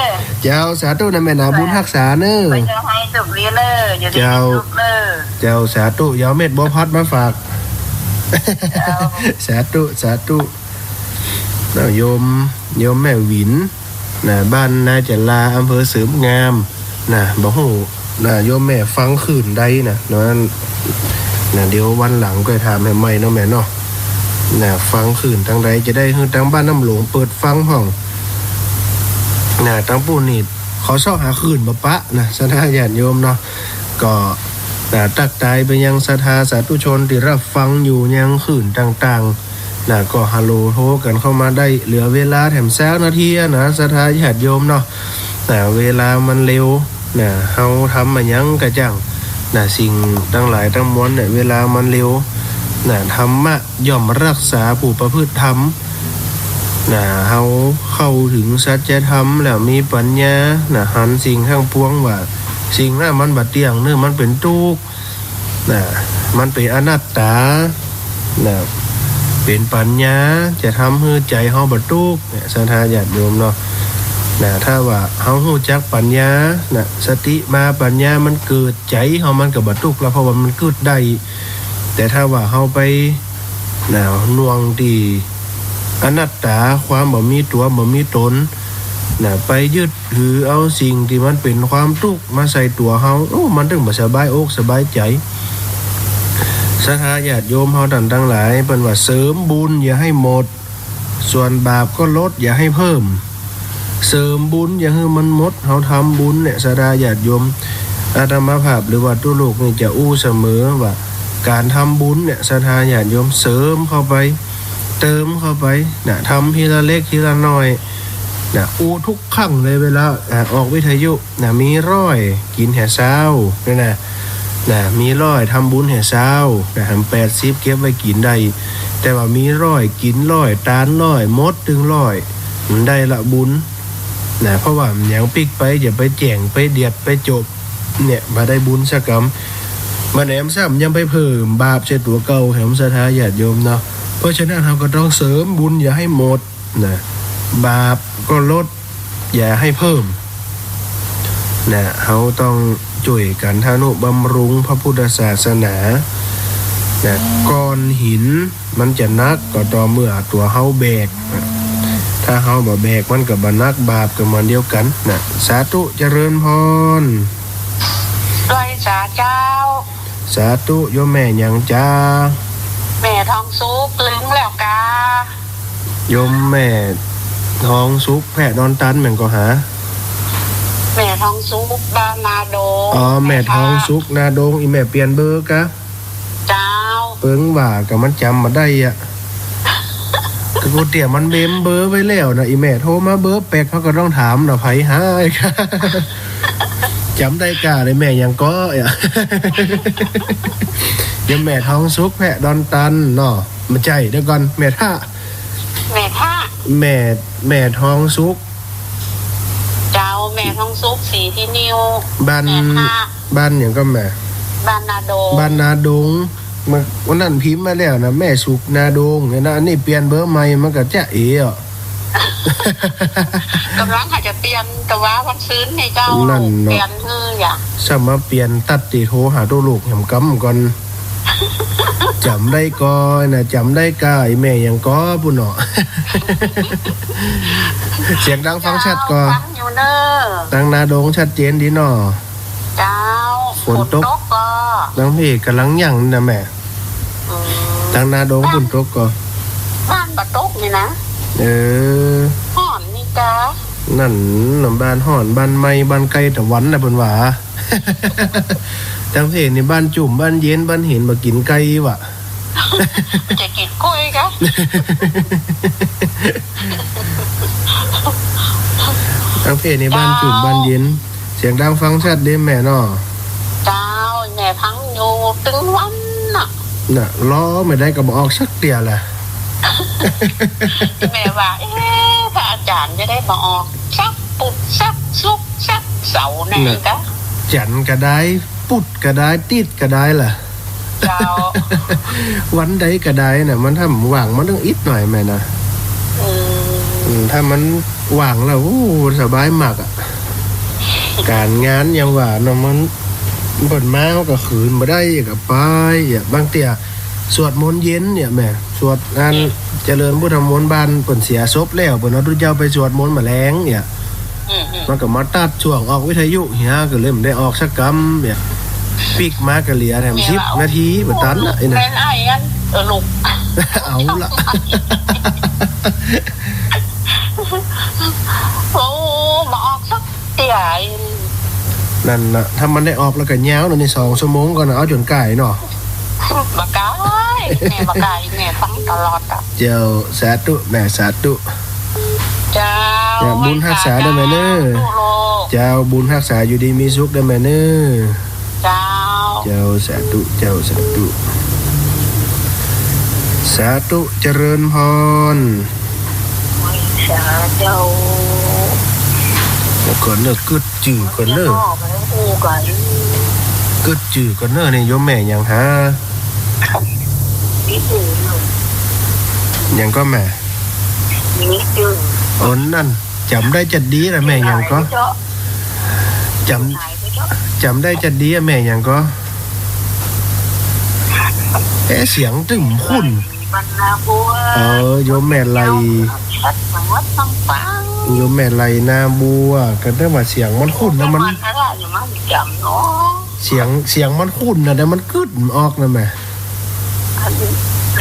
เจ้า สาธุนะแม่นะ บุญฮักษาเน้อ ไปเจียงฮายโชคดีเน้อ อยู่ดี เจ้า มีสุขเน้อ เจ้า สาธุ เดี๋ยวเม็ดบัวพัดมาฝาก เจ้า สาธุ สาธุ น่ะ โยม โยมแม่หวิน น่ะ บ้านนาจารา อำเภอเสริมงาม น่ะ บ่ฮู้ น่ะ โยมแม่ฟังคลื่นใดน่ะ เนาะ น่ะ เดี๋ยววันหลังก็ถามแหมใหม่เนาะแม่เนาะ น่ะ ฟังคลื่นตางใด จะได้หื้อตางบ้านน้ำหลวงเปิดฟังพ่อง น่ะ ตางปุ้นนี่ เขาเซาะหาคลื่นบ่ปะน่ะ ศรัทธาญาติโยมเนาะ ก็ น่ะ ตั๊กตายไปยังศรัทธาสาธุชนตี้ฮับฟังอยู่ยังคลื่นต่างๆ น่ะ ก็ฮัลโหลโทรกั๋นเข้ามาได้ เหลือเวลาแถมสักนาทีอะนะ ศรัทธาญาติโยมเนาะ น่ะ เวลามันเร็ว น่ะ เฮาทำมาหยังกะจั่ง น่ะ สิ่งตังหลายตังมวลเนี่ย เวลามันเร็ว น่ะ ธรรมะย่อมรักษาผู้ประพฤติธรรม น่ะ เฮาเข้าถึงสัจธรรมแล้วมีปัญญา น่ะ หันสิ่งตังปวงว่า สิ่งนั้นมันบ่เตี้ยงเน้อ มันเป๋นตุ๊กข์ น่ะ มันเป๋นอนัตตา น่ะ เป๋นปัญญา จะทำหื้อใจ๋เฮาบ่ตุ๊กข์เนี่ย ศรัทธาญาติโยมเนาะ น่ะ ถ้าว่าเฮาฮู้จักปัญญา น่ะ สติมาปัญญามันเกิด ใจ๋เฮามันก็บ่ตุ๊กข์ละ เพราะว่ามันกึ๊ดได้ แต่ถ้าว่าเฮาไป น่ะ หน่วงตี้อนัตตา ความบ่มีตั๋วบ่มีต๋น น่ะ ไปยึดถือเอาสิ่งตี้มันเป๋นความตุ๊กข์มาใส่ตั๋วเฮา โอ้ มันตึงบ่สบายอกสบายใจ๋ ศรัทธาญาติโยมเฮาต้านตังหลาย เปิ้นว่าเสริมบุญอย่าให้หมด ส่วนบาปก็ลดอย่าให้เพิ่ม เสริมบุญอย่าหื้อมันหมด เฮาทำบุญเนี่ย ศรัทธาญาติโยม อาตมาภาพหรือว่าตุ๊ลูกนี่จะอู้เสมอว่า ก๋านทำบุญเนี่ย ศรัทธาญาติโยม เสริมเข้าไป เติมเข้าไป น่ะ ทำทีละเล็กทีละน้อย น่ะ อู้ทุกครั้งเลยเวลา อ่ะ ออกวิทยุ น่ะ มีร้อย กิ๋นแหซาว นี่นะ น่ะ มีร้อย ทำบุญแหซาว น่ะ แหมแปดสิบเก็บไว้กิ๋นได้ แต่ว่ามีร้อย กิ๋นร้อย ตานร้อย หมดตึงร้อย มันได้ละบุญ น่ะ เพราะว่ามันยังปิ๊กไป จะไปแจ้ง ไปเดียด ไปจบ เนี่ย บ่ได้บุญสักกำ บ่แหนมซ้ำยังไปเพิ่มบาปใส่ตั๋วเก่า แหมศรัทธาญาติโยมเนาะ เพราะฉะนั้นเฮาก็ต้องเสริมบุญอย่าให้หมด น่ะ บาปก็ลด อย่าให้เพิ่ม น่ะ เฮาต้องจ้วยกั๋นทะนุบำรุงพระพุทธศาสนา นะ ก้อนหินมันจะหนักก็ต่อเมื่อตั๋วเฮาแบกนะ ถ้าเฮาบ่แบกมันก็บ่หนัก บาปก็เหมือนเดียวกั๋นนะ สาธุ เจริญพร ไหว้สาเจ้า สาธุ โยมแม่หยังจ๊ะ แม่ทองสุข ลืมแล้วกา โยมแม่ทองสุข แพร่ดอนตันแม่นก่อหา แม่ทองสุข บ้านนาดง อ๋อ แม่ทองสุข นาดง อีแม่เปลี่ยนเบอร์กา เจ้า เปิ้งว่าก็มันจ๋ำบ่ได้อะ ก็กูเตี้ยมันเมมเบอร์ไว้แล้วนะ อีแม่โทรมาเบอร์แปลก เขาก็ต้องถามนะ ใผหา จ๋ำได้กาเลย แม่หยังก่ออะ โยมแม่ทองสุข แพร่ดอนตันเนาะ บ่ใจ้ เดี๋ยวก่อน แม่ท่า แม่ท่า แม่ แม่ทองสุข เจ้า แม่ทองสุข ศรีที่นิว บ้าน แม่ท่า บ้านหยังก่อแม่ บ้านนาดง บ้านนาดง เมื่อวันนั้นพิมพ์มาแล้วนะ แม่สุขนาดงเนี่ยนะ อันนี้เปลี่ยนเบอร์ใหม่ มันก็จะเอ๋อะ ก่ำลังหาจะเปลี่ยน แต่ว่าวันซืนนี่เจ้า นั่นเนาะ เปลี่ยนหื้ออย่า ซ้ำมาเปลี่ยน ตั๊ดตี้โทรหาตุ๊ลูกแหมกำก่อน จ๋ำได้ก่อนะ จ๋ำได้กา อีแม่หยังก่อปุ้นเนาะ เสียงดังฟังชัดก่อ ฟังอยู่เน่อ ตังนาดงชัดเจนดีเนาะ เจ้า ฝนตก ฝนตกก่อ ตังเพกำลังหยั่งนะแม่ อืม ตังนาดงฝนตกก่อ บ้านบ่ตกนี่นะ เออ ฮ้อนนี่กา นั่นน่ะ บ้านฮ้อน บ้านไหม้ บ้านใก้ตะวันน่ะ เปิ้นว่า ตังเพนี่บ้านจุ่ม บ้านเย็น บ้านเห็นบ่กิ๋นใก้วะ จะกิ๋นก้อยกา ตังเพนี่บ้านจุ่ม เจ้า บ้านเย็น เสียงดังฟังชัดเด้แม่เนาะ เจ้า แม่ฟังอยู่ตึงวันน่ะ น่ะ รอไม่ได้ก็บ่ออกสักเตื้อแหละ แม่ว่า เอ๊ะ พระอาจ๋ารย์จะได้มาออกสักปุดสักศุกร์สักเสาร์ไหน น่ะ กา จันทร์ก็ได้ ปุดก็ได้ ติ๊ดก็ได้ล่ะ เจ้า วันใดก็ได้น่ะ มันถ้าว่างมันต้องอิดหน่อยแม่นะ อืม อืม ถ้ามันว่างแล้ว โอ้ สบายมากอะ ก๋านงานอย่างว่าเนาะ มัน เปิ้นมาเฮาก็ขืนบ่ได้ ก็ไปอะ บางเตื้อสวดมนต์เย็นเนี่ยแม่ สวดอัน อืม เจริญพุทธมนต์บ้านเปิ้นเสียศพแล้ว เปิ้นเอาตุ๊เจ้าไปสวดมนต์มาแลงเนี่ย อืม อืม มันก็มาตัดช่วงออกวิทยุเหีย ก็เลยบ่ได้ออกสักกำเนี่ย ปิ๊กมาก็เหลือแถมสิบนาที บ่ตันละไอ้น่ะ แม่นอ้ายอัน เออ ลูก เอาละ โอ้ บ่ออกสักเตื้อ นั่นน่ะ ถ้ามันได้ออกแล้วก็ยาวนะ นี่สองชั่วโมงก่อนนะ เอาจ๋นก่ายเนาะ บ่ก่าย แม่บ่ก่าย แม่ฟังตลอดอะ เจ้า สาธุ แม่ สาธุ เจ้า เจ้า บุญฮักษาเน่อแม่เน่อ สาธุลูก เจ้า บุญฮักษา อยู่ดีมีสุขเน่อแม่เน่อ เจ้า เจ้า สาธุ เจ้า สาธุ สาธุ เจริญพร สาธุ ก่อนเน่อ กึ๊ดจื้อก่อนเน่อ อู้ก่อน กึ๊ดจื้อก่อนเน่อ นี่โยมแม่หยังหา นี่จื้อ หยังก่อแม่ นี่จื้อ อ๋อ นั่น จ๋ำได้จัดดีล่ะแม่ หยังก่อ จ๋ำ จ๋ำได้จัดดีอะแม่ หยังก่อ เอ๊ะ เสียงตึงคุ้น บ้านนาบัว เออ โยมแม่ไล ชัดจังหวัดลำปาง โยมแม่ไลนาบัว ก็ได้ว่าเสียงมันคุ้นนะ มัน มันอะไรอยู่มาจ๋ำเนาะ เสียง เสียงมันคุ้นนะ แต่มันกึ๊ดบ่ออกนะแม่ อัน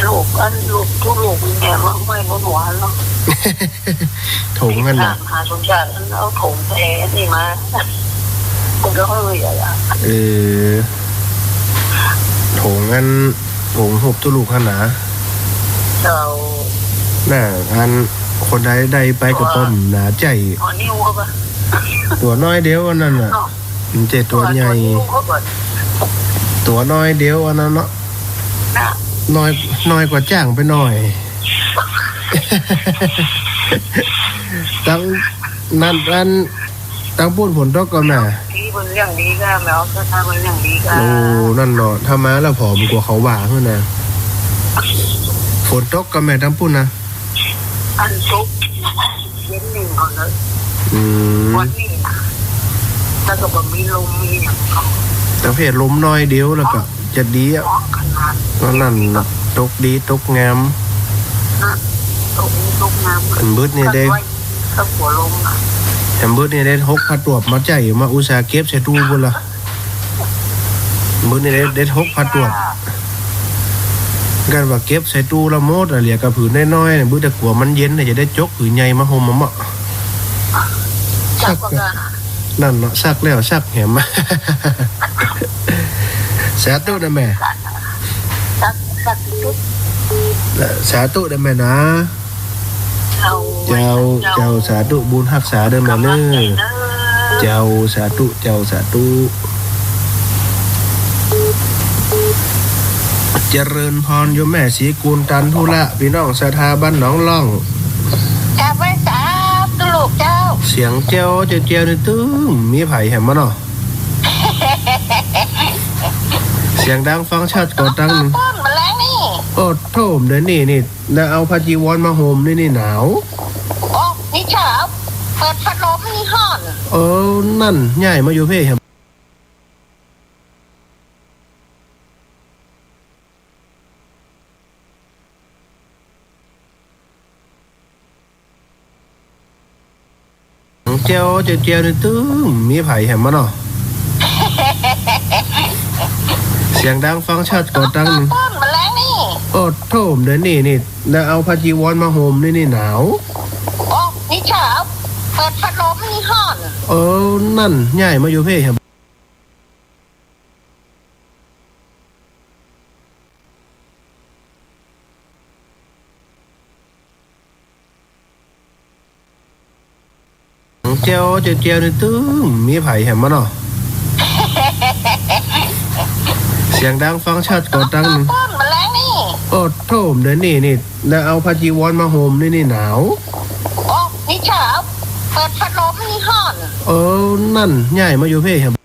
ลูก อันลูก ตุ๊ลูกนี่แม่ว่าไม่บ่หวานหรอก ถุงนั่นน่ะ ถามหาสมชาติ อันเอาถุงแผลนี่มา ก็เลยอะ เออ ถุงอัน ถุงหุบตุ๊ลูกหั่นนะ เจ้า น่ะ อันคนใดได้ไปก็ป้อมหนาใจ๋ ตั๋วนิ้วเขาปะ ตั๋วน้อยเดียวอันนั้นน่ะ เนาะ มันเจ๋ตัวใหญ่ ตั๋วนิ้วเขาปะ ตั๋วน้อยเดียวอันนั้นเนาะ น่ะ น้อย น้อยกว่าจ๊างไปหน่อย ตังนั้น อัน ตังปุ้นฝนตกก่อแม่ ดี เปิ้นเลี้ยงดีกา แม่ออกสถานเปิ้นเลี้ยงดีกา โอ้ นั่นเนาะ ถ้ามาแล้วผอมกว่าเขาว่าหั่นนะ ฝนตกก่อแม่ ตังปุ้นนะ อันตกเย็นนึ่งก่อนเลย อืม วันนี้นะ แล้วก็บ่มีลมมีหยัง ประเภทลมน้อยเดียวแล้วก็จะดีอะ เหมาะข ก็นั่นน่ะ ตกดีตกงาม อันบึดนี่ได้ แหมบึดนี่ได้หกผาตวบมาใจ๊ มาอุตส่าห์เก็บใส่ตู้ปุ้นละ บึดนี่ได้ ได้หกผาตวบ กันว่าเก็บใส่ตู้ละหมดอะ เหลือก้าผืนน้อยๆ น่ะ บึดแต่กั๋วมันเย็นน่ะ จะได้จกผืนใหญ่มาห่มเอาเนาะ ซัก นั่นเนาะ ซักแล้วซักแหม สาธุนะแม่ สาธุนะแม่นะ เจ้า เจ้า สาธุ บุญฮักษาเด้อแม่เน้อ เจ้า สาธุ เจ้า สาธุ เจริญพรโยมแม่ศรีกูล ตันธุระ ปี้น้องศรัทธาบ้านหนองล่อง กราบไหว้สาธุลูกเจ้า เสียงแจ้วแจ้วแจ้วนี่ตึงมีใผแหมมาเนาะ เสียงดังฟังชัดกว่าตัง ต้นมาแล้วนี่ โอ้โธ่ เดี๋ยวนี้นี่ แล้วเอาผ้าจีวรมาห่มนี่ นี่หนาว โอ้ นี่เช้า เปิดพัดลมนี่ฮ้อน เออ นั่น ย้ายมาอยู่เพ่แหม แจ้วแจ้วแจ้วนี่ตึงมีใผแหมมาเนาะ เสียงดังฟังชัดกว่าตัง ต้นมาแล้วนี่ โอ้โธ่ เดี๋ยวนี้นี่ แล้วเอาผ้าจีวรมาห่มนี่ นี่หนาว โอ้ นี่เช้า เปิดพัดลมนี่ฮ้อน เออ นั่น ย้ายมาอยู่เพ่แหม แจ้วแจ้วแจ้วนี่ตึงมีใผแหมมาเนาะ เสียงดังฟังชัดกว่าตัง ต้นมาแล้วนี่ โอ้โธ่ เดี๋ยวนี้นี่ แล้วเอาผ้าจีวรมาห่มนี่ นี่หนาว โอ้ นี่เช้า เปิดพัดลมนี่ฮ้อน เออ นั่น ย้ายมาอยู่เพ่แหม